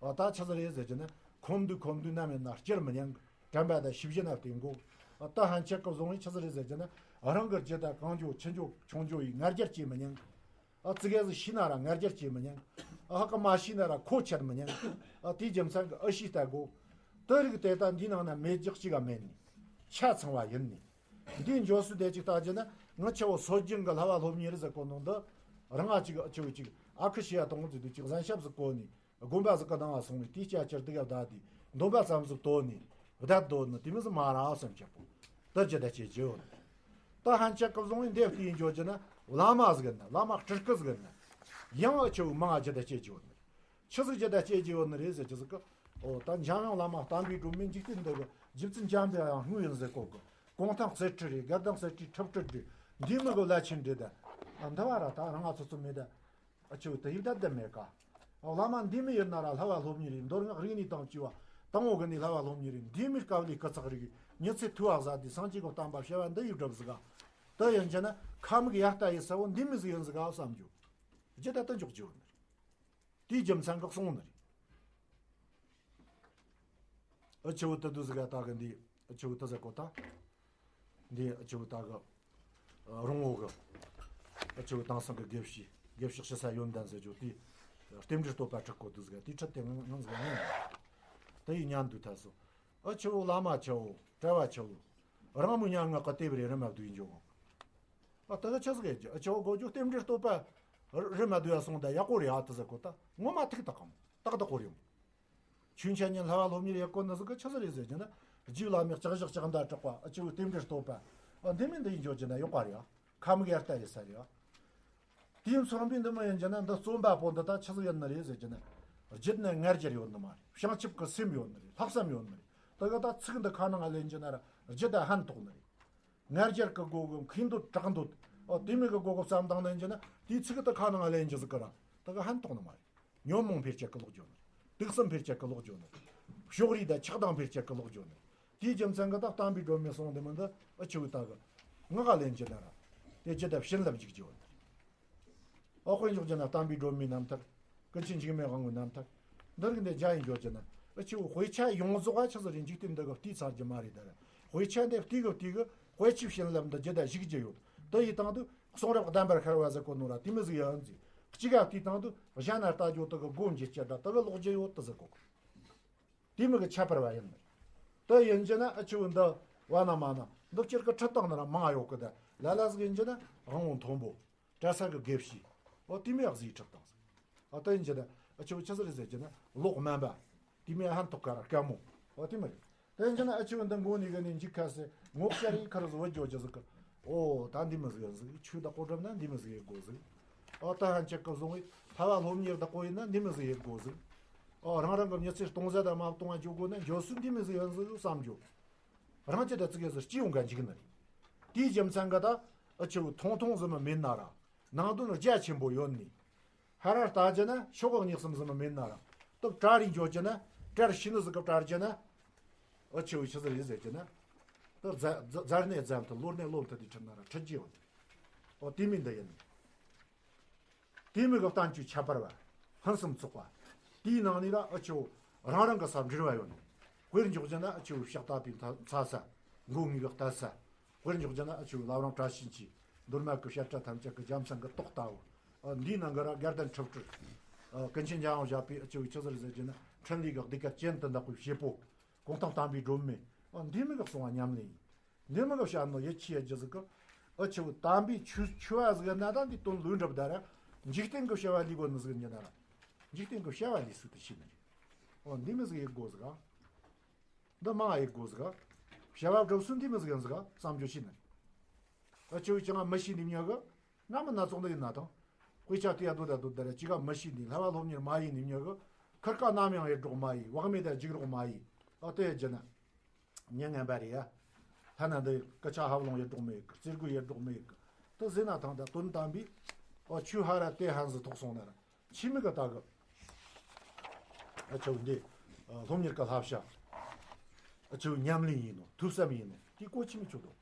ཨོ་ད་ཆི་ཟིག་རེད་ཟེར་གྱི་ན་ཁོམ་དུས་ཁོམ་དུས་ནམ་ཡིན་ན་སྐྱུར་མི་ཉན། དྲན་པ་དང་ཤེས་བཞིན་ན་བརྟེན་དགོ་ཨོ་ད་ཧན་ཆད་གི་བཟུང་ཡི་ཆི་ཟིག་རེད་ཟེར་གྱི་ན་རང་གི་རྒྱུད་དང་གང་འཇོག་ཆི་འཇོག་ཆུང་འཇོག་ཡི་ང་རྒྱལ་སྐྱེ་མི་ཉན། ཨ་ཙི་གེ་ཟིག་ཤེས་ན་ར་ང་རྒྱལ་སྐྱེ་མི་ཉན། ཨ་ཧ་གི་མ་ཤེས་ན་ར་ཁོ་ཆད་མི་ཉན། ཨ་དེའི་རྒྱུ་མཚན་གི་ཨ་ཤེས་ལྟ་དགོ་དེ་རིགས་དེ་ད་འདིའི་ནང་ན་མེད་རྒྱུ་གཅིག་ག་མེད་ནི། ཆ་ཚང་བ་ཡིན་ནི། འདིའི་འཇོག་སྲོལ་དེ་གཅིག་ལྟ་རྒྱུ་ན་ང་ཆེ་བོ་སྲོལ་རྒྱུན་གི་བསླབ་པ་སློབ་གཉེར་ཟེར་གོ་ནོ་འདི། རང་ང་གཅིག་ཨ་ཆེ་བོ་གཅིག་ཨ་ཁུ་ཤི་ཡ་དང་ཟིག་དུ་གཅིག་གཟན་ཤབ་ཟིག་གོ་ནི། དགོན་པ་ཟིག་གི་ནང་ང་སོང་ནས་དེའི་སྐྱ་ཁྱེར་དུ་ག་བདའ་དེ་འདོན་པ་ཙམ་ཟིག་དོ་ནི། བདའ་དོ་ནི་དེ་མི་ཟིག་མ་ར་སེམས་ཆེ་པོ། ད་ཇི་ལྟ་བྱེད་ཀྱི་ཡོད་ནི། ད་ཧན་ཆད་གི་བཟུང་ཡི་འདེབས་དེ་ཡིན་འཇོག་རྒྱུ་ན་བླ་མ་ཟིག་ཡིན་ན་བླ་མ་སྤྲུལ་སྐུ་ཟིག་ཡིན་ན། ཡང་ཨ་ཆེ་བོ་མང་ང་ཇི་ལྟ་བྱེད་ཀྱི་ཡོད་ནི། ཆི་ཟིག་ཇི་ལྟ་བྱེད་ཀྱི་ཡོད་ནི་རེད་ཟེར་གྱི་ཟིག་གི། ཨོ་ད་འཇམ་དབྱངས་བླ་མ་བསྟན་པའི་སྒྲོན་མེ་འཇིག་རྟེན་འདི་གི་རྗེ་བཙུན་འཇམ་པའི་དབྱངས་དངོས་ཡིན་ཟེར་གོ་གི། གུང་ཐང་གསེར་ཁྲི་རེད། དགའ་ལྡན་གསེར་ཁྲིའི་ཁྲི་ཁྲི་རེད། འདི་མི་གི་བླ་ཆེན་རེད་ད། ཨ་འདི་བ་ར་ད་རང་ང་ཚོ་ཚོ་མེད་ད། ཨ་ཆེ་བོ་དེ་ཡིག་ད་ལྡན་མེད་ཀ་ཨ་བླ་མ་འདི་མི་ཡིན་ན་ར་བསླབ་པ་སློབ་གཉེར་ཡིན་མདོ་སྔགས་རིག་གནས་དང་བཅས་པ་དང་པོ་གི་ནས་བསླབ་པ་སློབ་གཉེར་ཡིན། འདི་མི་དཀའ་ལས་སྐུ་ཚེགས་རིག་ཉི་ཚེ་ཐུབ་པ་ཟ་དེ་སངས་རྒྱས་ཀྱི་བསྟན་པ་བྱ་བ་འདི་ཡི་སྒྲུབ་ཟིག་ག་དེ་ཡིན་གྱི་ན་ཁ་མིག་ཡར་ལྟ་ཡི་ས་བོ་འདི་མི་ཟིག་ཡིན་ཟིག་ག་བསམ་རྒྱུ། ཇི་ལྟ་དུ་འཇོག་རྒྱུ་ཡོད་ནི་རེད། དེའི་རྒྱུ་མཚན་གི་གསུང་ནི་རེད། ཨ་ཆེ་བོ་དུ་དུ་ཟིག་ག་ད་གི་འདི་ཨ་ཆེ་བོ་དུ་ཟེར་གོ་ད། འདི་ཨ་ཆེ་བོ་ད་གི་རོང་བོ་གི་ཨ་ཆེ་བོ་དེང་སང་གི་དགེ་བཤེས་དགེ་བཤེས་ཞི་ས་ཡོན་ཏན་ཟེར་རྒྱུ་དེ་རྟེན་འབྲེལ་བསྟོད་པ་ཁྲིད་གོ་དུ་ཟིག་ག་དེའི་ཁྲིད་དེ་ངང་ངང་ཟིག་ག་ངང་། དེ་ཡི་ཉན་འདུག་ཐལ་སོ། ཨ་ཆེ་བོ་བླ་མ་ཆེ་བོ་གྲྭ་བ་ཆེ་བོ། རང་མོས་སྙན་ངག་གི་དེབ་རེ་རི་མ་བསྡུས་འཇོག་གོ། ཨ་དེ་གི་ཆི་ཟིག་ཡེད་རྒྱུ། ཨ་ཆེ་བོ་གོ་རྒྱུ་རྟེན་འབྲེལ་བསྟོད་པ་རི་མ་བསྡུས་ཡ་སོང་ད་ཡག་པོ་རེད། ཨ་དེ་ཟེར་གོ་ད་ངོ་མ་ཐུག་ད་གམ་ཏག་ཏག་གོ་རེད། ཆོས་འཆད་ཉན་ལྷ་བ་སློབ་གཉེར་ཡེད་གོ་ནི་ཟིག་གི་ཆི་ཟིག་རེད་ཟེར་རྒྱུ་ན། རྗེ་བླ་མའི་ལྕགས་བཞག་ལྕགས་མདའ་གྲགས་པ། ཨ་ཆེ་བོའི་རྟེན་འབྲེལ་བསྟོད་པ། ཨ་འདི་མིན་འདི་ཡིན་འཇོག་རྒྱུ་ན་ཡག་པ་རེད། ཨ་ཁམས་ཡར་ལྟ་ཡེད་ས་རེད། ཨ་དེའི་མཚོན་པའི་འདི་མོ་ཡིན་རྒྱུ་ན། འདི་རྩོམ་པ་པོ་འདི་ད་ཆི་ཟིག་ཡིན་ནི་རེད་ཟེར་རྒྱུ་ན། རྒྱུད་ནི་ང་རྒྱལ་ཡོད་ནི་མ་རེད། བྱང་ཆུབ་ཀྱི་སེམས་ཡོད་ནི་རེད། ལྷག་བསམ་ཡོད་ནི་རེད། དེ་གི་ད་ཚིག་འདི་ཁ་ནང་ལེན་རྒྱུ་ན་ར་རྒྱུད་ད་ཕན་ཐོགས་ནི་རེད། ང་རྒྱལ་གི་སྒོ་གི་མཁས་འདོད་གྲགས་འདོད། ཨོ་དེ་མོ་གི་སྒོ་གི་བསམ་བཏང་ནི་ཡིན་རྒྱུ་ན། དེའི་ཚིག་འདི་ཁ་ནང་ལེན་རྒྱུ་ཟིག་གི་ར་དེ་གི་ཕན་ཐོགས་ནི་མ་རེད། ཉོན་མོངས་འཕེལ་བྱེད་ཀྱི་ལོག་འགྱོ་ནི་རེད། དུག་གསུམ་འཕེལ་བྱེད་ཀྱི་ལོག་འགྱོ་ནི་རེད། ཕྱོགས་རིས་དང་ཆགས་སྡང་འཕེལ་བྱེད་ཀྱི་ལོག་འགྱོ་ནི་རེད། དེའི་རྒྱུ་མཚན་གི་ད་བསྟན་པའི་སྒྲོན་མེ་གསུངས་འདི་མོ་འདི་ཨ་ཆེ་བོ་ད་གི་ངག་ག་ལེན་རྒྱུ་ན་ར་དེ་རྒྱུད་ད་བྱིན་རླབས་འཇུག་རྒྱུ་ཡོད་ནི་རེད། ཨོ་དཔེ་འཇོག་རྒྱུ་ན་བསྟན་པའི་སྒྲོན་མེའི་རྣམ་ཐར། ཀུན་མཁྱེན་འཇིགས་མེད་དབང་པོའི་རྣམ་ཐར། འདི་རིགས་འདི་བརྒྱ་ཡིན་འཇོག་རྒྱུ་ན། ཨ་ཆེ་བོ་དཔེ་ཆ་ཡོངས་རྫོགས་ཨ་ཆི་ཟིག་རེད། འཇིག་རྟེན་འདི་གི་བལྟས་ཚར་རྒྱུ་མ་རེད། ད་ར་དཔེ་ཆ་འདི་བལྟས་གི་བལྟས་གི་དཔེ་ཆའི་བྱིན་རླབས་འདི་རྒྱུད་ད་ཞུགས་རྒྱུ་ཡོད། དེ་ཡི་སྟེང་དུ་གསུང་རབ་གདམས་པར་ཤར་བ་ཟེར་གོ་ནོ་ར་དེ་མོ་ཟིག་ཡིན་ཟིག་གཅིག་ག་བལྟས་སྟེང་དུ་གཞན་ན་ལྟ་རྒྱུ་དེ་གི་སྒོ་འབྱེད་རྒྱུ་འདྲ་དེ་གི་ལོག་རྒྱུ་ཡོད་དེ་ཟེར་གོ། དེ་མོ་གི་ཁྱད་པར་བ་ཡིན་ནི། དེ་ཡིན་རྒྱུ་ན་ཨ་ཆེ་བོ་འདི་བ་ན་མ་ན་འདི་སྤྱིར་གི་ཁྲིད་སྟངས་ནི་ར་མང་ཡོད་གི། ད་ལ་ལ་ཟིག་ཡིན་རྒྱུ་ན་དབང་པོ་མཐོན་པོ། གྲྭ་ས་གི་དགེ་བཤེས། འོ་དེ་མོ་ཡག་ཟིག་ཁྲིད་སྟངས་ཟིག་ཨ་དེ་ཡིན་རྒྱུ་ན་ཨ་ཆེ་བོ་ཆི་ཟིག་རེད་ཟེར་རྒྱུ་ན་ལོག་སྨན་པ། དེ་མོ་ཕན་ཐོགས་ཀ་ར་དཀའ་མོ། འོ་དེ་མོ་རེད། དེ་ཡིན་རྒྱུ་ན་ཨ་ཆེ་བོ་འདི་མགོ་ནས་གི་ནས་འཇིགས་ཁ་སེ་ངོ་ཤེས་རིགས་ཁ་རུ་བུད་འགྱོ་རྒྱུ་ཟིག་གི། ཨོ་ད་འདི་མོ་ཟིག་ཡིན་ཟིག་ཆོས་བདག་པོ་སྒྲུབ་ན་འདི་མོ་ཟིག་ཡེད་དགོ་ཟིག་ཨོ་ད་ཧན་ཆད་གི་བཟུང་བའི་ལྷ་བ་སློབ་གཉེར་བདག་པོ་ཡིན་ན་འདི་མོ་ཟིག་ཡེད་དགོ་ཟིག་ཨོ་རང་རང་གི་མྱི་ཚེ་སྟོང་ཟད་དང་མ་སྟོང་བ་འཇོག་དགོ་ན་འཇོག་སྲོལ་འདི་མོ་ཟིག་ཡིན་ཟིག་བསམ་རྒྱུ། རང་ཅི་ད་ཙིག་གེ་ཟིག་སྐྱིད་ཡོང་ག་འཇིག་ནི་རེད། དེའི་རྒྱུ་མཚན་གི་ད་ཨ་ཆེ་བོ་ཐུང་ཐུང་ཟིག་མ་མེད་ན་ར། ནང་དོན་རྒྱ་ཆེན་པོ་ཡོད་ནི། ཧ་ར་ལྟ་རྒྱུ་ན་ཤོག་གུ་གཉིས་གསུམ་ཟིག་མ་མེད་ན་ར། སྟབས་གྲ་རེ་འཇོག་རྒྱུ་ན་གྲར་ཤི་ནི་ཟིག་གི་གྲར་རྒྱུ་ན། ཨ་ཆེ་བོ་ཆི་ཟིག་རེད་ཟེར་རྒྱུ་ན། ད་ཛ་ཛ་ཛར་ནས་ཛམ་ཐུ་ལོར་ནས་ལོར་ཐུ་དེ་ཁྲིད་ན་ར་ཁྲིད་རྒྱུ་ཡོད་ནི། ཨོ་དེ་མིན་འདི་ཡིན་ནི། དེ་མོ་གི་བསྟན་བཅོས་ཁྱད་པར་བ། ཕུན་སུམ་ཚོགས་པ། དེའི་ནང་ནས་ལ་ཨ་ཆེ་བོ་རང་རང་གི་ས་འབྲེལ་བ་ཡོད་ནི། དཔེར་འཇོག་རྒྱུ་ན་ཨ་ཆེ་བོ་ཕྱག་བཏབ་པའི་མཐའ་ས། མགོ་ངོས་གི་ལྟ་ས། དཔེར་འཇོག་རྒྱུ་ན་ཨ་ཆེ་བོ་བླ་བྲང་བཀྲ་ཤིས་འཁྱིལ། མདོ་སྨད་ཀྱི་བཤད་གྲྭ་ཐམས་ཅད་ཀྱི་རྒྱལ་མཚན་གྱི་ཏོག་ལྟ་བུ། ཨ་འདིའི་ནང་གི་ར་དགའ་ལྡན་ཁྲི་སྤྲུལ། ཨ་ཀུན་མཁྱེན་འཇམ་དབྱངས་བཞད་པའི་ཨ་ཆེ་བོ་ཆི་ཟིག་རེད་ཟེར་རྒྱུ་ན་འཕྲིན་ལས་ཀྱི་གདུགས་དཀར་གྱེན་དུ་འདེགས་པའི་བྱེད་པོ། གུང་ཐང་བསྟན་པའི་སྒྲོན་མེ། ཨ་འདི་མོ་གི་གསུང་བ་ཉམས་ལེན་ཡིན། འདི་མོ་གི་བཤད་ནོ་ཡིད་ཆེས་ཡེད་རྒྱུ་ཟིག་གི། ཨ་ཆེ་བོ་དམ་པའི་ཆོས་ཆོས་བ་ཟིག་ཡིན་ན་ད་འདི་དོན་ལུས་འགྲུབ་ད་ར། འཇིག་རྟེན་གི་བྱ་བ་ལས་དགོས་ནི་ཟིག་ཡིན་རྒྱུ་ན་ར། འཇིག་རྟེན་གི་བྱ་བ་ལས་སྲིད་དུ་ཤེས་ནི་རེད། ཨོ་འདི་མོ་ཟིག་ཡེད་དགོ་ཟིག་ག་འདི་མང་ཡེད་དགོ་ཟིག་ག་བྱ་བ་སྒྲུབ་སྲོལ་འདི་མོ་ཟིག་ཡིན་ཟིག་ག་བསམ་རྒྱུ་ཤེས་ནི་རེད། ཨ་ཆེ་བོ་ཅང་མི་ཤེས་ནི་མྱི་གི། སྔ་མོ་སྣ་ཚོགས་འདི་ཡིན་ན་དང་། དཔེ་ཆ་དེ་ཡ་དོ་ད་དོ་ད་ར་ཅི་ག་མི་ཤེས་ནི། ལྷ་བ་སློབ་གཉེར་མ་ཡེད་ནི་མྱི་གི། ཁིར་ཀ་ནམ་ཡང་ཡེད་རོགས་མ་ཡེད། བག་མེད་ད་འཇིགས་རོགས་མ་ཡེད། ཨ་དེ་ཡེད་རྒྱུ་ན། མྱི་ངན་པ་རེད་ཡ། ཐ་ན་འདི་སྐུ་ཆ་ཧབ་ལོང་ཡེ་སྒྲོག་མེད་གི། རྩེ་དགུ་ཡེ་སྒྲོག་མེད་གི། དེ་ཟེར་ན་ཐང་ད་དོན་དམ་པའི། ཨོ་ཆོས་ཧ་ར་དེ་ཧན་ཟི་ཐོག་སོང་ན་ར། ཆི་མི་ག་ད་གི། ཨ་ཆེ་བོ་འདི། ཨ་སློབ་གཉེར་གི་བསླབ་བྱ། ཨ་ཆེ་བོ་ཉམས་ལེན་ཡིན་ནོ། ཐོས་བསམ་ཡིན་ནོ། དེ་གོ་ཆི་མི་ཆོད་དོ།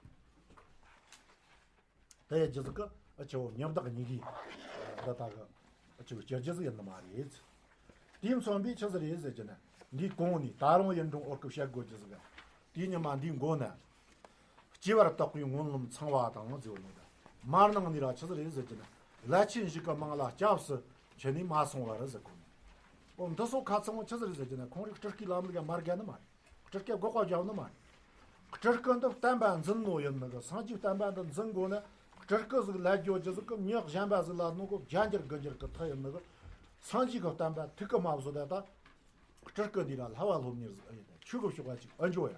དེ་ཡི་རྒྱུ་ཟིག་གི་ཨ་ཆེ་བོ་ཉམ་ཐག་གཉིས་ཀྱི་འདི་ལྟ་གི་ཨ་ཆེ་བོ་སྐྱེ་རྒྱུ་ཟིག་ཡིན་ནི་མ་རེད། དེའི་མཚོན་པའི་ཆི་ཟིག་རེད་ཟེར་གྱི་ན། འདིའི་གོང་ནས་ད་རུང་ཡུན་ཀྲུང་འོར་སྐུ་བཤད་དགོས་རྒྱུ་ཟིག་དེའི་ཉི་མ་འདིའི་མགོ་ན། སྐྱེ་བར་དོགས་པའི་སྔོན་ལམ་ཚང་བ་དང་ཟེར་བ་ནོ་ད། མར་ནང་ནས་ར་ཆི་ཟིག་རེད་ཟེར་གྱི་ན། ལ་ཆེན་ཞིག་གི་མིང་ལ་སྐྱབས་སུ་མཆི་ནས་མ་སོང་བར་ཟེར་གོ་ནོ། འོ་འདི་སོ་ཁ་ཚང་བ་ཆི་ཟིག་རེད་ཟེར་གྱི་ན། ཁོང་རིགས་སྤྲུལ་སྐུའི་ལམ་ལུགས་ཡ་མར་རྒྱ་ནི་མ་རེད། སྤྲུལ་སྐུ་འགོག་པ་བརྒྱབ་ནི་མ་རེད། སྤྲུལ་སྐུ་འདི་བསྟན་པ་འཛིན་ནོ་ཡིན་ནི་གི། སངས་རྒྱས་བསྟན་པ་འདི་འཛིན་དགོས་ན། སྤྲུལ་སྐུ་ཟིག་ལ་རྒྱོ་རྒྱུ་ཟིག་གི་མྱི་གཞན་པ་ཟིག་ལ་ནོ་གི་བརྒྱ་འགྱུར་དགུ་འགྱུར་གི་མཐུ་ཡིན་ནི་གི། སངས་རྒྱས་གི་བསྟན་པ་ཐུགས་གི་མ་བཟོད་ད་ད། སྤྲུལ་སྐུ་འདི་ར་ལྷ་བ་སློབ་གཉེར་ཟིག་ཨེ་ཡིན་ད་ཆོས་གི་ཕྱོགས་ཀ་ཅིག་ཨེ་འཇོ་ཡ།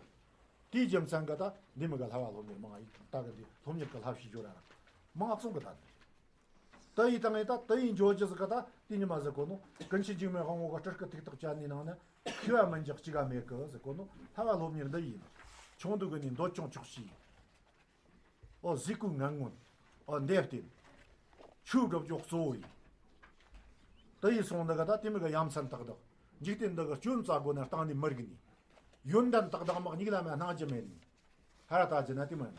དེའི་རྒྱུ་མཚན་གི་ད་འདི་མི་གི་ལྷ་བ་སློབ་གཉེར་མང་ཨེ་ད་གི་འདི་སློབ་གཉེར་གི་ལྷ་བཤད་འཇོ་ར་ར། མང་ཨ་གསུང་གི་ད་འདི། དེ་ཡི་སྟེང་ནས་ད་དེ་ཡི་འཇོ་རྒྱུ་ཟིག་ག་ད་དེ་ཉི་མ་ཟེར་གོ་ནོ། ཀུན་མཁྱེན་འཇིགས་མེད་དབང་པོ་གི་སྤྲུལ་སྐུ་ཐུགས་ཐག་བཅད་ནས་ནང་ན་མཁས་པ་མི་འཇིགས་གཅིག་ག་མེད་གི་ཟེར་གོ་ནོ། ལྷ་བ་སློབ་གཉེར་འདི་ཡིན། ཆུང་དུས་གི་ནས་འདོད་ཆུང་ཆོག་ཤེས། ཨོ་གཟིགས་སྐུའི་ངན་ངོན། ཨོ་འདེབས་བསྟན། ཆོས་སྒྲུབ་ཕྱོགས་གཙོ་བོ་ཡིན། དེ་ཡི་སོང་འདི་ག་ད་དེ་མི་གི་ཡ་མཚན་ཏག་ཏག་འཇིག་རྟེན་འདི་གི་སྐྱོན་བཙལ་དགོས་ན་སྟེང་ནས་མི་རིག་ནི། ཡོན་ཏན་ཏག་ཏག་མག་སྙིགས་ལམ་ལ་སྣང་རྒྱུ་མེད་ནི། ཧ་ར་ལྟ་རྒྱུ་ན་དེ་མ་ཡིན།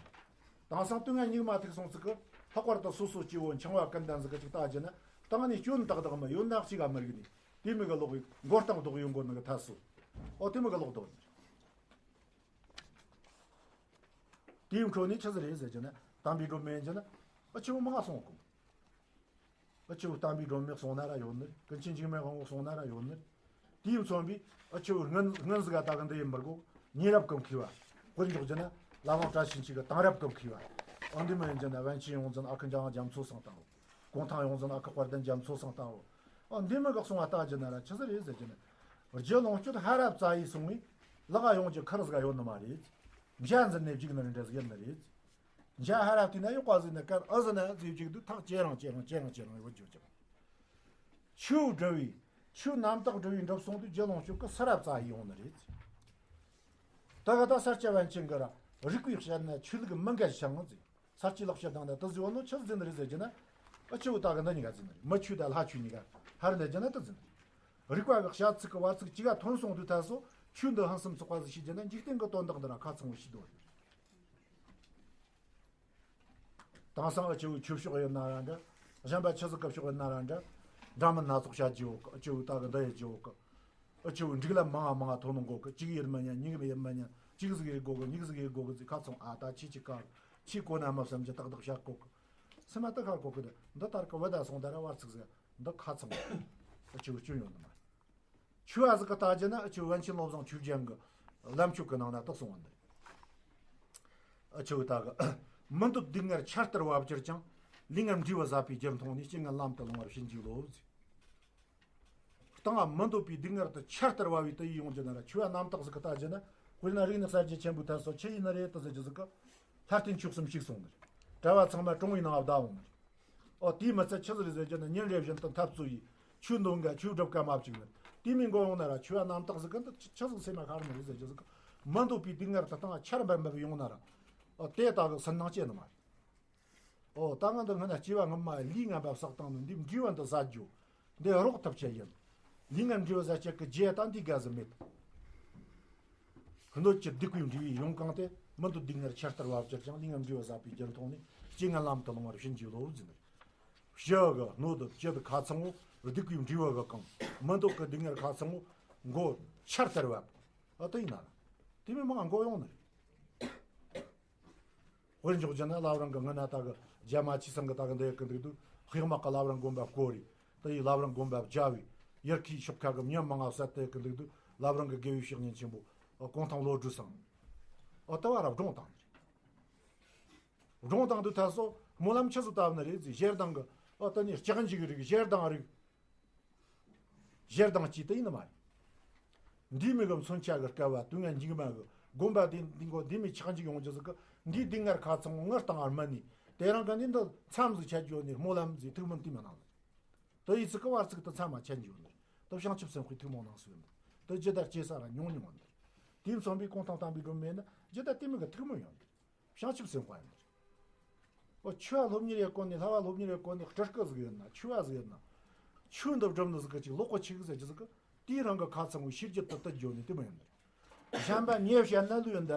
དེང་སང་དུས་ངན་སྙིགས་མ་ཐུག་སོང་ཚིག་གི། ལྷག་པར་དུ་སོ་སོ་སྐྱེ་བོ་འཆིང་བ་ཀུན་ལྡན་ཟིག་གི་ཅིག་ལྟ་རྒྱུ་ན། སྟེང་ནས་སྐྱོན་ཏག་ཏག་མ་ཡོན་ཏན་གཅིག་ག་མི་རིག་ནི། དེ་མི་གི་ལོག་གི་མགོ་རྟིང་རྡོག་ཡོང་གོ་ནི་གི་ཐ་སོ། ཨོ་དེ་མི་གི་ལོག་རྡོག་ནི། དེའི་འཕྲོ་ནས་ཆི་ཟིག་རེད་ཟེར་རྒྱུ་ན། དམ་པའི་སྒྲོན་མེ་ཡིན་རྒྱུ་ན། ཨ་ཆེ་བོ་མང་སོང་གོ། ཨ་ཆེ་བོ་དམ་པའི་སྒྲོན་མེ་གསུང་ན་ར་ཡོད་ནི། ཀུན་མཁྱེན་འཇིགས་མེད་དབང་པོ་གསུང་ན་ར་ཡོད་ནི། དེས་མཚོན་པའི་ཨ་ཆུ་བོ་སྔོན་སྔོན་ཟིག་ག་ད་གི་འདི་ཡིན་པར་གོ། ཉེ་རབས་ཀྱི་མཁས་པ། དཔེར་འཇོག་རྒྱུ་ན་བླ་བྲང་བཀྲ་ཤིས་འཁྱིལ་གི་དེང་རབས་ཀྱི་མཁས་པ། ཨ་འདི་མོ་ཡིན་རྒྱུ་ན་པཎ་ཆེན་ཡོངས་འཛིན་ཨ་ཁུ་འཇམ་དབྱངས་རྒྱ་མཚོ་སང་ཏང་བོ། གུང་ཐང་ཡོངས་འཛིན་ཨ་ཁུ་དཔལ་ལྡན་རྒྱ་མཚོ་སང་ཏང་བོ། ཨ་འདི་མོ་གི་གསུང་བ་ལྟ་རྒྱུ་ན་ར་ཆི་ཟིག་རེད་ཟེར་རྒྱུ་ན། རྒྱུ་ལོངས་སྤྱོད་ཧར་ར་བཙལ་ཡི་སོང་བས་ལག་ག་ཡོང་རྒྱུ་ཁུར་ཟིག་ག་ཡོད་ནི་མ་རེད། འཇའ་འཛིན་ནས་བརྒྱུགས་ནི་རེད་འདྲ་ཟིག་ཡིན་ནི་རེད། འཇའ་ཧར་ར་བལྟས་ན་ཡག་པ་ཟིག་ནི་དཀར་ཨ་ཟིག་ན་ཟིག་བརྒྱུགས་དུས་ཐག་ཇེ་རིང་ཇེ་རིང་ཇེ་རིང་ཇེ་རིང་ཡོད་རྒྱུ་ཅིག་ཆུ་བོ་བསྒྲིབས་པས། ཆུ་རྣམ་དག་བསྒྲིབས་པས་འགྲུབ་སོང་དུས་རྒྱུ་ལོངས་སྤྱོད་ཀྱི་ཧར་ར་བཙལ་ཡི་ཡོང་ནི་རེད། ད་ག་ད་ས་སྐྱ་པཎ་ཆེན་གྱིས་ར་རིགས་པས་དཔྱད་ན་ཆོས་ལུགས་མི་འགལ་ཞིང་ཟེར། ས་སྐྱའི་ལེགས་བཤད་དང་ནི་དེ་ཟེར་བ་ནོ་ཆི་ཟིག་ཡིན་ནི་རེད་ཟེར་རྒྱུ་ན། ཨ་ཆུ་བོ་ད་གི་འདི་གཉིས་ཀ་ཟེར་ནི་རེད། མི་ཆོས་དང་ལྷ་ཆོས་གཉིས་ཀ་ཧར་ལས་རྒྱུ་ན་དེ་ཟེར་ནི་རེད། རིགས་པ་གི་བཤད་ཚིག་གི་བར་ཚིག་གཅིག་ག་ཐོན་སོང་དུས་ད་སོ་ཆོས་འདི་ཕུན་སུམ་ཚོགས་པ་ཟིག་ཤེས་རྒྱུ་ན་འཇིག་རྟེན་གི་དོན་དག་འདི་ར་ཁ་ཚང་བོ་ཤེས་དོ་རེད། དེང་སང་ཨ་ཆུ་བོའི་ཆོས་ཕྱོགས་ཡིན་ན་ར་འདྲ། གཞན་པ་ཆི་ཟིག་གི་ཕྱོགས་ཡིན་ན་ར་འདྲ། འདྲ་མིན་སྣ་ཚོགས་བཤད་རྒྱུ་ཡོད་གི། ཨ་ཆུ་བོ་ད་གི་འདི་ཡི་རྒྱུ་ཡོད་གི། ཨ་ཆུ་བོ་འགྲིག་ལམ་མང་ང་མང་ང་ཐོན་ནོ་གོ་གི། གཅིག་ཡིན་མི་ཉན། གཉིས་ཡིན་མི་ཉན། གཅིག་ཟིག་ཡིན་དགོ་གི། གཉིས་ཟིག་ཡིན་དགོ་གི་ཟིག་ཁ་ཚང་ཨ་ད་ཆི་ཆི་ག་ཆི་གོ་ན་མི་བསམ་གྱི་ཏག་ཏག་བཤད་གོ་གི། སེམས་མ་ཏག་ཁ་གོ་གི། འདི་ལྟར་གི་བུ་ད་སོང་ད་ར་བར་ཚིག་ཟིག་འདི་ཁ་ཚང་ཨ་ཆུ་བོ་སྐྱོན་ཡོད་ནི་མ། ཆོས་པ་ཟིག་གི་ལྟ་རྒྱུ་ན་ཨ་ཆུ་བོ་པཎ་ཆེན་བློ་བཟང་ཆོས་རྒྱན་གི་ལམ་ཆོས་གི་ནང་ན་དག་སོང་བ་འདི་རེད། ཨ་ཆུ་བོ་ད་གི་མི་འདོད་སྡུག་བསྔལ་ཆར་ལྟར་བབ་གྱུར་ཀྱང་། ལུས་ངན་འབྲས་བུ་ཟད་པའི་རྒྱུར་མཐོང་ནས། རྐྱེན་ངན་ལམ་དུ་ལྷུང་བར་བྱིན་གྱིས་རློབས་ཟེར། སྟེང་ང་མི་འདོད་པའི་སྡུག་བསྔལ་དེ་ཆར་ལྟར་བབས་པའི་དུ་ཡིས་ཡོང་རྒྱུ་ན་ར། ཆོས་པ་རྣམ་དག་ཟིག་གི་ལྟ་རྒྱུ་ན། དཔེར་ན་རིག་གནས་གསར་བརྗེ་ཆེན་པོའི་ཐད་སོ་ཆི་ཡིན་ནི་རེད་དུ་ཟེར་རྒྱུ་ཟིག་གི། ལྷ་རྟེན་མཆོག་གསུམ་བཤིག་སོང་ནི་རེད། གྲྭ་པ་ཚང་མ་གྲོང་བའི་ནང་བསྡད་འོང་ནི་རེད། ཨོ་དེའི་མི་ཚད་ཆི་ཟིག་རེད་ཟེར་རྒྱུ་ན། ཉིན་རེ་བཞིན་དུ་འཐབ་རྩོད་ཡིས། ཆོས་འདོན་ག་ཆོས་སྒྲུབ་ག་མ་བཅུག་ནི་རེད། དེ་མིན་མགོ་ཡོང་ན་ར་ཆོས་པ་རྣམ་དག་ཟིག་གི་འདི་ཆི་ཆི་ཟིག་སེམས་མ་ཁར་ནི་རེད་ཟེར་རྒྱུ་ཟིག་གི། མི་འདོད་པའི་སྡུག་བསྔལ་དེ་སྟེང་ང་ཆར་འབབ་འབབ་ཡོང་ན་ར། ཨོ་དེ་ལྟ་གི་སུན་སྣང་སྐྱེ་ནི་མ་རེད། ཨོ་ད་ང་འདི་སྔོན་ན་སྐྱེ་བ་སྔོན་མ་ལུས་ངན་པ་བསགས་བཏང་ནི་འདི་འབྲས་བུ་འདི་ཟད་རྒྱུ། འདི་རོགས་ཐུབ་ཆེད་ཡིན། ལུས་ངན་འབྲས་བུ་ཟད་བྱེད་ཀྱི་རྒྱུ་ད་འདི་ག་ཟིག་མེད། འདོད་ཀྱི་སྡིག་པའི་འབྲས་བུས་ཡོང་གང་སྟེ། མི་འདོད་སྡུག་བསྔལ་ཆར་ལྟར་བབ་གྱུར་ཀྱང་། ལུས་ངན་འབྲས་བུ་ཟད་པའི་རྒྱུར་མཐོང་ནས། རྐྱེན་ངན་ལམ་དུ་ལྷུང་བར་བྱིན་གྱིས་རློབས་ཟེར་ནས། ཕྱི་གི་སྣོད་དུ་བཅུད་ཁ་ཚང་བོ་སྡིག་པའི་འབྲས་བུ་གིས་གང་། མི་འདོད་ཀྱི་སྡུག་བསྔལ་ཁ་ཚང་བོ་མགོ་ཆར་ལྟར་བབས། ཨ་དེ་ཡིན་ན་ར། དེ་མིན་མང་མགོ་ཡོང་ནི་རེད། དཔེར་འཇོག་རྒྱུ་ན་བླ་བྲང་གི་སྔོན་ན་ད་གི་རྒྱ་མ་ཆོས་ཚང་གི་ད་གི་འདི་ཡི་གི་འདུག་འདུག་ཧེག་མ་གི་བླ་བྲང་དགོན་པ་བསྐོར་རེ། དེ་ཡི་བླ་བྲང་དགོན་པ་བརྒྱབ་བས་ཡར་ཁའི་ཤོག་ཁ་གི་མྱི་མང་ང་བསད་དེ་གི་འདུག་འདུག་བླ་བྲང་གི་དགེ་བའི་བཤེས་གཉེན་ཆེན་པོ་གུང་ཐང་བློ་གྲོས་སང་། ཨོ་ད་བ་ར་བཀྲོངས་བཏང་ནི་རེད། བཀྲོངས་བཏང་དུས་ད་སོ་སྨོན་ལམ་ཆི་ཟིག་བཏབ་ནི་རེད་ཟེར། ཞེ་སྡང་གི་ཨོ་ད་ནི་ལྕགས་འཇིག་རིགས་ཞེ་སྡང་རིགས། ཞེ་སྡང་སྐྱེས་དེ་ཡིན་ནི་མ་རེད། འདི་མི་གི་མཚོན་ཆ་གི་སྐལ་བ་དུས་ངན་འཇིགས་མ་གི་དགོན་པ་དེ་འདི་མགོ་འདི་མི་ཆག་འཇིག་ཡོང་རྒྱུ་ཟིག་གི། འདིའི་སྡུག་བསྔལ་ཁ་ཚང་ངུ་སྟངས་ཨར་མ་ནི་དེ་རང་གི་ནི་འདི་མཚམས་ཟིག་ཆད་རྒྱུ་ནི་སྨོན་ལམ་ཟིག་ཐུགས་སྨོན་དེ་མི་གནང་ལ། དེ་ཡི་ཚིག་གི་བར་ཚིག་དེ་མཚམས་མ་ཆད་འཇུག་ནི་དེ་བྱང་ཆུབ་སེམས་དཔའི་ཐུགས་སྨོན་གནང་སྲོལ་ཡོད་ནི་དེ་ཇི་ལྟར་སྐྱེ་ས་ར་ཉུང་ཉུང་ནི། དེ་མཚོན་པའི་གུང་ཐང་དམ་པའི་སྒྲོན་མེ་ནི་ཇི་ལྟར་དེ་མི་གི་ཐུགས་སྨོན་ཡོད་ནི། བྱང་ཆུབ་སེམས་དཔའ་ཡིན་པ་རེད། ཨོ་ཆོས་པ་སློབ་གཉེར་ཡེད་གོ་ནི་ལྷ་བ་སློབ་གཉེར་ཡེད་གོ་ནི་སྤྲུལ་སྐུ་ཟིག་ཡིན་ན་ཆོས་པ་ཟིག་ཡིན་ན། ཆོས་འདི་སྒྲུབ་ནི་ཟིག་གི་ཅིག་ལོག་གི་ཆི་གི་ཟེར་གྱི་ཟིག་གི་དེའི་རང་གི་ཁ་ཚང་བའི་ཤེས་རྒྱུད་དུ་དུ་འགྱོ་ནི་དེ་མ་ཡིན་ནི། གཞན་པ་ཉེ་བཤད་ན་ལུས་ཡིན་འདི་ར་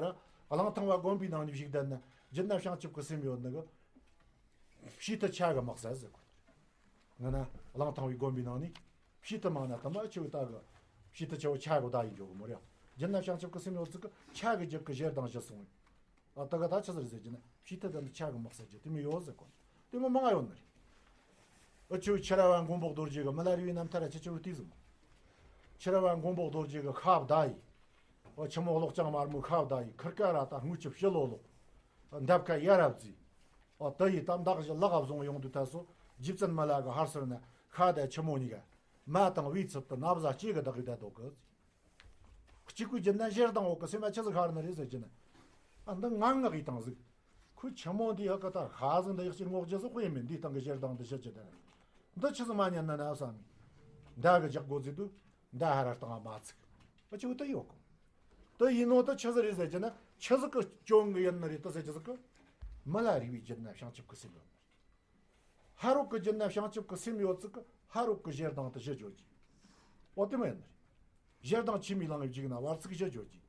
གླང་ཐང་བ་དགོན་པའི་ནང་ནས་བཞུགས་བསྡད་ན་རྒྱུད་ན་བྱང་ཆུབ་ཀྱི་སེམས་ཡོད་ནི་གི། བྱེད་ཐུབ་ཆ་གི་མི་གསལ་ཟེར་གོ། ང་ན་གླང་ཐང་བའི་དགོན་པའི་ནང་ནས་བྱེད་ཐུབ་མང་ན་དུ་མ་ཆེ་བའི་ལྟ་གི་བྱེད་ཐུབ་ཆ་བོ་ཆ་གི་བདག་ཡིན་འགྱོ་གི་མོ་རེད། རྒྱུད་ན་བྱང་ཆུབ་ཀྱི་སེམས་ཡོད་ཚིག་གི་ཆ་གི་རྒྱུད་ཀྱི་ཞེ་སྡང་ཞི་སོང་བས། ཨ་ད་ག་ད་ཆི་ཟེར་ཟེར་གྱི་ན་ཕྱི་ཐད་དུ་ཆ་གི་དམག་ཟེར་གྱི་དེ་མོ་ཡོད་ཟེར་གོ། དེ་མོ་མང་ཡོད་ནི་རེད། ཨ་ཆུ་ཁྱི་ར་བ་མགོན་པོ་རྡོ་རྗེ་གི་མི་ལ་རི་བའི་རྣམ་ཐར་ར་ཆི་ཆི་བོ་དེ་ཟིག་ཁྱི་ར་བ་མགོན་པོ་རྡོ་རྗེ་གི་ཤ་བདའ་ཡི། ཨ་ཆི་མོ་གློག་ལྕང་དམར་མོའི་ཤ་བདའ་ཡི་ཁིར་ཀ་ར་ད་དངུལ་ཆུ་ཕྱི་ལོ་ལོག་འདབ་ཀ་ཡ་རབ་རྩིས། ཨ་དེ་ཡི་ད་མདའ་བཞི་ལག་བཟུང་ཡོང་དུས་ད་སོ་རྗེ་བཙུན་མི་ལ་གི་ཧར་སར་ན་ཤ་དང་ཆི་མོ་གཉིས་ཀ་མ་དང་བའི་ཚུལ་དུ་ན་བཟའ་སྐྱེ་གི་བདག་གི་བསྡད་འདུག་གི། གཅིག་པུའི་རྒྱུད་ན་ཞེ་སྡང་འོག་གི་སེམས་ལ་ཆི་ཟིག་ཤར་ནི་རེད་ཟེར་གྱི་ན། ཨ་འདི་ང་ངག་གི་སྟངས་ཟིག་ཁོའི་ཆི་མོ་འདི་ཧ་གི་ད་ཤ་ཟིག་འདི་ཡག་ཅིག་ངོག་རྒྱུ་ཟིག་དཔེ་མེད། འདིའི་སྟེང་གི་ཞེ་སྡང་འདི་ཞི་རྒྱུ་དང་། འདི་ཆི་ཟིག་མ་ཉན་ན་ན་བསམ་མི། མདའ་གི་རྒྱག་དགོས་ཟིག་དུས་མདའ་ཧ་ར་སྟེང་མ་ཚིག་ཨ་ཆི་བོ་དེ་ཡོད་གོ། དེ་ཡིན་ནོ་དེ་ཆི་ཟིག་རེད་ཟེར་གྱི་ན་ཆི་ཟིག་གི་སྐྱོན་གི་ཡིན་ནི་རེད་དེ་ཟེར་གྱི་ཟིག་གི། མི་ལ་རས་པའི་རྒྱུད་ན་བྱང་ཆུབ་ཀྱི་སེམས་ཡོད་ནི། ཕ་རོལ་གྱི་རྒྱུད་ན་བྱང་ཆུབ་ཀྱི་སེམས་ཡོད་ཚིག་གི་ཕ་རོལ་གྱི་ཞེ་སྡང་དེ་ཞི་འགྱོ་རྒྱུ། འོ་དེ་མོ་ཡིན་ནི་རེད། ཞེ་སྡང་ཆི་མོ་ལངས་བཅུག་ན་བར་ཚིག་ཞི་འགྱོ་རྒྱུ།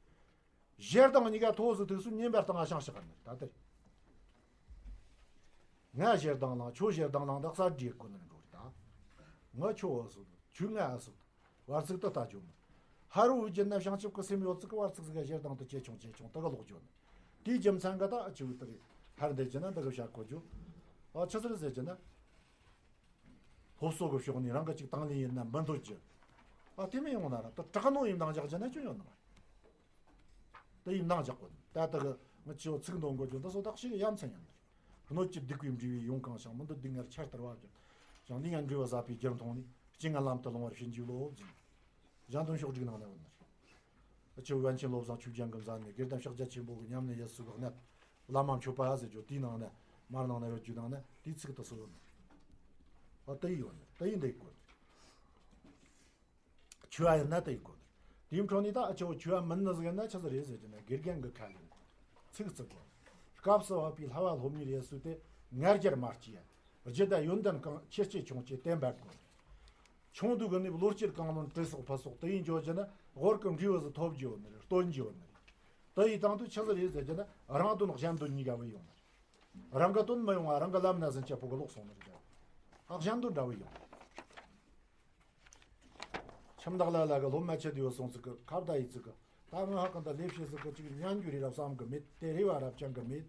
ཞེ་སྡང་གཉིས་ཀ་ཐོག་སུ་ཐུག་སུ་ཉན་པར་བཏང་ང་བྱང་ཞག་ནི་ད་དེར། ང་ཞེ་སྡང་ལངས་ཁྱོད་ཞེ་སྡང་ལངས་ད་གསར་བརྗེ་ཀུན་ནས་འགྲོ་རེད་ད། ང་ཁྱོད་འོ་སོ་ཁྱོད་ང་ཨ་སོ། བར་ཚིག་ཏུ་ལྟ་རྒྱུ་མོ། ཕ་རོལ་པོའི་རྒྱུད་ན་བྱང་ཆུབ་ཀྱི་སེམས་ཡོད་ཚིག་གི་བར་ཚིག་ཟིག་ག་ཞེ་སྡང་དེ་ཇེ་ཆུང་ཇེ་ཆུང་དུ་ག་ལོག་འགྱོ་ནི། དེའི་རྒྱུ་མཚན་ག་ད་ཨ་ཆི་བོ་དེ་རེད། ཕར་འདེད་རྒྱུ་ན་འདི་གི་བྱ་གོ་རྒྱུ། ཨ་ཆི་ཟིག་རེད་ཟེར་རྒྱུ་ན། སློབ་གསོ་གི་ཕྱོགས་ནས་རང་གི་ཅིག་དང་ལེན་ཡིན་ན་མི་འདོད་རྒྱུ། ཨ་དེ་མི་ཡོང་ན་ར་ད་དྲག་ནོ་ཡིན་འདང་རྒྱག་རྒྱུ་ན་ཅུང་ཡོད་ནི་མ་རེད། ད་ཡིན་འདང་རྒྱག་གོ་ད་ད་གི་ང་ཅི་ཡོ་ཚིག་འདོན་དགོས་རྒྱུ་འདི་སོ་ད་ཞིག་ཡ་མཚན་ཡང་མི་རེད། སྣོད་ཀྱི་སྡིག་པའི་འབྲས་བུས་ཡོངས་གང་ཞིང་། མི་འདོད་སྡུག་བསྔལ་ཆར་ལྟར་བབ་ཀྱང་། ཀྱང་ནི་ངན་འབྲས་བུ་ཟད་པའི་རྒྱུར་མཐོང་ནས། རྐྱེན་ངན་ལམ་དུ་ལྷུང་བར་བྱིན་གྱིས་རློབས་ཟེར། གཞན་དོན་ཕྱོགས་བསྒྲིགས་ནང་ན་ཡོད་ནི་རེད། ཨ་ཆེ་བོ་པཎ་ཆེན་བློ་བཟང་ཆོས་རྒྱན་གྱི་མཛད་ནས་དགེ་ལྡན་ཕྱག་རྒྱ་ཆེན་པོ་གི་ཉམས་ལེན་ཡུལ་སུ་གི་གནད། བླ་མ་མཆོད་པ་ཟེར་རྒྱུ་དེའི་ནང་ན་མར་ནང་ན་ཡོད་རྒྱུ་ནང་ན་དེའི་ཚིག་ཏུ་སོ་ཡོད་ནི། ཨ་དེ་ཡི་ཡོད་ནི་དེ་ཡི་འདི་ཡི་སྐོར། ཆོས་པ་ཡིན་ན་དེ་ཡི་སྐོར། དེའི་འཕྲོ་ནས་ད་ཨ་ཆེ་བོ་ཆོས་པ་མིན་ནི་ཟིག་ཡིན་ན་ཆི་ཟིག་རེད་ཟེར་རྒྱུ་ན་དགེ་རྒན་གྱི་ཁ་ལེན་དགོས། ཚིག་བརྩི་དགོས། སྐབས་སུ་བབ་པའི་བསླབ་པ་སློབ་གཉེར་ཡེ་སྲོལ་དེ་ངར་རྒྱར་མ་སྐྱེས་ཡ། རྒྱུད་དང་ཡོན་ཏན་གང་ཆེ་སྐྱེས་ཆུང་སྐྱེས་བསྟེན་པར་དགོས། ཆུང་དུས་ཀྱི་ནས་བློ་སྐྱེད་གང་རུང་བྲེལ་སོགས་ཕུད་སོགས་དེ་ཡིན་འཇོག་རྒྱུ་ན་དབོར་གི་འབྲས་བུ་ཟིག་ཐོབ་རྒྱུ་ཡོད་ནི་རེད། སྟོན་རྒྱུ་ཡོད་ནི་རེད། དེ་ཡི་དང་དུ་ཆི་ཟིག་རེད་ཟེར་རྒྱུ་ན་རང་དོན་གཞན་དོན་གཉིས་ཀ་བུད་ཡོང་ནི་རེད། རང་གི་དོན་མི་ཡོང་བ་རང་གི་ལམ་ན་ཟིན་ཆ་ཕོ་གི་ལོག་སོང་ནི་རེད། ཨ་གཞན་དོན་འདྲ་བུད་ཡོང་ནི་རེད། ཁྱིམ་བདག་ལ་ལ་གི་སློབ་མ་ཆེ་དུ་ཡོད་སོང་ཟིག་གི་ཁ་བརྡ་ཡིས་ཟིག་གི་ད་ང་ཧ་གི་འདི་ལས་བྱེད་ཟིག་གི་ཅིག་ཉན་རྒྱུ་རེད་རབ་བསམ་གི་མེད། དེ་རེ་བ་རབ་ཅང་གི་མེད།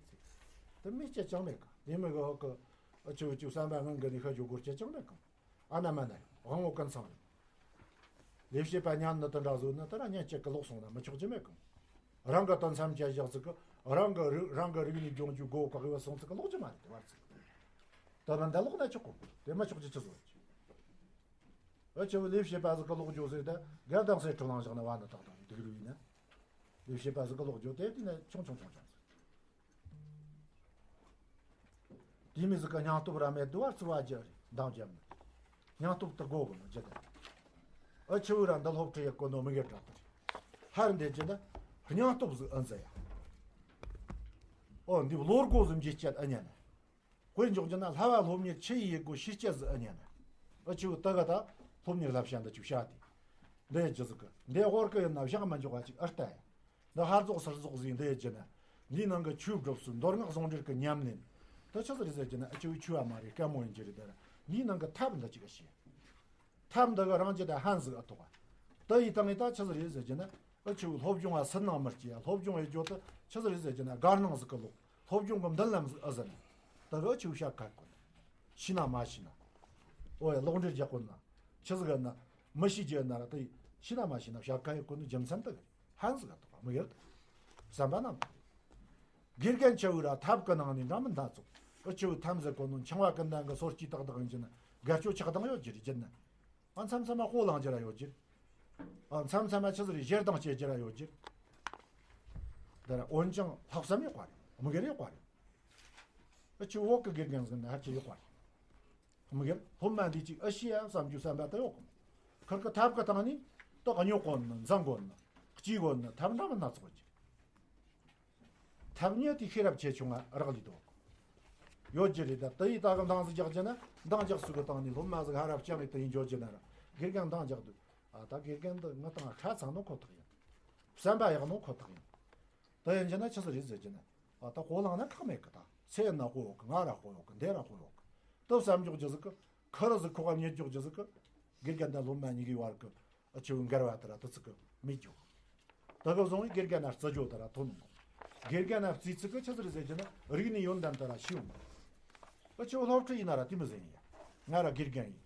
དེ་མི་སྐྱེ་ཅང་མེད་གི། དེ་མི་གི་ཧོ་གི་ཨ་ཆུ་ཆུ་བསམ་པ་ངང་གི་ནི་ཤ་ཇོ་གོར་སྐྱེ་ཅང་མེད་གི། ཨ་ན་མ་ན་དབང་བོ་ཀུན་ཚང་རེད། ལས་བྱེད་པ་ཉན་ནི་དེ་འདྲ་བཟོ་ན་དེ་ར་ཉན་སྐྱེ་གི་ལོག་སོང་ན་མི་ཆོག་རྒྱུ་མེད་གི། རང་གི་དོན་མཚམས་ཅན་བཞག་ཟིག་གི་རང་གི་རིག་རང་གི་རིག་ནས་སྦྱོང་རྒྱུ་སྒོ་བཀག་ཡོད་སོང་ཟིག་གི་ལོག་རྒྱུ་མ་རེད། དེ་བར་ཚིག་དེ་མི་འདི་ལོག་ན་ཆོག་གི། དེ་མི་ཆོག་རྒྱུ་ཆི་བཟོ་རྒྱུ། ཨ་ཆེ་བོ་ལས་བྱེད་པ་ཟིག་གི་ལོག་འགྱོ་ཟེར་ད་རྒན་དང་སེ་ཁྲི་ལང་བཞག་ན་བ་ན་ཏག་ཏག་སྡུག་རུ་ཡིན་ན། ལས་བྱེད་པ་ཟིག་གི་ལོག་འགྱོ་དེ་དེ་ནས་ཆུང་ཆུང་ཆུང་ཆུང་ཟིག་དེ་མི་ཟིག་གི་སྙིང་སྟོབས་ར་མེད་དུ་བར་ཚུ་བ་རྒྱ་རེད་འདང་རྒྱབ་ནས། སྙིང་སྟོབས་དུ་དགོ་གི་མི་རྒྱུ་དང་། ཨ་ཆེ་བོ་ར་འདི་སློབ་ཁྲིད་ཡེ་གོ་ནོ་མི་གེ་དྲག་ཏུ་རེད། ཧར་འདེད་རྒྱུ་ན་སྙིང་སྟོབས་ཟིག་ཨ་འཛི་ཡ། ཨོ་འདི་བློ་སྒོ་ཟིག་འབྱེད་བྱེད་ཨ་ཉན་ན། དཔེ་འཇོག་རྒྱུ་ན་བསླབ་པ་སློབ་གཉེར་ཆི་ཡི་ཡེ་དགོ་ཤེས་བྱ་ཟིག་ཨ་ཉན་ན། ཨ་ཆེ་བོ་ད་ག་ད་སློབ་གཉེར་བསླབ་བྱ་འདི་ཆུ་བྱ་དེ། འདི་ཡི་རྒྱུ་ཟིག་གི་འདི་དབོར་གི་ཡིན་ན་བཞག་མ་འཇོག་པ་ཅིག་ཨ་ལྟ་ཡ། འདི་ཧར་རྫོགས་ཚུར་རྫོགས་ཟིག་འདི་ཡི་རྒྱུ་ན། འདིའི་ནང་གི་ཆོས་སྒྲུབ་སྲོལ་མདོ་སྔགས་ཟུང་འབྲེལ་གི་ཉམས་ལེན། ད་ཆི་ཟིག་རེད་ཟེར་རྒྱུ་ན་ཨ་ཆེ་བོའི་ཆོས་པ་མ་རེད་དཀའ་མོ་ཡིན་རྒྱུ་རེད། ད་ར་འདིའི་ནང་གི་ཐབས་འདི་ཅིག་ག་ཤེས། ཐབས་འདི་གི་རང་རྒྱུད་དང་ཧན་ཟིག་ཨ་ཐོག་ད་ཡི་དང་ཡི་ད་ཆི་ཟིག་རེད་ཟེར་རྒྱུ་ན། ཨ་ཆེ་བོའི་སློབ་སྦྱོང་བ་སུན་སྣང་མི་སྐྱེ་ཡ། སློབ་སྦྱོང་ཡེ་རྒྱུ་ད་ཆི་ཟིག་རེད་ཟེར་རྒྱུ་ན་དགའ་སྣང་ཟིག་གི་ལོག་སློབ་སྦྱོང་གི་མདུན་ལམ་ཟིག་ཨ་ཟིན། ད་གི་ཨ་ཆེ་བོའི་ཤ་ཁ་ཀུན། ཤི་ན་མ་ཤི་ན། ཨོ་ཡ་ལོག་འདྲེན་རྒྱག་གོ་ན། ཆི་ཟིག་ན། མི་ཤི་རྒྱུ་ན་ར་དེ་ཤི་ན་མ་ཤི་ན་བྱ་དཀའ་ཡི་གོ་ནི་རྒྱུ་མཚན་དུ་ཧན་ཟིག་ག་ཐོག་མི་ཡོད། བསམ་པ་ནང་དགེ་རྒན་ཆེ་བོ་ར་ཐབས་ཀྱི་ནང་ནས་འདྲ་མི་འདའ་ཚོགས་ཨུ་ཆེ་བོ་ཐམས་ཟེར་གོ་ནོ་འཆིང་བ་ཀུན་ལྡན་གྱི་སོར་གྱིས་ཏག་ཏག་ཡིན་གྱི་ན་དགའ་སྐྱོ་ཆགས་སྡང་ཡོད་ཀྱི་རེད་ཀྱི་ན། ཨ་མཚམས་མཚམས་མ་སྤོ་ལངས་ཀྱི་ར་ཡོད་ཀྱི། ཨ་མཚམས་མཚམས་མ་ཆི་ཟིག་རེད་ཞེ་སྡང་སྐྱེ་ཀྱི་ར་ཡོད་ཀྱི། དེ་ར་འོན་ཀྱང་ལྷག་བསམ་ཡོད་པ་རེད། མི་སྒེར་ཡོད་པ་རེད། ཨུ་ཆེ་བོ་གི་དགེ་རྒན་ཟིག་ན་ཧ་ཅི་ཡོད་པ་རེད། མི་སྒེར་སློབ་མ་འདི་གཅིག་ཨེ་ཤེས་ཡ་བསམ་རྒྱུ་བསམ་པ་ད་ཡོད་གི། ཁིར་གི་ཐབས་གི་སྟེང་ནས་ཏོག་ཉོ་གོ་ནི་འཛིན་གོ་ནི་གཅིག་གོ་ནི་ཐབས་འདྲ་མི་སྣ་ཚོགས་ཀྱི། ཐབས་ཉེ་དེ་ཤེས་རབ་ཆེ་ཆུང་ང་རག་ལས་འདུག་ཡོད་ཀྱི་རེད། ད་དེ་ཡི་ད་གི་འདང་ཟིག་རྒྱག་རྒྱུ་ན་འདང་རྒྱག་སུ་གི་སྟེང་ནས་སློབ་མ་ཟིག་ཧ་རབ་ཅང་ངས་དེ་ཡིན་འཇོག་རྒྱུ་ན་ར་དགེ་རྒན་འདང་རྒྱག་འདུག་ཨ་ད་དགེ་རྒན་འདི་ང་དང་ཁ་ཚང་ནོ་ཁོ་ཐག་ཡིན། བསམ་པ་ཡག་ནོ་ཁོ་ཐག་ཡིན། དེ་ཡིན་རྒྱུ་ན་ཆི་ཟིག་རེད་ཟེར་རྒྱུ་ན། ཨ་ད་སྤོ་ལངས་ན་ཁག་མེད་གི། ད་སེ་ན་སྤོ་ཡོད་གི། ང་ར་སྤོ་ཡོད་གི། འདི་ར་སྤོ་ཡོད་གི། དེ་བསམ་འཇོག་རྒྱུ་ཟིག་གི། ཁ་ར་ཟིག་ཁོ་ག་ཉེ་འཇོག་རྒྱུ་ཟིག་གི། དགེ་རྒན་དང་སློབ་མ་གཉིས་ཀའི་བར་གི་ཨ་ཆེ་བོའི་འགལ་བ་དེ་ར་དེ་ཚིག་གི་མི་འཇོག་དེ་གི་བཟུང་བའི་དགེ་རྒན་ན་རྩི་འཇོག་དེ་ར་ཐོན་ནོ། དགེ་རྒན་ན་རྩིས་ཚིག་གི་ཆི་ཟིག་རེད་ཟེར་རྒྱུ་ན་རིག་གནས་ཡོན་ཏན་དེ་ར་ཤེས་ཡོང་། ཨ་ཆེ་བོ་སློབ་ཁྲིད་ཡིན་ན་ར་དེ་མི་ཟེར་ཡིན་ཡ། ང་ར་དགེ་རྒན་ཡིན།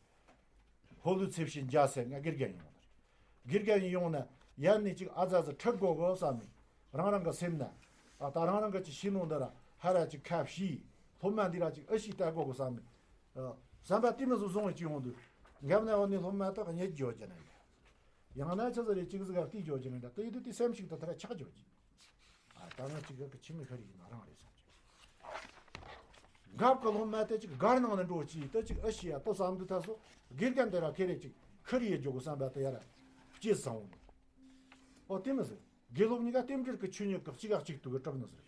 ཕོ་ལུ་ཚེ་བྱིན་རྒྱ་སེ་ང་དགེ་རྒན་ཡིན་ཡོང་ནི་རེད། དགེ་རྒན་ཡིན་ཡོང་ན་ཡར་ནས་ཅིག་ཨ་ཙ་ཙི་ཁྲིད་དགོ་གི་བསམ་ནས་རང་རང་གི་སེམས་ན་ཨ་ད་རང་རང་གི་ཅིག་ཤེས་ནོ་འདི་ར་ཧ་ར་ཅིག་ཁ་བཤིས། སློབ་མ་འདི་ར་ཅིག་ཨེ་ཤེས་ལྟ་དགོ་གི་བསམ་ནས་ཨ་བསམ་པ་དེ་མི་བཟོ་བཟུང་བའི་ཅིག་ཡོང་དུས་འགབ་ན་འོ་ནས་སློབ་མ་དག་ཉེ་རྒྱུ་ཡོད་ཀྱི་ན་ཡང་ན་ཆི་ཟིག་རེད་ཅིག་ཟིག་ག་བལྟས་ཡོད་ཀྱི་ན་འདྲ་དེ་ཡིན་དུས་དེ་སེམས་ཤིག་ཏུ་དེ་ར་ཆགས་ཡོད་ཀྱི། ཨ་ད་ང་ཅིག་གི་ཁྱིམ་མི་ཤི་རི་ཡིན་ན་རང་རེད་བསམ་གྱི། འགབ་གི་སློབ་མ་དེ་ཅིག་སྒར་ནང་ནས་འགྲོ་ཅིག་དེ་ཅིག་ཨེ་ཤེས་ཡ་ལྟོས་བསམ་དུས་ད་སོ་དགེ་རྒན་དེ་ར་ཁེ་རེ་ཅིག་ཤི་རི་ཡེ་འཇོག་གི་བསམ་པ་དེ་ཡ་ར་སྐྱེས་སོང་། ཨོ་དེ་མི་ཟེར། དགེ་སློབ་གཉིས་ཀ་རྟེན་འབྲེལ་གྱི་ཆོས་ཉིད་ཀྱི་གཅིག་ག་གཅིག་ཏུ་གི་གྲུབ་ནི་ཟེར།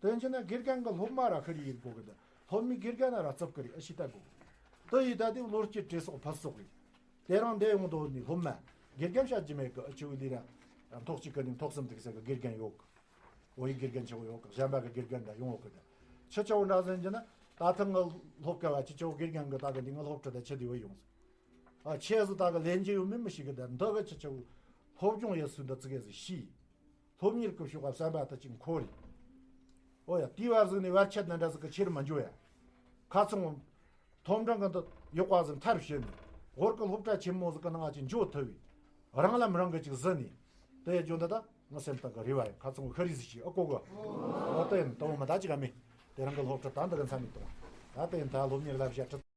དེ་ཡིན་ན་དགེ་རྒན་གྱི་སློབ་མ་ར་ཤི་རི་ཡེ་དགོ་གི་འདི་སློབ་མའི་དགེ་རྒན་ན་ར་རྩིབ་ཀི་རེད་ཨེ་ཤེས་ལྟ་དགོ་གི། དེ་ཡི་ད་དེ་བློ་སྐྱེད་བྲེལ་སོགས་ཕུད་སོགས་རེད། དེ་རང་འདས་ཡོང་དོ་ནི་སློབ་མ་དགེ་རྒན་བྱ་རྒྱུ་མེད་གི་ཨ་ཆེ་བོ་ལི་ར་ཐོག་གཅིག་གི་ནི་ཐོག་གསུམ་དུ་ཟེར་གི་དགེ་རྒན་ཡོད་གི། འོ་ཡི་དགེ་རྒན་ཆེ་བོ་ཡོད་གི། གཞན་པ་གི་དགེ་རྒན་འདྲ་ཡོང་འོག་གི་འདྲ། ཆི་ཆ་བོ་འདྲ་ཟེར་གྱི་ན་ད་ཐེངས་ངི་སློབ་སྐལ་བ་ཆི་ཆ་བོ་དགེ་རྒན་གི་ད་གི་འདི་ངི་སློབ་ཁྲིད་ད་ཆི་དེ་བོ་ཡོང་ཟེར། ཨ་ཆེ་ཟི་ད་གི་ལེན་རྒྱུ་ཡོད་མིན་མི་ཤེས་གི། ད་འདི་གི་ཆི་ཆ་བོ་སློབ་སྦྱོང་ཡེ་སུ་འདི་ཙི་གེ་ཟི་ཤེས། སློབ་གཉེར་གི་ཕྱོགས་ག་བསམ་པ་ད་ཅིག་འཁོར་རེ། ཨོ་ཡ་དེའི་བར་ཟིག་ནས་བར་ཆད་ན་འདྲ་ཟིག་གི་ཆེར་མི་འཇོ་ཡ། ཁ་ཚང་། ཐོབ་འབྲིང་གི་འདི་ཡག་པ་ཟིག་མཐར་ཕྱིན་ནས་ཧོར་གི་སློབ་གྲྭ་ཆེན་མོ་ཟིག་གི་ནང་ང་ཅིག་འཇོག་ཐུབ་བས། རང་ལ་མི་རང་གི་ཅིག་ཟི་ནི། དེ་ཡ་ཇོ་འདི་ད་ང་སེམས་ད་གི་རི་བ་ཡིན། ཁ་ཚང་ཤ་རི་ཟི་ཞིག་ཨ་ཀོ་གི། འོ་དེ་ཡིན་དང་མི་ད་ཅིག་ཨ་མི། དེ་རང་གི་སློབ་ཁྲིད་ད་འདི་གི་མཚམས་མི་གཏོང་། ད་དེ་ཡིན་ད་སློབ་གཉེར་ལ་བཞག་ཁྲིད།